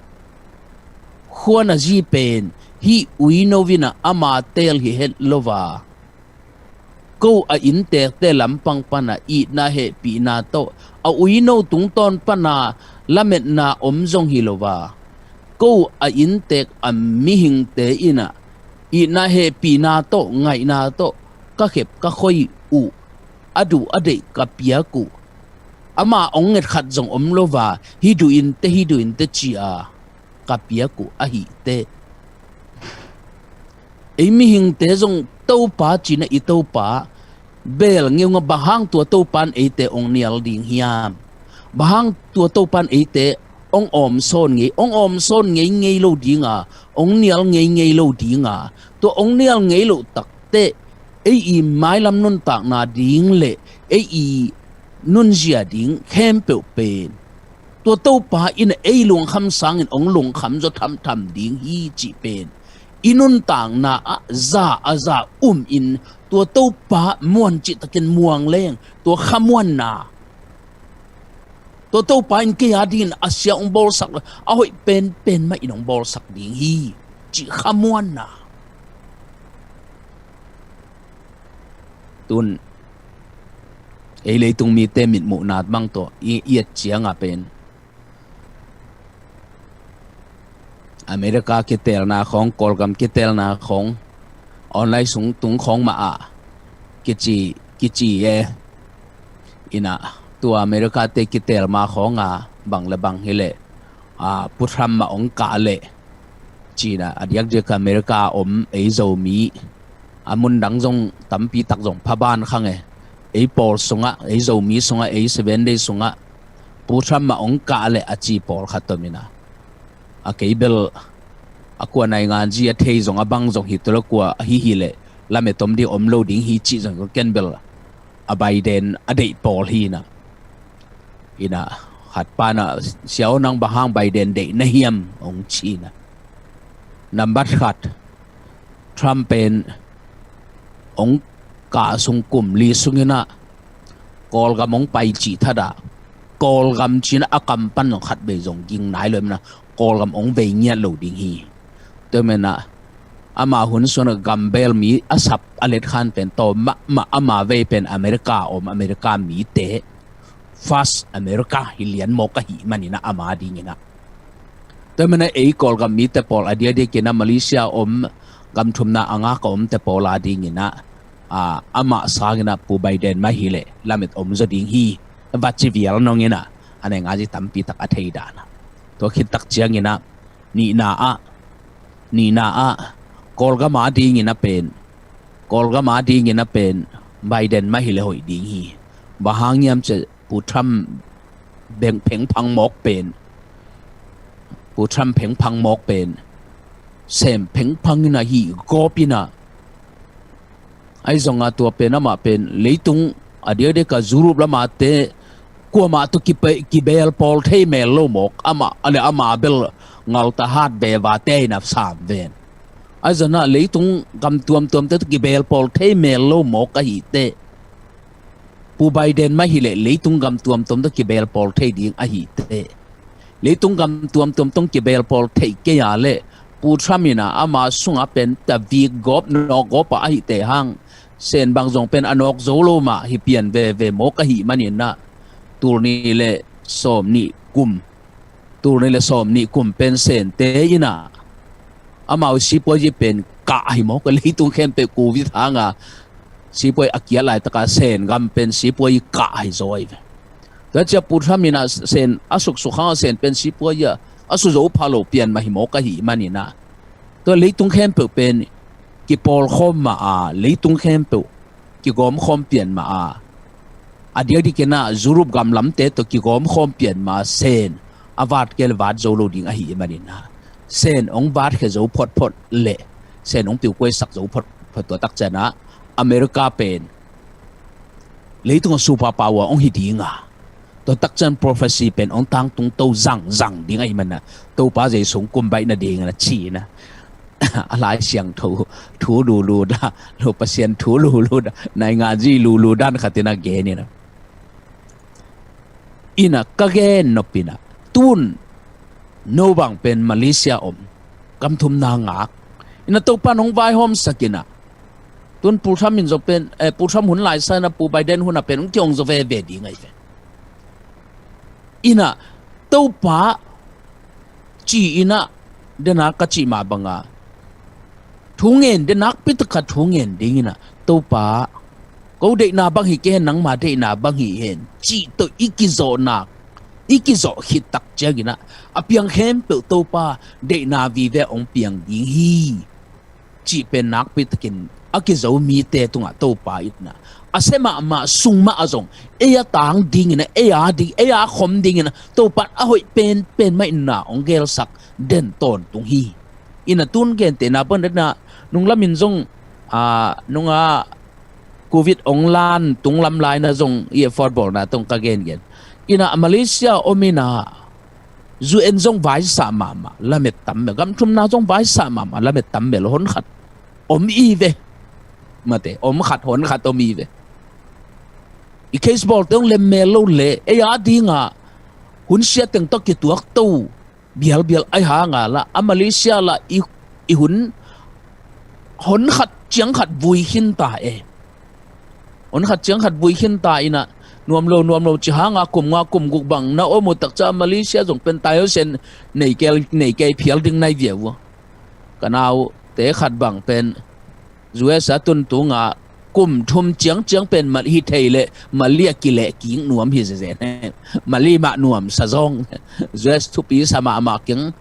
khuan a zi pen hih uino in a ama teel hi het lo a, ko a inntekte lampang pana itna hehpihna tawh a uino tungtawn pana lametna om zong hi lo a, ko a inntek a mihingte in a itna hehpihna tawh, ngaihna tawh ka khep ka khoi uh, a duh a deih ka piak uh, ama ong nget khat zong om lo a, hi duh in teh, hi duh in teh ci a ka piak uh ahih teh, ei mihingte zong Topa ci in a, i Topa bel ngeungah, bang hang tua Topa in eite ong nial ding hiam? Bang hang tua Topa in eite ong awmsawn ngei, ong awmsawn ngeingei lo ding a, ong nial ngeingei lo ding a, tua ong nial ngei loh tak teh ei i mailam nuntakna ding le ei i nunzia ding khempeuh pen tua Topa in a ei lungkham sangin ong lungkham zaw thamtham ding hi cih pen i nuntakna ah za a za um in, tua Topa muan cihtakin muang leng, tua khamuanna, tua Topa in kei a dingin a sia ong bawlsak lo, a hoih penpen mah in ong bawlsak ding hi cih khamuanna. Tun ei leitung mite mitmuhna bang tawh i, i et ciang a pen America kitelna khawng, Kawlgam kitelna khawng, online sung tung khawng mah ah kici, kici e. In a, tua America te kitel ma khawng a, bang le bang hi leh, a, Pu Trump mah ong kah leh ci in a, a diakdiak America om ei Zomi, a mun dang zong tampi tak zong phaban khang e, ei pawl sungah, ei Zomi sungah, ei Seven Day sungah Pu Trump mah ong kah leh a ci pawlkhat om in a, a kei bel a kua naingan zi a thei zong, a bang zong hi tawh lo, kua hi hi leh lamet om ding om lo ding hi cih zong, ken bel a Biden a deih pawl hi in a. In a, khat pa in a, "Sia aw, nang bang hang Biden deih na hiam?" ong ci in a. Nambat khat, Trump pen ong kah sung kum li sung in a Kawlgam ong pai cih thadah, Kawlgam ci in a, a kam pan zong khat vei zong ging nai lo in a, Kawlgam ong vei ngiat lo ding hi. Tua man a, ama hun sung a gambel mi a sap a letkhan pen tawm mahmah, ama vei pen America om, America mite, first America hi lian mawk ahih man in a, ama ding in a. Tua man a ei Kawlgam mite pawl a diakdiak in a Malaysia om, gam thumna a ngak a omte pawl a ding in a, a, amah sang in a Pu Biden mah hi leh lamet om zaw ding hi, va ci vial nong in a, a naingan zi tampi tak a thei dan a. Tua khit tak ciang in a, nihna ah, nihna ah, Kawlgam a ding in a pen, Kawlgam a ding in a pen Biden mah hi leh hoih ding hi. Bang hang hiam cih leh Pu Trump beng phengphang mawk pen, Pu Trump phengphang mawk pen sem phengphang in a, hih gawp in a. Ahi zong a, tua pen amah pen leitung a diakdiak a Europe lam a te kuamah tawh kipe-, kibeel pawl thei mel lo mawk, amah, a leh ama bel ngalta hat veva te in a sam ven. Ahi zong a, leitung gam tuamtuam te tawh kibeel pawl thei mel lo mawk ahih teh, Pu Biden mah hi leh leitung gam tuamtuam tawh kibeel pawl thei ding ahih teh, leitung gam tuamtuam tawh kibeel pawl thei kei a leh Pu Trump in a ama sung a pen ta vik gawp nawk gawp a ahih teh hang, Sen bang zong pen a nawk zo lo mah hi pian veve mawk ahih man in a, tul nih le sawm nih kum, tul nih le sawm nih kum pen Sente in a, amau sipuazi pen kah hi mawk a, leitung khempeuh Covid hang a sipuazi a kiat laitak a Sen gam pen sipuazi kah hi zaw hi ve. Tua ciang Pu Trump in a Sen a suksuk hang a Sen pen sipuazi a, a su zo pha lo pian mah hi mawk ahih man in a, tua leitung khempeuh pen kipawlkhawm mah a, leitung khempeuh kigawmkhawm pian mah a, A diakdikin ah Europe gam lamte tawh kigawm khawm pian ma Sen a vat kei le vat zo lo ding ahih manin ah, Sen hong vat khia zo photphot le Sen hong piukuaisak zo photphot, tua takciang ah America pen leitungah super power hong hi ding a, tua takciang prophecy pen hong tangtung to zangzang ding ahih manin ah, Topa Jesu hong kum baih nadingin a ci-in ah, a Lai Siangtho thu lulu dan, lo Pasian thu lulu dan, nainganzi lulu dan khatin a gen in ah. In ah ka gen nop in ah, tun no bang pen Malaysia om, gam thumna ngak in ah, Topa in hong vaihawmsak in ah, tun Pu Trump in zong pen, eh, Pu Trump hun laisa in ah Pu Biden hun ah pen hong kihong zaw veve ding ahi ve. In ah Topa ci-in ah, dena ka cih mah banga thu ngen, de nakpi tak khat thu ngen dingin ah, Topa, ko deihna bang hi kei hen, nangma deihna bang hi hen, cih tawh i kizawhnak, i kizawh khit takciangin ah, a piang khempeuh Topa deihna vive hong piang ding hi, cih pen nakpi takin a kizo mite tungah Topa in ah, a sia mahmah sung mah ah zong ei a tang dingin ah, ei a ding, ei a khom dingin ah Topa in a hoih penpen mah in ah hong gelsak den tawntung hi. In ah tun gentehna bang in ah, nung lamin zong, a, nung a Covid hong lan tunglam lai in ah zong i a footballna tawh ka gengen. In ah Malaysia om in ah U N zong vaisah mahmah, lamet tam mel, gam thumna zong vaisah mahmah, lamet tam mel, hon khat om i ve. Mate, om khat, hon khat om i ve. I case bawlte hong lemmel lo le, ei a dingah hun sia teng tawh kituak to bialbial ahi hanga lah, a Malaysia lah i, i hun hon khat ciang khat vui khin ta e. Hon khat ciang khat vui khin ta in ah, nuam lo, nuam lo ci hanga kum nga kum guk bang na om uh takciang Malaysia zong pen tayosen nei kei, nei kei phial ding nai viau uh. Ka naute khat bang pen U S a tun tungah kum thum ciangciang pen mal hi thei le, Mali a kileh kik nuam hi zezen. Mali mah nuam sa zong, U S thupi sa mahmah keng.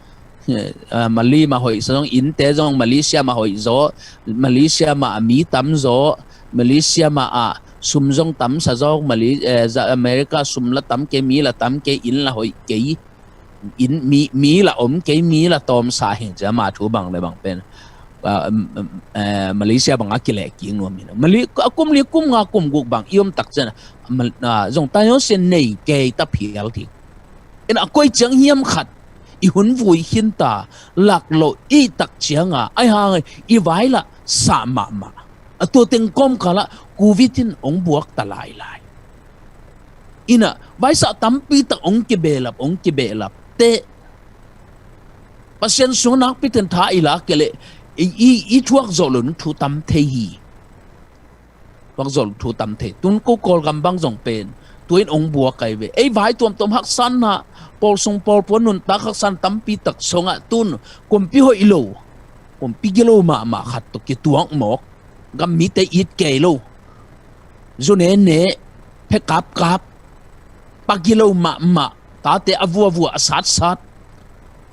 Eh, Mali mah hoih sa zong, innte zong Malaysia mah hoih zaw, Malaysia mah a mi tam zaw, Malaysia mah a sum zong tam sa zong, Mali-, eh, za-, America sum la tam kei, mi la tam kei, inn la hoih kei, inn, mi, mi la om kei, mi la tawm sa hing cia, mah thu bang le bang pen, ah, em, em, eh, Malaysia bang a kileh kik nuam hi. Mali, a kum li kum nga kum guk bang i om takciang, Mal-, ah, zong tayosen nei kei ta phial ding. In a koi ciang hiam khat i hun vui khin ta, lak lo i takcianga, ahi hanga i vai lah sah mahmah. A tua teng kawmkalah Covid in hong buak ta lailai. In ah vaisah tampi tak hong kibehlap, hong kibehlap teh, Pasian sung nakpi ten tha i lak kei leh i, i, i thuak zawh loh thu tam thei hi. Thuak zawh thu tam thei. Tun ko Kawlgam bang zong pen tua in hong buak ahi ve. Ei vai tuamtuam haksa na, pawl sung pawl pua nuntak haksa tampi tak sungah tun kumpi hoih lo, kumpi gilo mahmah khat tawh kituak mawk. Gam mite it kei lo. Zu nene, phe kapkap, pa gilo mahmah, tate a vuavua, a satsat,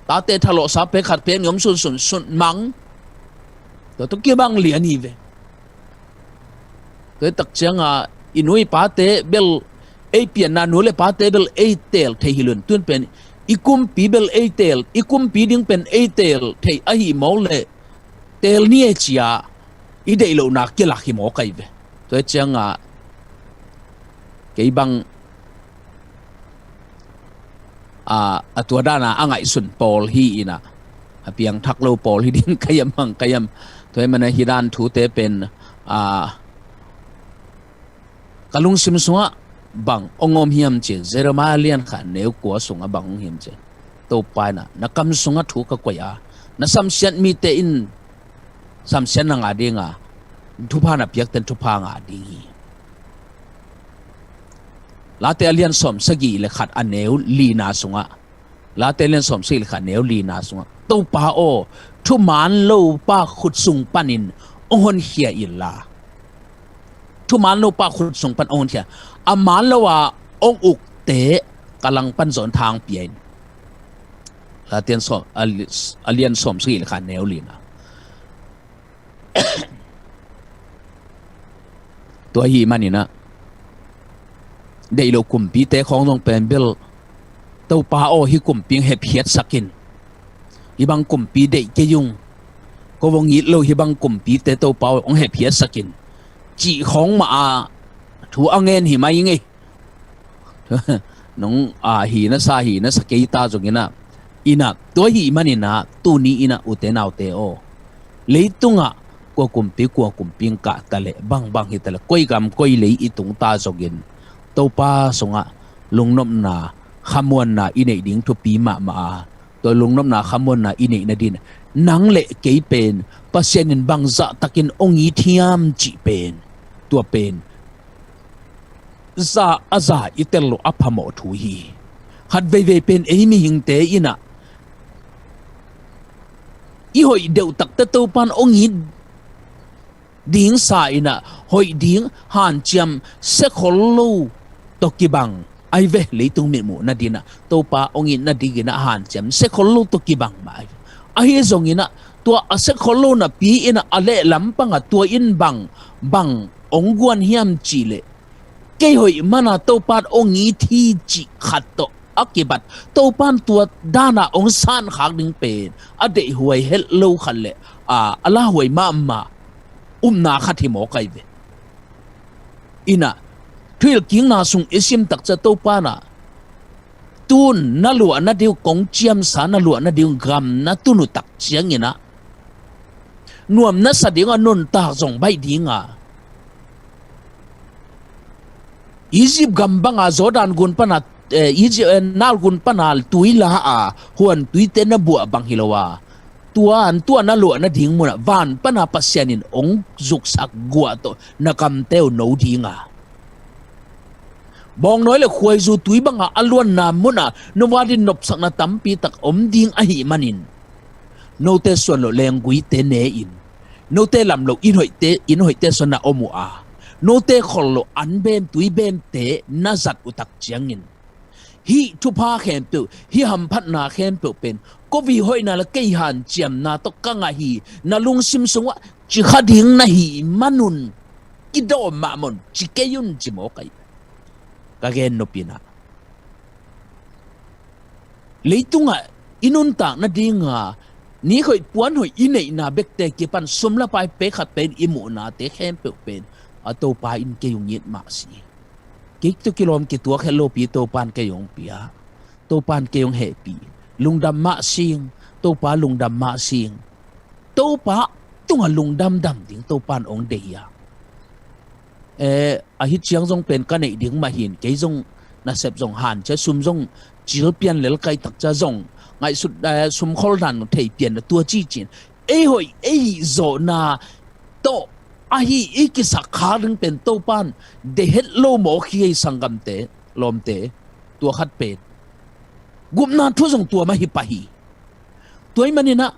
tate thalawhsa pek khat pek nih om sunsun, sunmang. Tua tawh kibang lian hi ve. Tua hi tak cianga i nu i pate bel ei pianna, nu le pate bel ei teel thei hi lo in, tun pen i kumpi bel ei teel, i kumpi ding pen ei teel thei ahih mawk leh teel ni e cia i deih lohna kilak hi mawk ahi ve. Tua hi cianga kei bang a, a tua dana a ngaihsun pawl hi in a, a piangthak lo pawl hi ding ka hiam, mang ka hiam. Tua hi mana hi dan thute pen, a, ka lungsim sungah bang hong om hiam cih, Jeremiah lian khat neu kua sungah bang hong hiam cih, Topa in a, na kam sungah thu ka koih a, na samsiat mite in samsiat na ngah ding a, thupha na piakten thupha ngah ding hi. Late a lian sawm sagih le khat a neu lina sungah, Late a lian sawm sagih le khat neu lina sungah, Topa aw, thuman lopa khut sung panin hong honkhia inla, thuman lopa khut sung pan hong honkhia, a man lo a hong ukte ka langpan zawh in thang pia in. Late a lian sawm, a li-, a lian sawm sagih le khat neu lina. Tua hi manin a, Deih loh kumpite khawng zong pen bel, Topa aw, hih kumpi hong hepkhiatsak in. Hih bang kumpi deih kei ung. Ko vong it lo hih bang kumpite Topa aw, hong hepkhiatsak in, cih khawng mah a thu a ngen hi mai ngei. Nong a hi na sa, hi na sa kei ta zongin ah, in ah, tua ahih manin ah tuni in ah, ute naute aw, leitungah kua kumpi kua kumpi in kah ta leh, bangbang hi ta leh, koi gam koi lei i tung ta zongin, Topa sungah lungnopna, khamuanna i neih ding thupi mahmah a, tua lungnopna, khamuanna i neih nadin nang le kei pen Pasian in bang zahtakin hong it hiam cih pen, tua pen za a za i tel loh a phamawh thu hi. Khat veivei pen ei mihingte in ah, i hoih deuh takte Topa in hong it ding sa in ah, hoih ding hanciam, siakhol lo tawh kibang ahi ve. Leitung mitmuh nadin ah Topa hong it nadingin ah hanciam, siakhol lo tawh kibang mah ahi ve. Ahi zongin ah, tua a siakhol lo napi in ah, a leh lampang ah tua in bang, bang hong guan hiam cih leh, kei hoih man a Topa in hong it hi cih khat tawh a kibat, Topa in tua dan a hong sankhak ding pen a deihhuai het lo khat le, a, a lauhuai mahmah upna khat hi mawk ahi ve. In ah, thuhilhkikna sung i sim tak ciang Topa in ah, tun na luah nading uh, kong ciamsa na luah nading uh gam na tun uh tak ciangin ah, nuam na sa ding a nuntak zong baih ding a, Egypt gam bang a Jordan gun pan a, eh, Egypt, eh, Nile gun pan a tui la a, huan tuite na buah bang hi lo a, tua an, tua na luah nading mun ah van pan a Pasian in hong zuksak guah tawh na kamte uh no ding a, bawngnawi le khuaizu tui bang a a luanna mun ah Noah in nopsakna tampi tak om ding ahih manin, note suan loh lengguite ne in, note lam loh inn hoihte, inn hoihte sungah na om uh a, note khol loh an bem tui bemte na zat uh tak ciangin, hih thupha khempeuh, hih hamphatna khempeuh pen, ko vei hoihna le kei hanciamna tawh ka ngah hi, na lungsim sungah ci kha ding na hih man un, kidawm mahmah un, ci kei un, ci mawk ahi. Ka gen nop in ah, leitungah i nuntak nading a, nik hoih puan hoih i neihna bekte kipan sum le pai pek khat pen i muhnate khempeuh pen, a, Topa in kei hong it mah si. Kei tawh kilawm kituak het lopi Topa in kei hong pia, Topa in kei hong hehpih. Lungdam mah sing, Topa lungdam mah sing. Topa tungah lungdam dam ding Topa in hong deih a. Eh, ahi ciang zong pen ka neih ding mah hin, kei zong nasep zong hanciam, sum zong cil pian lel ka hih tak ciang zong ngaihsut, eh, sum khol dan thei pian na tua ci cin. Ei hoih, ei hih zawhna tawh ahi i kisak khak ding pen Topa in deih het lo mawk hi ei, sanggamte, lawmte, tua khat pen. Gupna thu zong tua mah hi pah hi. Tua ahih manin ah,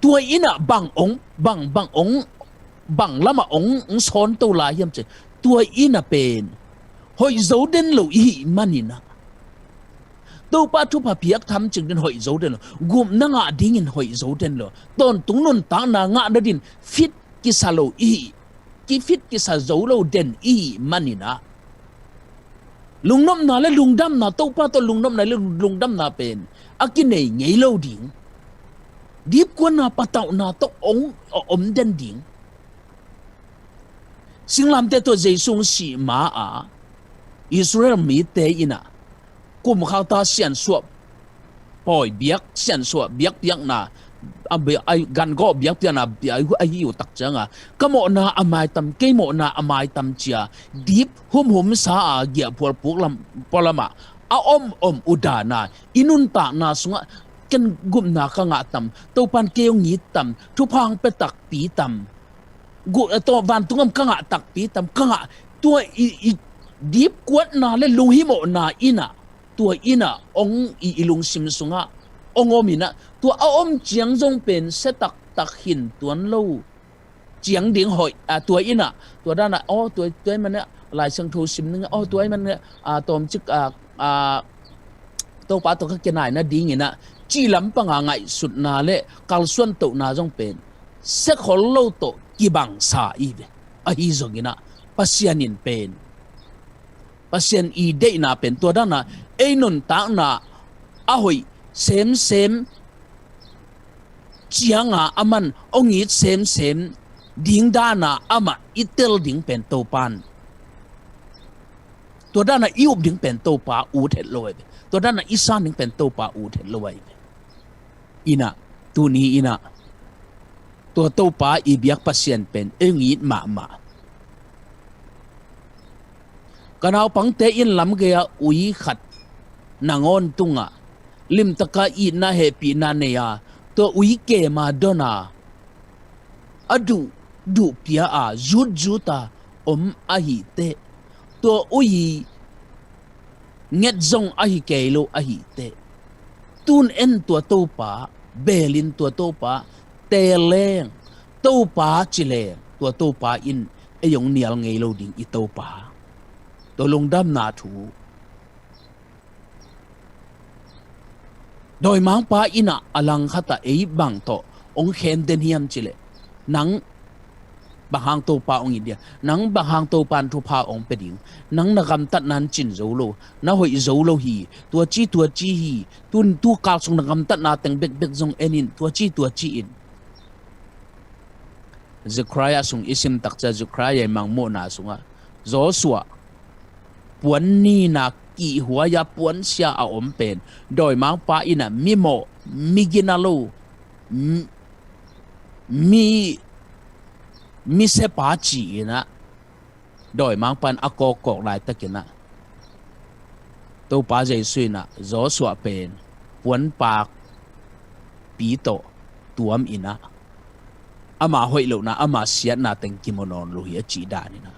tua in ah bang ong, bang, bang ong, bang lamah ong, ong sawn to lai hiam cih leh, tua in ah pen hoih zo den lo i hih manin ah, Topa thupha piak tham cing dingin hoih zo den lo, gupna ngah dingin hoih zo den lo, tawntung nuntakna ngah nadin fit kisa lo i hih, kifit kisa zo lo den i hih manin ah, lungnopna le lungdamna, Topa tawh lungnopna le lungdamna pen a kinei ngei lo ding. Dipkuatna patauhna tawh ong, a om den ding. Singlamteh tawh Jesu hong sih ma a, Israel mite in ah kumkhakta siansuah pawi biak, siansuah biakpiakna, a, a, gangawh biakpiakna, a, ahi uh tak ciangin, ka mawhna a maitam, kei mawhna a maitam ci-a, dip humhumsa a, giahphual puk lam, pualamah a om om uh dan a, i nuntakna sungah ken gupna ka ngah tam, Topa in kei hong it tam, thupha hong pia takpi tam, gu-, eh, taw, vantung gam ka ngah takpi tam, ka ngah, tua i, i dipkuatna le lunghimawhna in ah, tua in ah ong i, i lungsim sungah ong om in ah, tua a om ciang zong pen sia taktak hi tuan lo. Ciang ding hoih, a, tua in ah, tua dan ah, aw, tua, tua ahih manin ah, Lai Siangtho sim ning, aw, tua ahih manin ah, a, tawmcik, a, a, Topa tawh ka kinai nadingin ah, cih lampang a ngaihsutna le kalsuan tohna zong pen sia khol lo tawh kibangsa i ve. Ahi zongin ah, Pasian in pen Pasian i deihna pen tua dana ei nuntakna a hoih semsem cianga aman hong it semsem ding dana amah i tel ding pen Topan, tua dana i up ding pen Topa ut het lo ahi ve. Tua dana i san ding pen Topa ut het lo ahi ve. Inah, tuni inah tua Topa i biak Pasian pen ei hong it mahmah. Ka naupangte in lamgei-a ui khat nangawn tungah limtaka itna hehpihna nei-a, tua ui kema dona a duh duh pia-a zutzuta om ahi teh, tua ui nget zong ahi kei lo ahi teh, tun en tua Topa, belin tua Topa, teel leng, Topa ci leng, tua Topa in ei hong nial ngei lo ding i Topa. Tua lungdamna thu. Dawimangpa inah a langkhatah ei bang tawh hong khen den hiam cileh, nang bang hang Topa hong it dia, nang bang hang Topan thupha hong pia ding, nang na gamtatna in cin zo lo, na hoih zo lo hi, tua ci tua ci hi, tun tu kal sung na gamtatna teng bekbek zong en in, tua ci tua ci in. Zechariah sung i sim takcia, Zechariah i mangmuhna sungah Joshua puan nina kihhuai-a puansia a om pen dawimangpa inah mimawh, migina lo, mi, mi, misepa ci inah dawimangpa in a kawkkawk laitakinah Topa Jesu inah Joshua pen puanpak pi tawh tuam inah ama hoih lohna, ama siatna teng kimu nawn lo hi a cih dan inah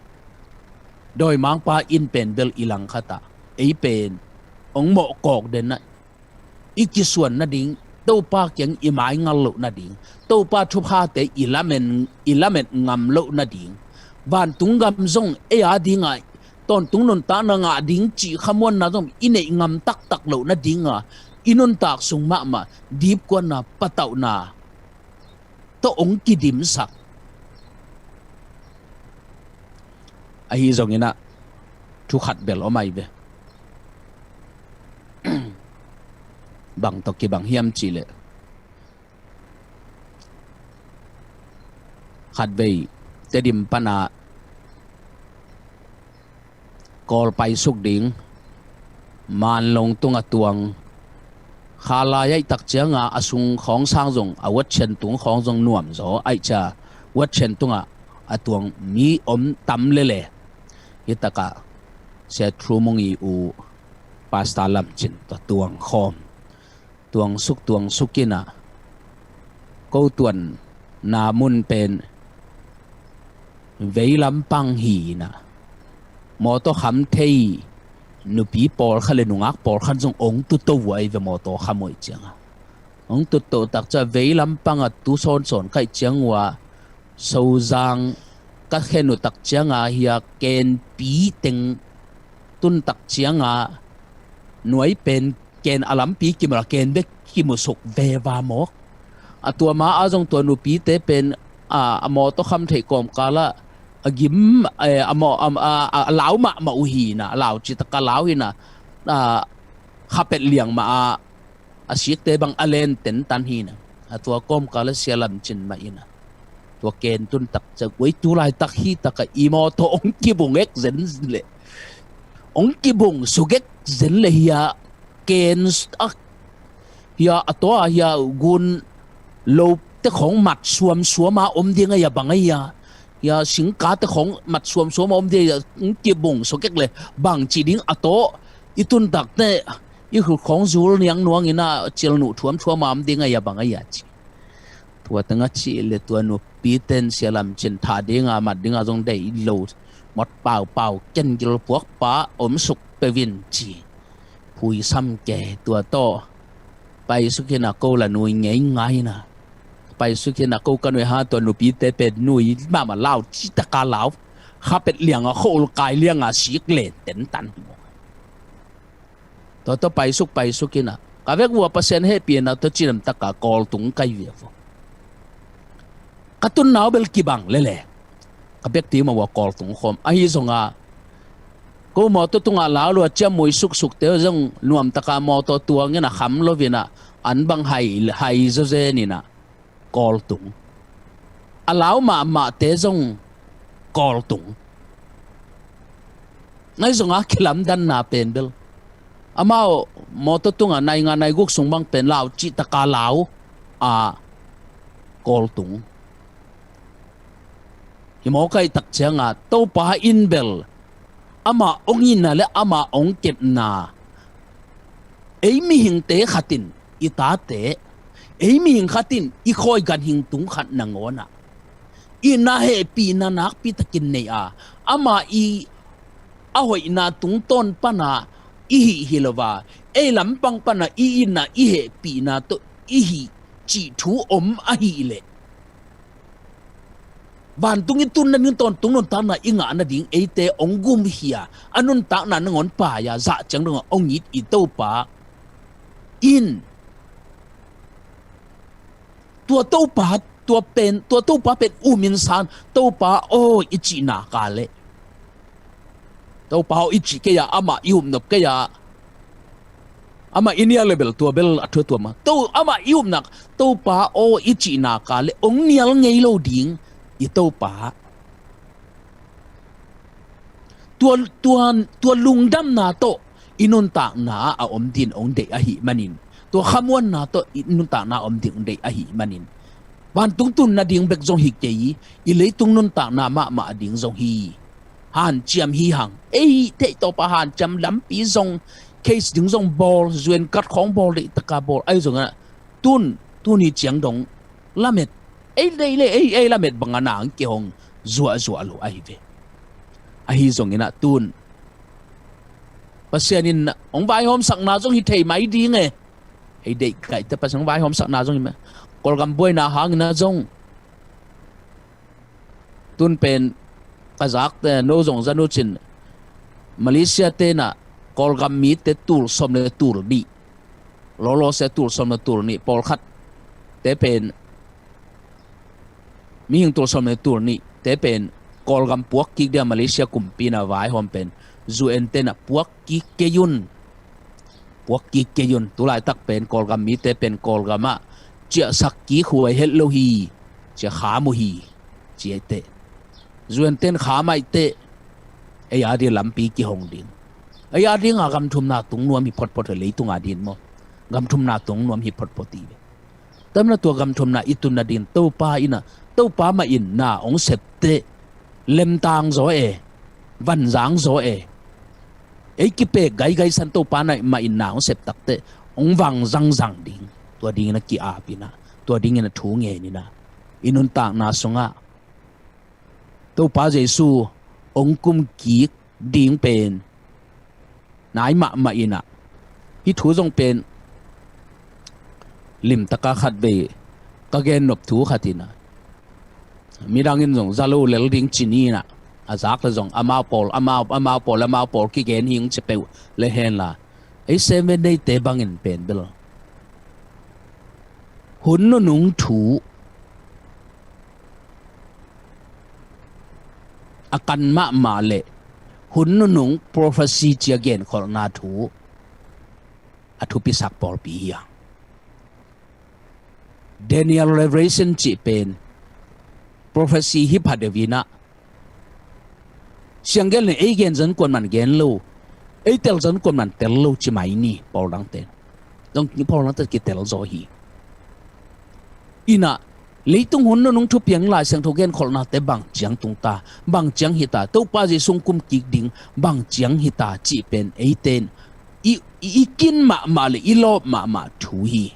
dawimangpa in pen bel i langkhatah ei pen hong mawhkawk denah i kisuan nading, Topa kiang i maingal loh nading, Topa thuphate i lamen, i lamet ngam loh nading, vantung gam zong ei a dingah tawntung nuntakna ngah ding cih khamuanna zong i neih ngam taktak loh nadinga i nuntak sung mahmah dipkuanna, patauhna tawh hong kidimsak. Ahi zonginah thu khat bel om ahi ve. Bang tawh kibang hiam cihleh, khatvei Tedim pana Kawl paisuk ding, Manlong tungah tuang, khalai aih tak cianga a sung khawng sang zong, a watchhen tung khawng zong nuamzaw aih cia, watchhen tungah a tuang mi om tam lele. Hitakah Sia Thu Mung i u Pastor Lam Cin tua tuang khawm. Tuangsuk, tuangsuk inah, ko tuanna mun pen veilam pang hi inah, mawtaw kham thei nupi pawlkhat le nungak pawlkhat zong ong tuto uh ahi ve, mawtaw kham uh aih cianga. Ong tuto takcia veilam panga tu sawnsawn kaih ciang uh a, Sozang ka khen uh tak cianga hia kenpi teng tun tak cianga nuai pen ken a lampi kimu la, ken bek kimusuk veva mawk. A tua ma a zong tua nupite pen a, a mawtaw kham theih kawmkala a gim, eh, a maw, a, a, a, a lau mahmah uh hina, a lau citaka lau hina, a, khapet liang mah a, a sikte bang a len tentan hina. A tua kawmkala Sia Lam Cin mah ina, tua ken tun tak ciang, oi, tu laitak hitaka i mawtaw ong kibung ek zen leh, ong kibung suk ek zen leh hia, ken a hia, a tua hia gun lo te khong mat suamsuama om ding a hia, bang a hia, hia singka te khong mat suamsuama om ding a hia, ong kibung suk ek leh bang ci ding a taw i tun tak te i khut khong zul niang nuang ina, cilnuh thuamthuama om ding a hia, bang a hia ci. Tua teng a cih leh tua nupi ten Sia Lam Cin tha dinga mat dinga zong deih lo, mawt paupau, ken gil puakpa om suk peuh in ci. Phuisam kei tua taw. Paisuk ina, ko la nui ngei ngai ina. Paisuk ina, ko ka nui ha, tua nupite pen nui mahmah, lau citaka lau. Khapet lianga, kho-ul kai lianga sik len tentan hi maw. Tua tawh paisuk, paisuk ina, ka vek vua Pasian hehpihna tawh cidamtaka Kawl tung kai via vua. Ka tunna uh bel kibang lele. Ka bek ti mah vua Kawl tung khawm. Ahi zonga Ko mawtaw tungah lau lua ciah mui suksukte zong nuamtaka mawtaw tuangin a kham loinah an bang hai, hai zawzeninah kawltung. A lau mahmahte zong kawltung. Ngai zonga kilamdanna pen bel amau mawtaw tungah nai nga nai guk sung bang pen lau cihtaka lau a kawltung. Hi mawkai tak cianga Topa in bel amah ong itna le amah ong kepna, ei mihingte khatin i tate, ei mihing khatin i khawi ganhing tung khat nangawnah itna hehpihna nakpitakin nei a, amah i a hoihna tungtawn pana i hih hi lo a, ei lampang pana i itna i hehpihna tawh i hih cih thu om ahileh vantung i tunna ding tawntung nuntakna i ngah nading eite ong gum hi a, a nuntakna nangawn pai a, zah ciang dongah ong it i Topa in tua Topa, tua pen, tua Topa pen umin san, Topa aw i cihna ka leh, Topa aw i cih kei a, amah i upnop kei a, amah i nial le bel tua bel a thu tua ma. To, amah i upna, Topa aw i cihna ka leh ong nial ngei lo ding i Topa. Tua, tua, tua lungdamna tawh i nuntakna a om din ong deih ahih manin, tua khamuanna tawh i nuntakna a om din ong deih ahih manin, vantung tun nading bek zong hi kei, i leitung nuntakna mahmah ding zong hi. Hanciam hi hang. Ei theih tawpa hanciam lampi zong, case ding zong bawl, zuan kat khawng bawl, deih taka bawl. Ahi zongah tun, tun hi ciang dong lamet, ei deih le ei, ei lamet bangah nang kihong zuahzuah lo ahi ve. Ahi zonginah tun Pasian in hong vaihawmsakna zong hi thei mai ding e. Ei deih kaihte Pasian hong vaihawmsakna zong hi mai. Kawlgam buaina hanginah zong tun pen ka zakte no zong zan uh cin, Malaysia tenah Kawlgam mite tul sawm le tul nih, lawlawsia tul sawm le tul nih, pawlkhat te pen mihing tul sawm le tul nih te pen Kawlgam puak kik dia Malaysia kumpi na vaihawm pen U N tenah puak kik kei un. Puak kik kei un. Tulaitak pen Kawlgam mite pen Kawlgamah ciahsak kik huai het lo hi. Ciah kham uh hi. Ci ahi teh, U N ten kham ahi teh, ei a ding lampi kihong ding. Ei a dinga gamthumna tung nuam hi photphot hi, leitunga din maw? Gamthumna tung nuam hi photphot hi. Tamna tua gamthumna i tun nading Topa inah, Topa mah in na hong sep teh lemtang zaw e, vanzang zaw e. Ei kipek gaigai san Topa na mah in na hong sep takteh hong vang zangzang ding. Tua dingin a ki-ap inah, tua dingin a thu ngen inah, i nuntakna sungah Topa Jesu hong kum kik ding pen nai mahmah inah, hih thu zong pen limtaka khatvei ka gennop thu khat inah, midang in zong za lo lel ding ci ni inah, a zak le zong amau pawl, amau, amau pawl, amau pawl kigen hing ci peuh le henla, ei Seventh Day te bangin pen bel hun nunung thu a kan mahmah le hun nunung prophecy cia genkholhna thu a thupisak pawlpi hi a. Daniel Revelation cih pen prophecy hi phadeuh inah, sianggen le ei gen zan kuan man gen lo, ei tel zan kuan man tel lo ci mai ni, pawl dangte. Zong pawl dangte kitel zaw hi. Inah, leitung hun nunung thupiang Lai Siangtho genkholhnate bang ciang tungta, bang ciang hita, Topa Jesu hong kum kik ding bang ciang hita cih pen eiten i, i, i kin mahmah le i lawp mahmah thu hi.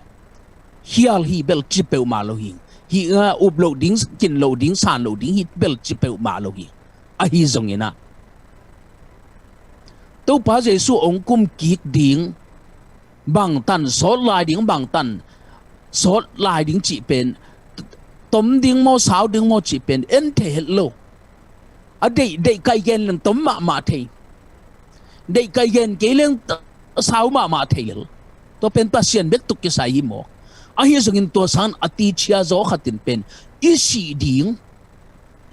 Hial hi bel ci peuhmah lo hi. Hih, uh, up loh ding, kin loh ding, san loh ding hi bel ci peuhmah lo hi. Ahi zonginah Topa Jesu hong kum kik ding, bangtan sawt lai ding, bangtan sawt lai ding cih pen, tom ding maw, sau ding maw cih pen en thei het lo. A deih, deih kai gen leng tom mahmah thei. Deih kai gen kei leng t-, sau mahmah thei lel. Tua pen Pasian bek tuk kisai hi mawk. Ahi zongin tua san a tichia zaw khatin pen i sih ding.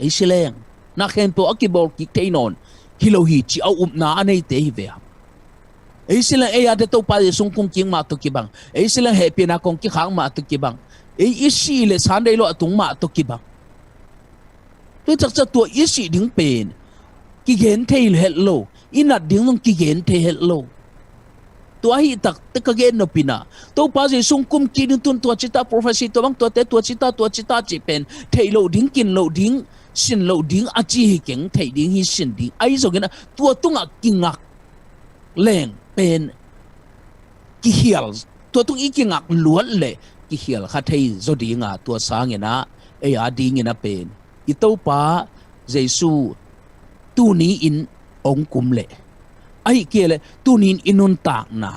Ei si leng, na khempeuh a kibawl kik thei nawn, hi lo hi ci a upna a neite hi ve a. Ei si leng ei a de Topa Jesu kum kik mah tawh kibang. Ei si leng hehpihna kong kikhak mah tawh kibang. Ei i si le sandei lo a tung mah tawh kibang. Tua cakcak tua i sih ding pen kigen thei het lo. I nat ding zong kigen thei het lo. Tua ahi takte ka gen nopina, Topa Jesu kum kik ding tun tua cita prophecy tua bang tuate tua cita tua cita cih pen theih loh ding, kin loh ding, sin loh ding a ci hi keng, theih ding hi, sin ding. Ahi zongin a tua tungah kingak leng pen kihial, tua tung i kingak luat le kihial kha thei zaw dinga, tua sangin a ei a dingin a pen i Topa Jesu tuni in ong kum le, ahi kei le tuni in i nuntakna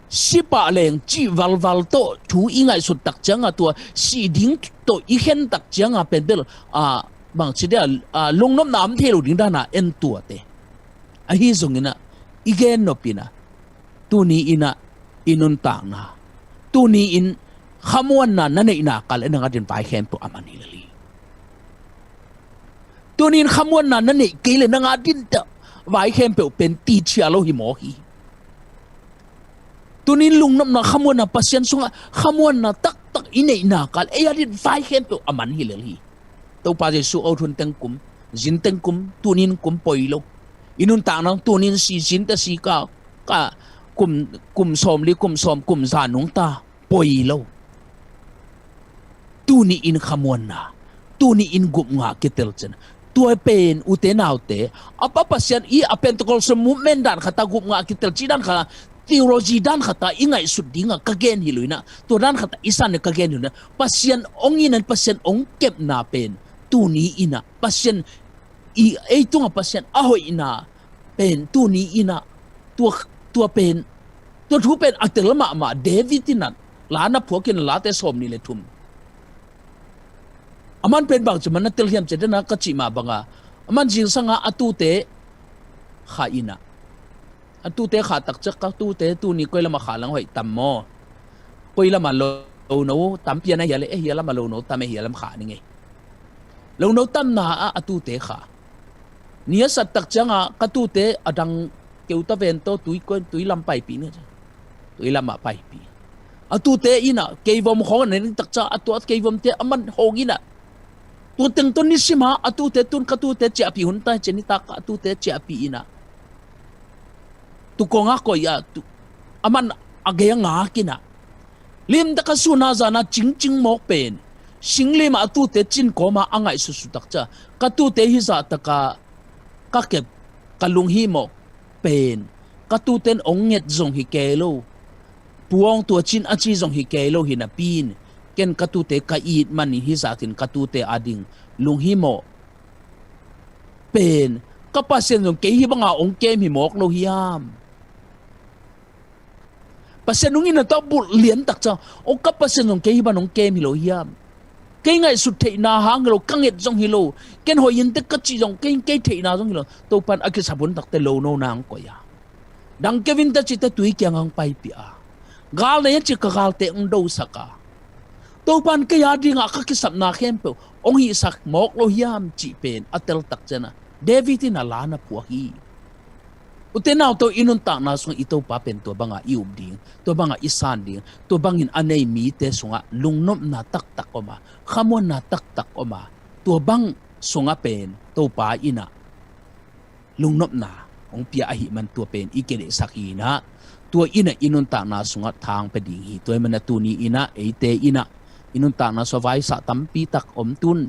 sipah leng cih valval tawh thu i ngaihsut tak cianga, tua sih ding tawh i khen tak cianga pen bel a bangci dia a lungnopna om thei lo ding dana en tuate. Ahi zongin a i gen nopina tuni in a i nuntakna, tuni in khamuanna na neihna kal e nang a din vai khempeuh a man hi lel hi. Tuni in khamuanna na neih kei le nang a din tah vai khempeuh pen tichia lo hi mawk hi. Tuni in lungnopna khamuanna Pasian sungah khamuanna taktak i neihna kal ei a din vai khempeuh a man hi lel hi. Topa Jesu o thun teng kum, zin teng kum, tuni in kum poi lo. I nuntakna tuni in si, zin te si ka, ka kum, kum sawm li, kum sawm, kum za nungta poi lo. Tuni in khamuanna, tuni in gupngah kitel cin. Tua pen ute naute a pa Pasian i a Pentecostal movement dan khata gupngah kitel ci dan khata, theology dan khata i ngaihsut dinga ka gen hi lo ina, tua dan khata i san ka gen hi lo ina, Pasian ong ina, Pasian ong kepna pen tuni ina, Pasian i ei tunga Pasian a hoihna pen tuni ina, tua, tua pen, tua thu pen a tel mahmah. David ina la na phuakin, Late sawm nih le thum. Aman pen bangci man na tel hiam ci dena ka cih mah banga, aman zingsanga a tute kha ina, a tute kha takciak, ka tute tuni koi lama kha lang hoih tam maw? Koi lama lo, lo no tampi a na hia le, e hia lama lo no tam e hia lam kha ni ngei. Lo no tamna a a tute kha. Ni a sat tak cianga ka tute a dang keu ta ven to tui koi, tui lam paipih ni. Tui lamah paipih. A tute ina keivom khawng a na ning takcia a tua keivomte a man hawng ina. Tua teng to nisima a tute tun ka tute ciahpih hun tai cian nitak a tute ciahpih ina. Tukawngah koih ah tu, a man a gei a ngak ina. Limtak a suna zana cingcing mawk pen singlim ah a tute cin kawma a ngaihsutsutak cia ka tute hizah taka ka kep ka lunghimawh pen ka tuten ong nget zong hi kei lo. Puang tua cin a ci zong hi kei lo hi napi in ken ka tute ka it manin hizatin ka tute ading lunghimawh pen ka Pasian zong kei hi banga ong kem hi mawk lo hiam? Pasian ung ina tawh bulh liantak ciang, o ka Pasian zong kei hi ban ong kem hi lo hiam? Kei ngaihsut theihna hang hi lo, ka nget zong hi lo, ken hoih in tek ka cih zong kei, kei theihna zong hi lo. Topan a kisap hun takte lo no nang koih a, dang kevin ta cihte tui kiang ang paipih a, gal nei a cih ka galte ang dosak a, Topan kei a dingah ka kisapna khempeuh ong hihsak mawk lo hiam cih pen a teltak ciana David in a la na phuak hi. Ute naute, i nuntakna sungah i Topa pen tua bangah i up ding, tua bangah i san ding, tua bangin a nei mite sungah lungnopna taktak om a, khamuanna taktak om a, tua bang sungah pen Topa inah lungnopna hong pia ahih man tua pen i kideihsak hi inah, tua inah i nuntakna sungah thang pia ding hi. Tua ahih manah tuni inah eite inah i nuntakna sungah vaisah tampi tak om tun.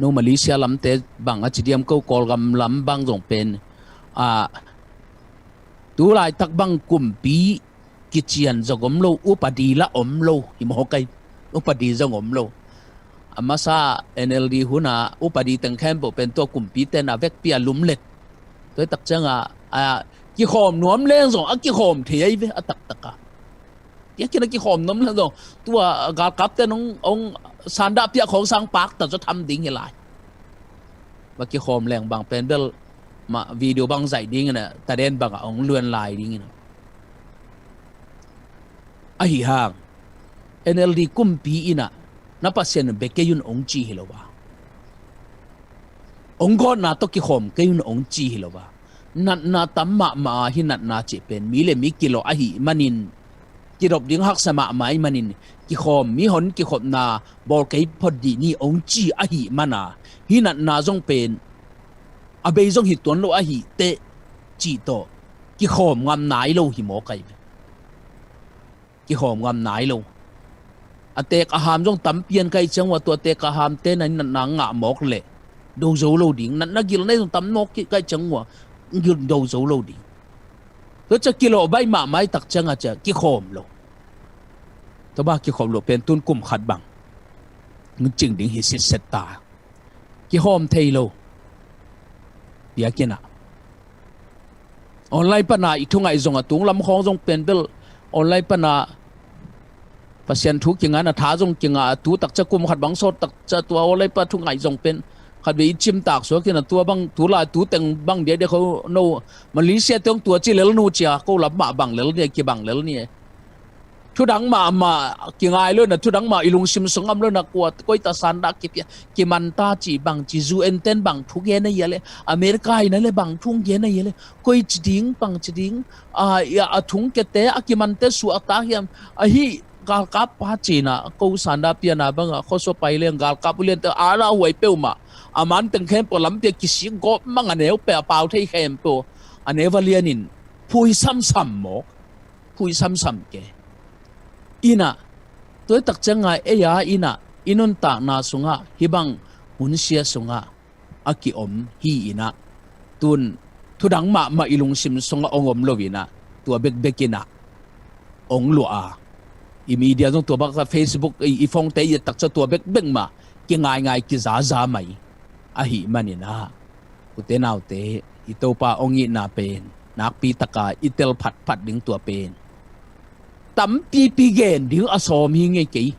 No Malaysia lamte bang a ci diam, ko Kawlgam lam bang zong pen, a, tu laitak bang kumpi kician zong om lo, upadi lah om lo hi mawk ai. Upadi zong om lo. A masa N L D hunah upadi teng khempeuh pen tua kumpite na vekpi a lumlet. Tua hi tak ciangah, a, kikhawm nuam leng zong a kikhawm thei ai ve a taktak a. Tia khin a kikhawm nuam leng zong tua galkapte nong, ong sandahpiah khawng sang pakta zaw tham ding hi lai. Va kikhawm leng bang pen bel mah video bang zaih dingin a, taden bangah ong luan lai dingin a. Ahi hang N L D kumpi inah na Pasian bia kei un ong ci hi lo a, Ong gawtna tawh kikhawm kei un ong ci hi lo a. Natna tam mahmah a, hih natna cih pen mi le mi kilawh ahih manin, kidop ding haksa mahmah ahih manin, kikhawm, mihon kikhopna bawl kei phot dih ni ong ci ahih mana, hih natna zong pen a bei zong hi tuan lo ahih teh cih tawh kikhawm ngam nai lo hi mawk ahi ve. Kikhawm ngam nai lo. A teek a ham zong tampi an kaih ciang uh a, tua teek a hamte na natna ngah mawk leh do zo lo ding. Natna gilna zong tam nawk kaih ciang uh a, gil do zo lo ding. Tua ciah kilawh baih mahmah i tak ciang a ciah kikhawm lo. Tua bang kikhawm lo pen tun kum khat bang cing ding hi sitset ta. Kihawm thei lo. Biakinn ah online pana i thu ngaih zong a, tung lam khawng zong pen bel online pana Pasian thu kingah na, tha zong kingah a, tu takcia kum khat bang sawt takcia tua online pa thu ngaih zong pen khat vei i cimtak suak in a, tua bang tu lai tu teng bang diakdiak kho no. Malaysia teng tua ci lel nu cia, ko lam mah bang lel ni, kibang lel ni. Thudang mahmah kingai lo na, thudang mah i lungsim sung om lo na, kua, koi ta sandah kipia, kimanta ci bang ci, U N ten bang thu gen a hia le, America ina le bang thu gen a hia le, koi ci ding bang ci ding, a, a thung kete, a kimante suah a ta hiam, ahi galkap pa cina, ko sandah piana banga, khuasua pai leng galkap uliante, a la huai peuhmah, a man teng khempeuh lampi a kisik gawp mang a neu peuh, a pau thei khempeuh a neu va lianin phui samsam mawk. Phui samsam ke. Ina, tua tak cianga ei a ina, i nuntakna sungah, hih bang hunsia sungah a kiom hi ina, tun thudang mahmah i lungsim sungah ong om lo ina, tua bekbek ina ong luah a, i media zong tua bak, Facebook, i, i phone te i tak cia tua bekbek mah kingaingai kizaza mai ahi manina. Ute naute, i Topa ong itna pen nakpi taka i tel phatphat ding tua pen tampipi gen ding a sawm hi ngei kei.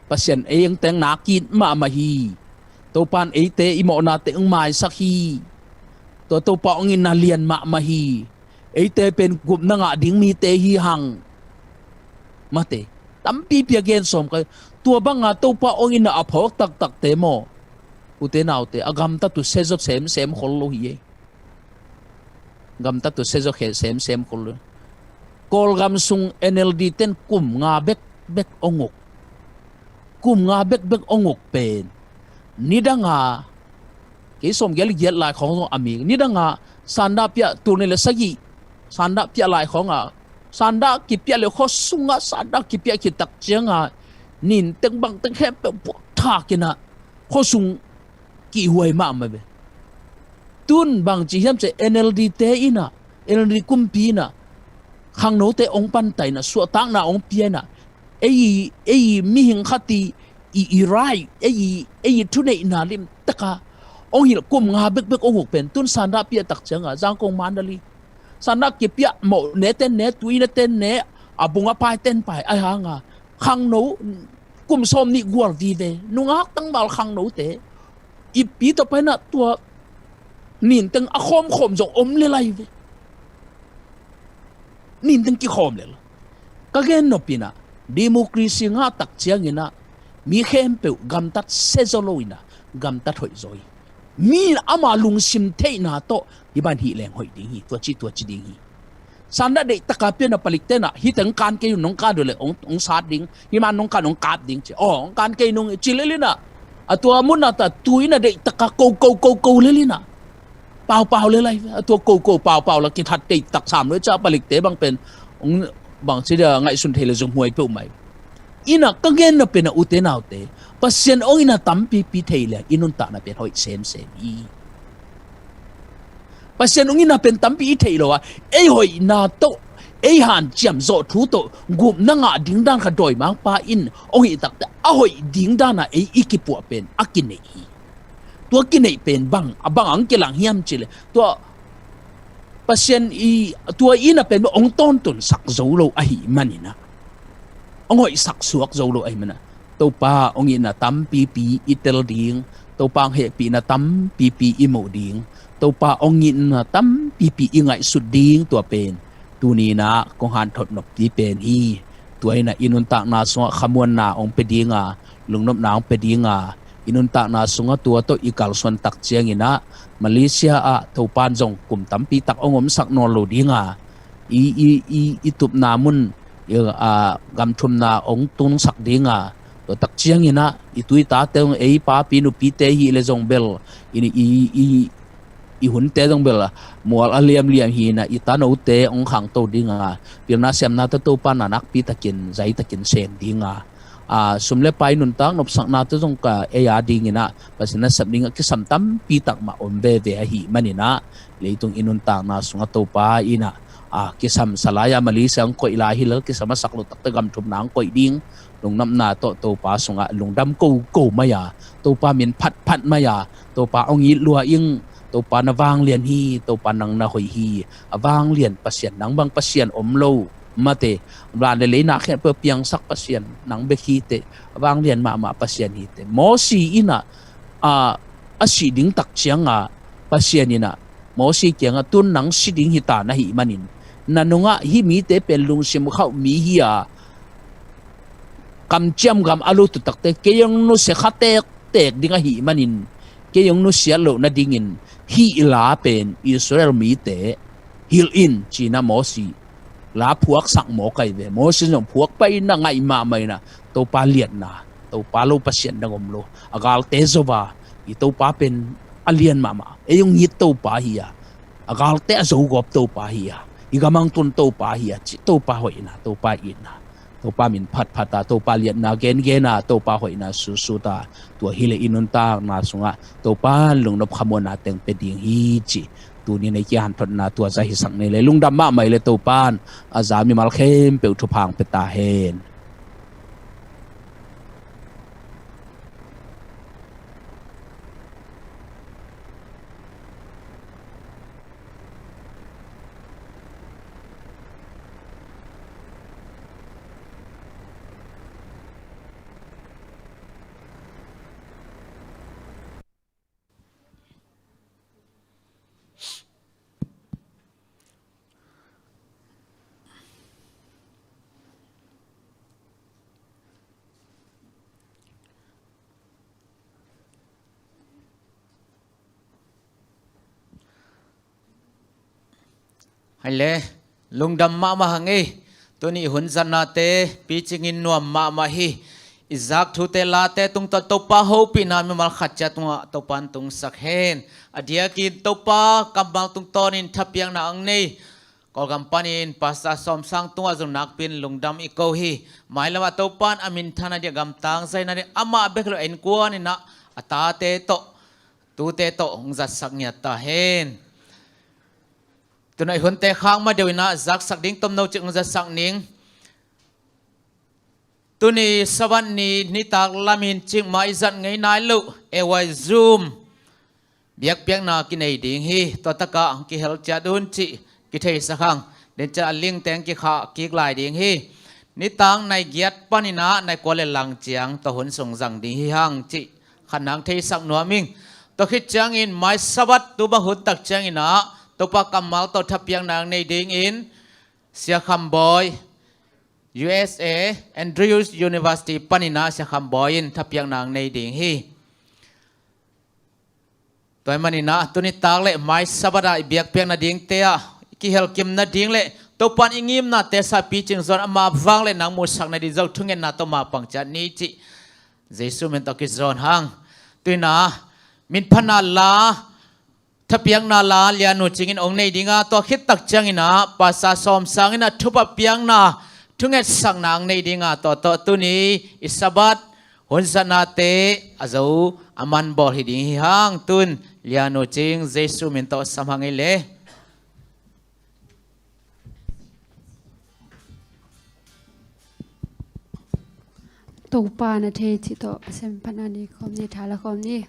Pasian ei ong teng nak it mahmah hi. Topan eite i mawhnate ong maisak hi. Tua Topa ong itna lian mahmah hi. Eite pen gupna ngah ding mite hi hang. Mate, tampipi a gen sawm kei. Tua banga Topa ong itna a phawk taktakte maw, ute naute, a gamtat uh sezaw semsem khol lo hi ei. Gamtat uh sezaw khe semsem khol lo. Kawlgam sung N L D ten kum nga bekbek ong uk. Kum nga bekbek ong uk pen nidanga, kei sawm giat le giat lai khawng zong a mi, nidanga sandah piah, tul nih le sagih sandah piah lai khawnga, sandah kipiah le khua sungah sandah kipiah khit tak cianga ninteng bangteng khempeuh puak thak ina khua sung kihhuai mahmah ve. Tun bangci hiam cia, N L D te ina, N L D kumpi ina khangnote ong panta ina, suahtakna ong pia ina, ei, ei mihing khat i, i, i rai, ei, ei thuneihna limtaka ong hilh kum nga bekbek ong uk pen tun sandah piah tak cianga Zangkong, Mandalay sandah kipiah, mawh ne ten ne, tui ne ten ne, a bung a pai ten pai a hanga khangno kum sawm nih gual vive, nungak tangval khangnote ipi tawh paina tua ninteng a khawmkhawm zong om le lai ve. Ninteng kikhawm le lai. Ka gen nop ina, democracy ngah tak ciangina mi khempeuh gamtat sezaw lo ina gamtat hoih zaw hi. Mi ama lungsim theihna tawh hih ban hih leng hoih ding hi, tua ci, tua ci ding hi. Sandah deihtaka piana palik tena, hih teng kan kei un, nong kan uh le ong, ong sat ding, hih man nong kan ong kap ding ci. Aw, ong kan kei nung ci lelina, a tua muna ta tu ina deihtaka ko, ko, ko, ko lelina. Paupau le lai, a tua ko, ko, paupau la kithat deitak sam lo cia palikte bang pen ong bangci dia ngaihsun thei le zumhuai peuh mai. Ina ka genna pen a, ute naute, Pasian ong itna tampipi thei le i nuntakna pen hoih semsem hi. Pasian ong itna pen tampi i theih lo a, ei hoihna tawh, ei hanciam zawh thu tawh gupna ngah ding dan kha dawimangpa in ong hih takte a hoih ding dana ei i kipuah pen a kineih hi. Tua kineih pen bang, a bang ang kilang hiam cile, tua Pasian i, tua itna pen ong tawntunsak zo lo ahi manina, ong hoihsak suak zo lo ahi mana, Topa ong itna tampipi i tel ding, Topa ong hehpihna tampipi i muh ding, Topa ong itna tampipi i ngaihsut ding, tua pen tuninah kong hanthot noppi pen hi. Tua inah i nuntakna sungah khamuanna ong pia dinga, lungnopna ong pia dinga, i nuntakna sungah tua tawh i kalsuan tak ciangin ah Malaysia ah Topa'n zong kum tampi tak hong omsak nawn lo ding a, i, i, i, i tupna mun, i, a, gamthumna hong tungsak ding a, tua tak ciangin ah i tu i tate zong ei papi nupite hi le zong bel, i, i, i, i hunte zong bel mual a liamliam hi in ah i tanote hong khangto ding a, pilna siamna tawh Topa'n a nakpi takin, zai takin sem ding a, a, sum le pai nuntak nopsakna tawh zong ka ei a dingin ah Pasian nasep ding a kisam tampi tak mah om veve ahih manin ah, leitung i nuntakna sungah Topa in ah, a, kisam sa lai a Malaysia hong koih lai hi lo, kisam a sak lo takte gamthumna hong koih ding, lungnopna tawh Topa sungah lungdam ko ko mai a, Topa min phatphat mai a, Topa hong it lua ing, Topa na vanglian hi, Topa nang na hoih hi, a vanglian Pasian, nang bang Pasian om lo, mate, van le lei na khempeuh piangsak Pasian nang bek hi teh, a vanglian mahmah Pasian hi teh. Mosi in ah, a, a sih ding tak ciang a, Pasian in ah Mosi kiangah tun nang si ding hi ta na hih manin, na nungah hih mite pen lungsim khauh mi hi a, kamciam gam a lut uh takte kei hong nusia kha tektek ding ahih manin, kei hong nusiat loh nadingin hih la pen Israel mite hilh in, ci-in ah Mosi la phuaksak mawk ahi ve. Mosi zong phuak pai in ah, ngaih mahmah in ah, Topa liatna, Topa lo Pasian dang om lo, a galte zo a, i Topa pen a lian mahmah, ei hong it Topa hi a, a galte a zogawp Topa hi a, i gam hong tun Topa hi a, cih Topa hoihna, Topa itna, Topa min phatphat a, Topa liatna gengen a, Topa hoihna sutsut a, tua hi leh i nuntakna sungah Topa lungnop khamuanna teng pia ding hi cih tuni-in ei kihanthotna tua zah hisak ni le. Lungdam mahmah i le Topa'n a za mimal khempeuh thupha hong pia ta hen. Hai le, lungdam mahmah hang ei. Tuni hun zatnate picingin nuam mahmah hi. I zak thute late tungtawn Topa hopihna mimal khat ciat tungah Topa in tungsak hen. A diakin Topa kammal tungtawnin thapiakna hong nei Kawlgam panin Pastor Sawmsang tungah zong nakpin lungdam i ko hi. Mailamah Topa in a minthan a dia gamtang zaina ding amah bek lo innkuan in ah a tate tawh, tute tawh hong zatsak ngiat ta hen. Tuna i hunte khak ma deuh in ah zaksak ding tomno cik hong zatsak ning. Tuni Sabbath ni nitak lamin cikmah i zat ngei nai loh A Y Zoom biakpiakna kinei ding hi. Tua takah kihel ciat un cih kitheisak hang. Denciah a link teng kikhah kik lai ding hi. Nitak nai giat panin ah nai kua le lang ciang tua hun sung zang ding hi hang cih khat nang theisak nuam ing. Tua khit ciangin mai Sabbath tu bang hun tak ciangin ah Topa kammal tawh thapiakna nei dingin Sia Kham Bawi, U S A, Andrews University panin ah Sia Kham Bawi in thapiakna nei ding hi. Tua ahih manin ah tuni tak le mai Sabbath ah i biakpiakna dingte ah i kihelkimna ding le Topa in i ngimnate sa picing zaw in ama vang le nang muhsak nading zong thungetna tawh mapang ciat ni cih Jesu min tawh kizawn hang. Tu in ah minphatna la, thapiakna la Lianu Cing in hong nei ding a, tua khit tak ciangin ah Pastor Sawmsang in ah thupha piakna, thungetsakna hong nei ding a, tua tawh tuni i Sabbath hun zatnate a zo a man bawl hi ding hi hang. Tun Lianu Cing Jesu min tawh sam hang ei le. Topa na thei cih tawh Pasian phatna nei khawm ni, tha la khawm ni.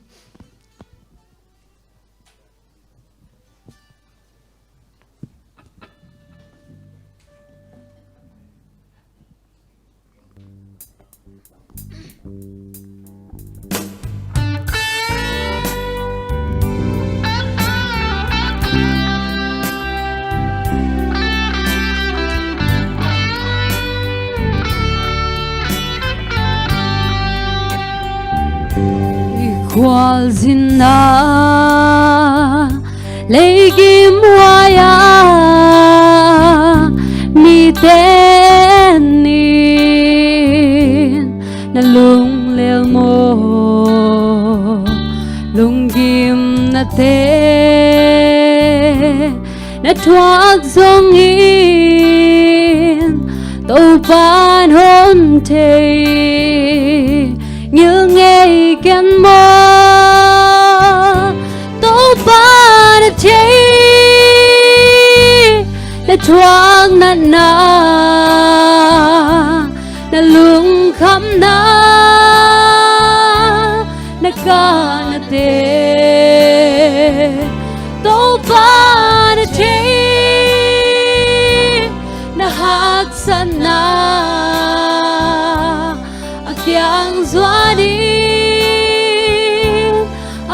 Gualzinna leigim huai-a mite nin na lunglel maw? Lunggimnate na thuak zongin Topa'n hon thei. Ngilngei ken maw? Topa'n a thei. Na thuak natna, na lungkhamna, na kahnate Topa'n a thei. Na haksatna a kiang zuanin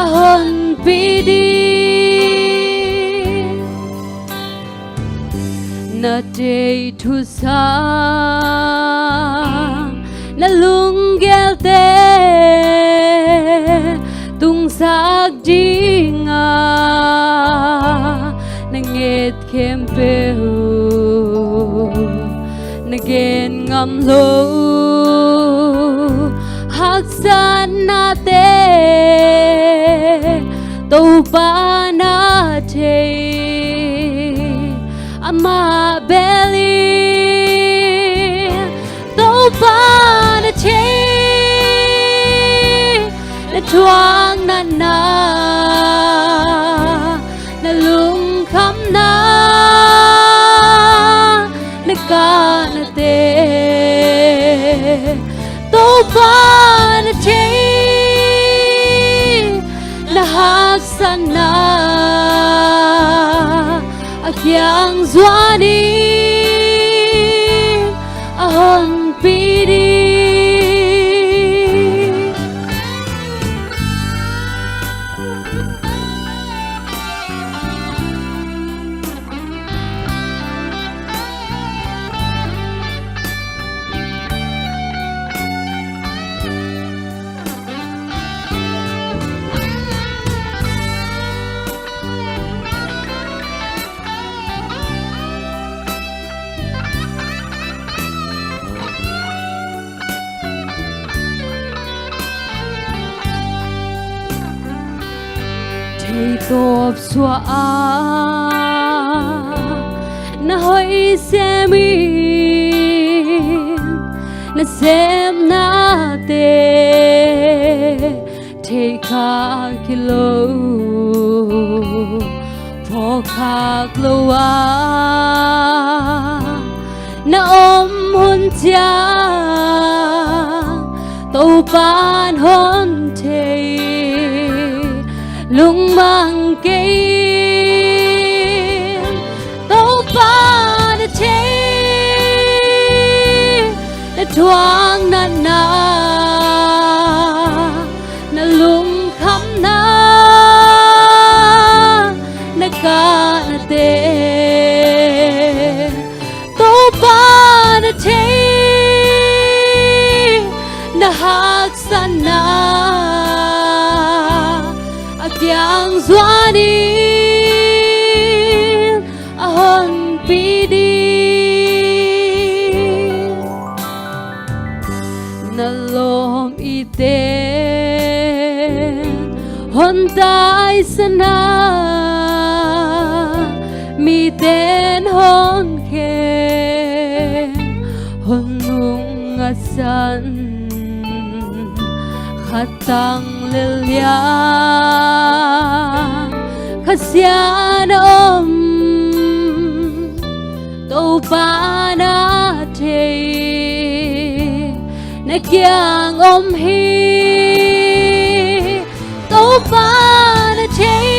a honpi ding. Na deih thusam, na lunggelte tungsak dinga na nget khempeuh na gen ngam lo haksatnate Topa'n a thei. Amah bel in Topa'n a thei. Na thuak natna, na lungkhamna, na kahnate Topa'n a thei. Na haksatna a kiang zuanin a honpi ding. Theitawp suah a na hoih semin, na sepnate theih khak hi lo, phawk khak lo a na om hun ciang Topa'n hon thei. Lungmang kei in, Topa'n a thei. Na thuak natna, na lungkhamna, na kahnate Topa'n a thei. Na haksatna a kiang zuanin a honpi ding. Na lawm i ten hon taisan a, miten hon khen, hon nungngatsan. Khat tang lel liang Kha Siangtho om, Topa'n a thei. Na kiang om hi, Topa'n a thei.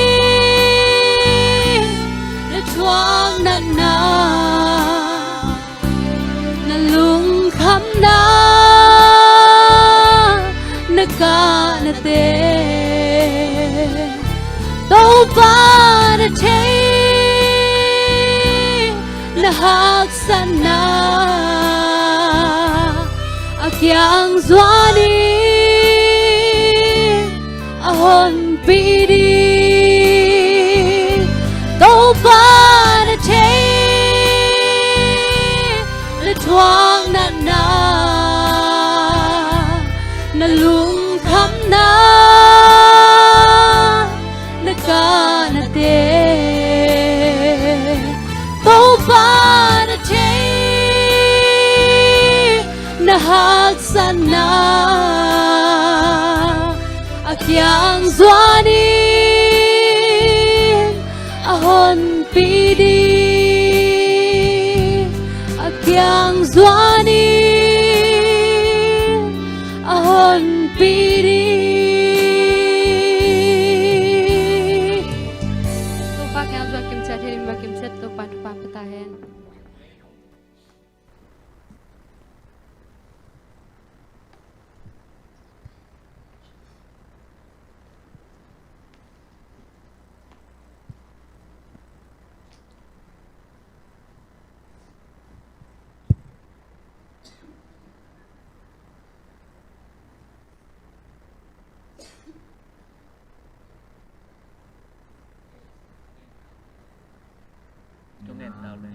Na thuak natna, na lungkhamna, na kahnate Topa'n a thei. Na haksatna a kiang zuanin a thuak natna, na lungkhamna, na kahnate, Topa na thei, na haksatna a kiang zuanin a honpi ding, a kiang zuanin a honpi ding. Topa kiang zuan kimciat hen, va kimciat, Topa thupha pia ta hen.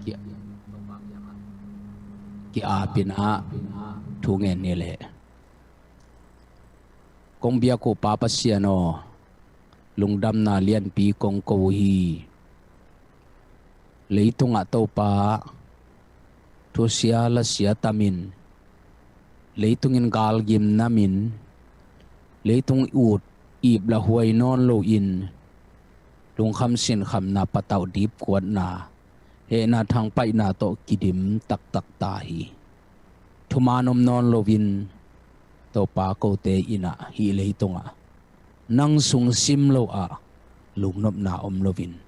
Ki-, ki-apin ah thu ngen ni leh. Kong biak uh Pa Pasian aw, lungdamna lianpi kong ko uh hi. Leitungah Topa thusia lasia tamin, leitungin galgim namin, leitung ut ip la huai nawn loin, lungkham sinkhamna patauh dipkuatna, hehna thangpaihna tawh kidim taktak ta hi. Thuman om nawn loin Topa kote innah hih leitungah nang sung sim lo ah lungnopna om loin,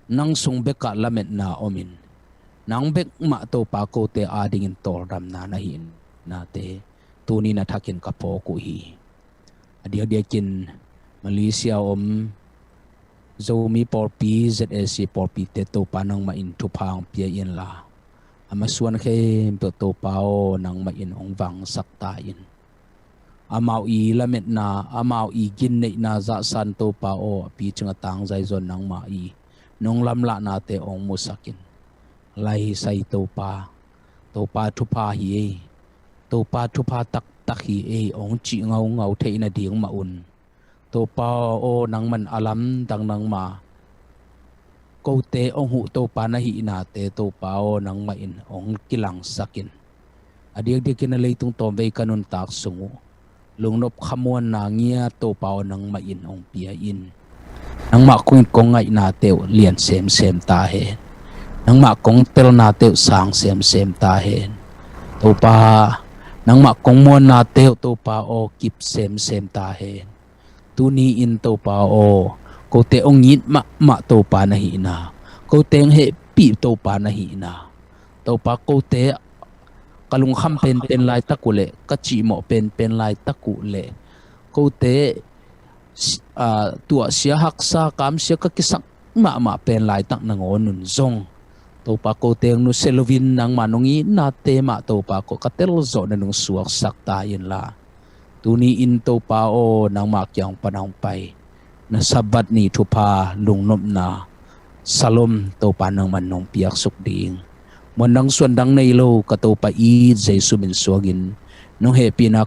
nang sung bekah lametna omin, nang bek mah Topa kote adingin tawldamna na hihnate tuni na thakin ka phawk uh hi. A diakdiakin Malaysia om Zomi pawlpi, Z A C pawlpite Topa nangmah in thupha hong pia inla, a masuan khempeuh Topa aw nangmah in hong vangsak ta in. Amau i lametna, amau i ginneihna zahsan Topa aw, a picing a tangzai zawn nangmah i nong lamlahnate hong musak in. Laisai Topa, Topa thupha hi ei, Topa thupha taktak hi ei hong cih ngaungau theih nading mah un, Topa aw nangman a lamdang nangma kote hong huh Topa na hihnate Topa aw nangmah in hong kilangsak in. A diakdiakin a leitung tawmvei ka nuntak sung uh lungnop khamuanna ngiat Topa aw nangmah in hong pia in. Nangmah kong, kong ngaihnate uh lian semsem ta hen. Nangmah kong telnate uh sang semsem ta hen. Topa, nangmah kong muannate uh Topa aw kip semsem ta hen. Tuni in Topa aw, kote hong it mahmah Topa na hihna, kote hong hehpih Topa na hihna, Topa kote ka lungkham penpen laitak uh leh, ka cihmawh penpen laitak uh leh, kote si-, aa, tuahsia haksa kamsia ka kisak mahmah pen laitak nangawn un zong, Topa kote hong nusia loin nangma nong itnate mah Topa ko ka telzawh na nung suaksak ta inla. Tuni in Topa aw nangmah kiang pan hong pai na Sabbath ni thupha lungnopna Shalom Topa nangman nong piaksuk ding. Muan dang suan dang nei lo ka Topa i Jesu min suangin nong hehpihna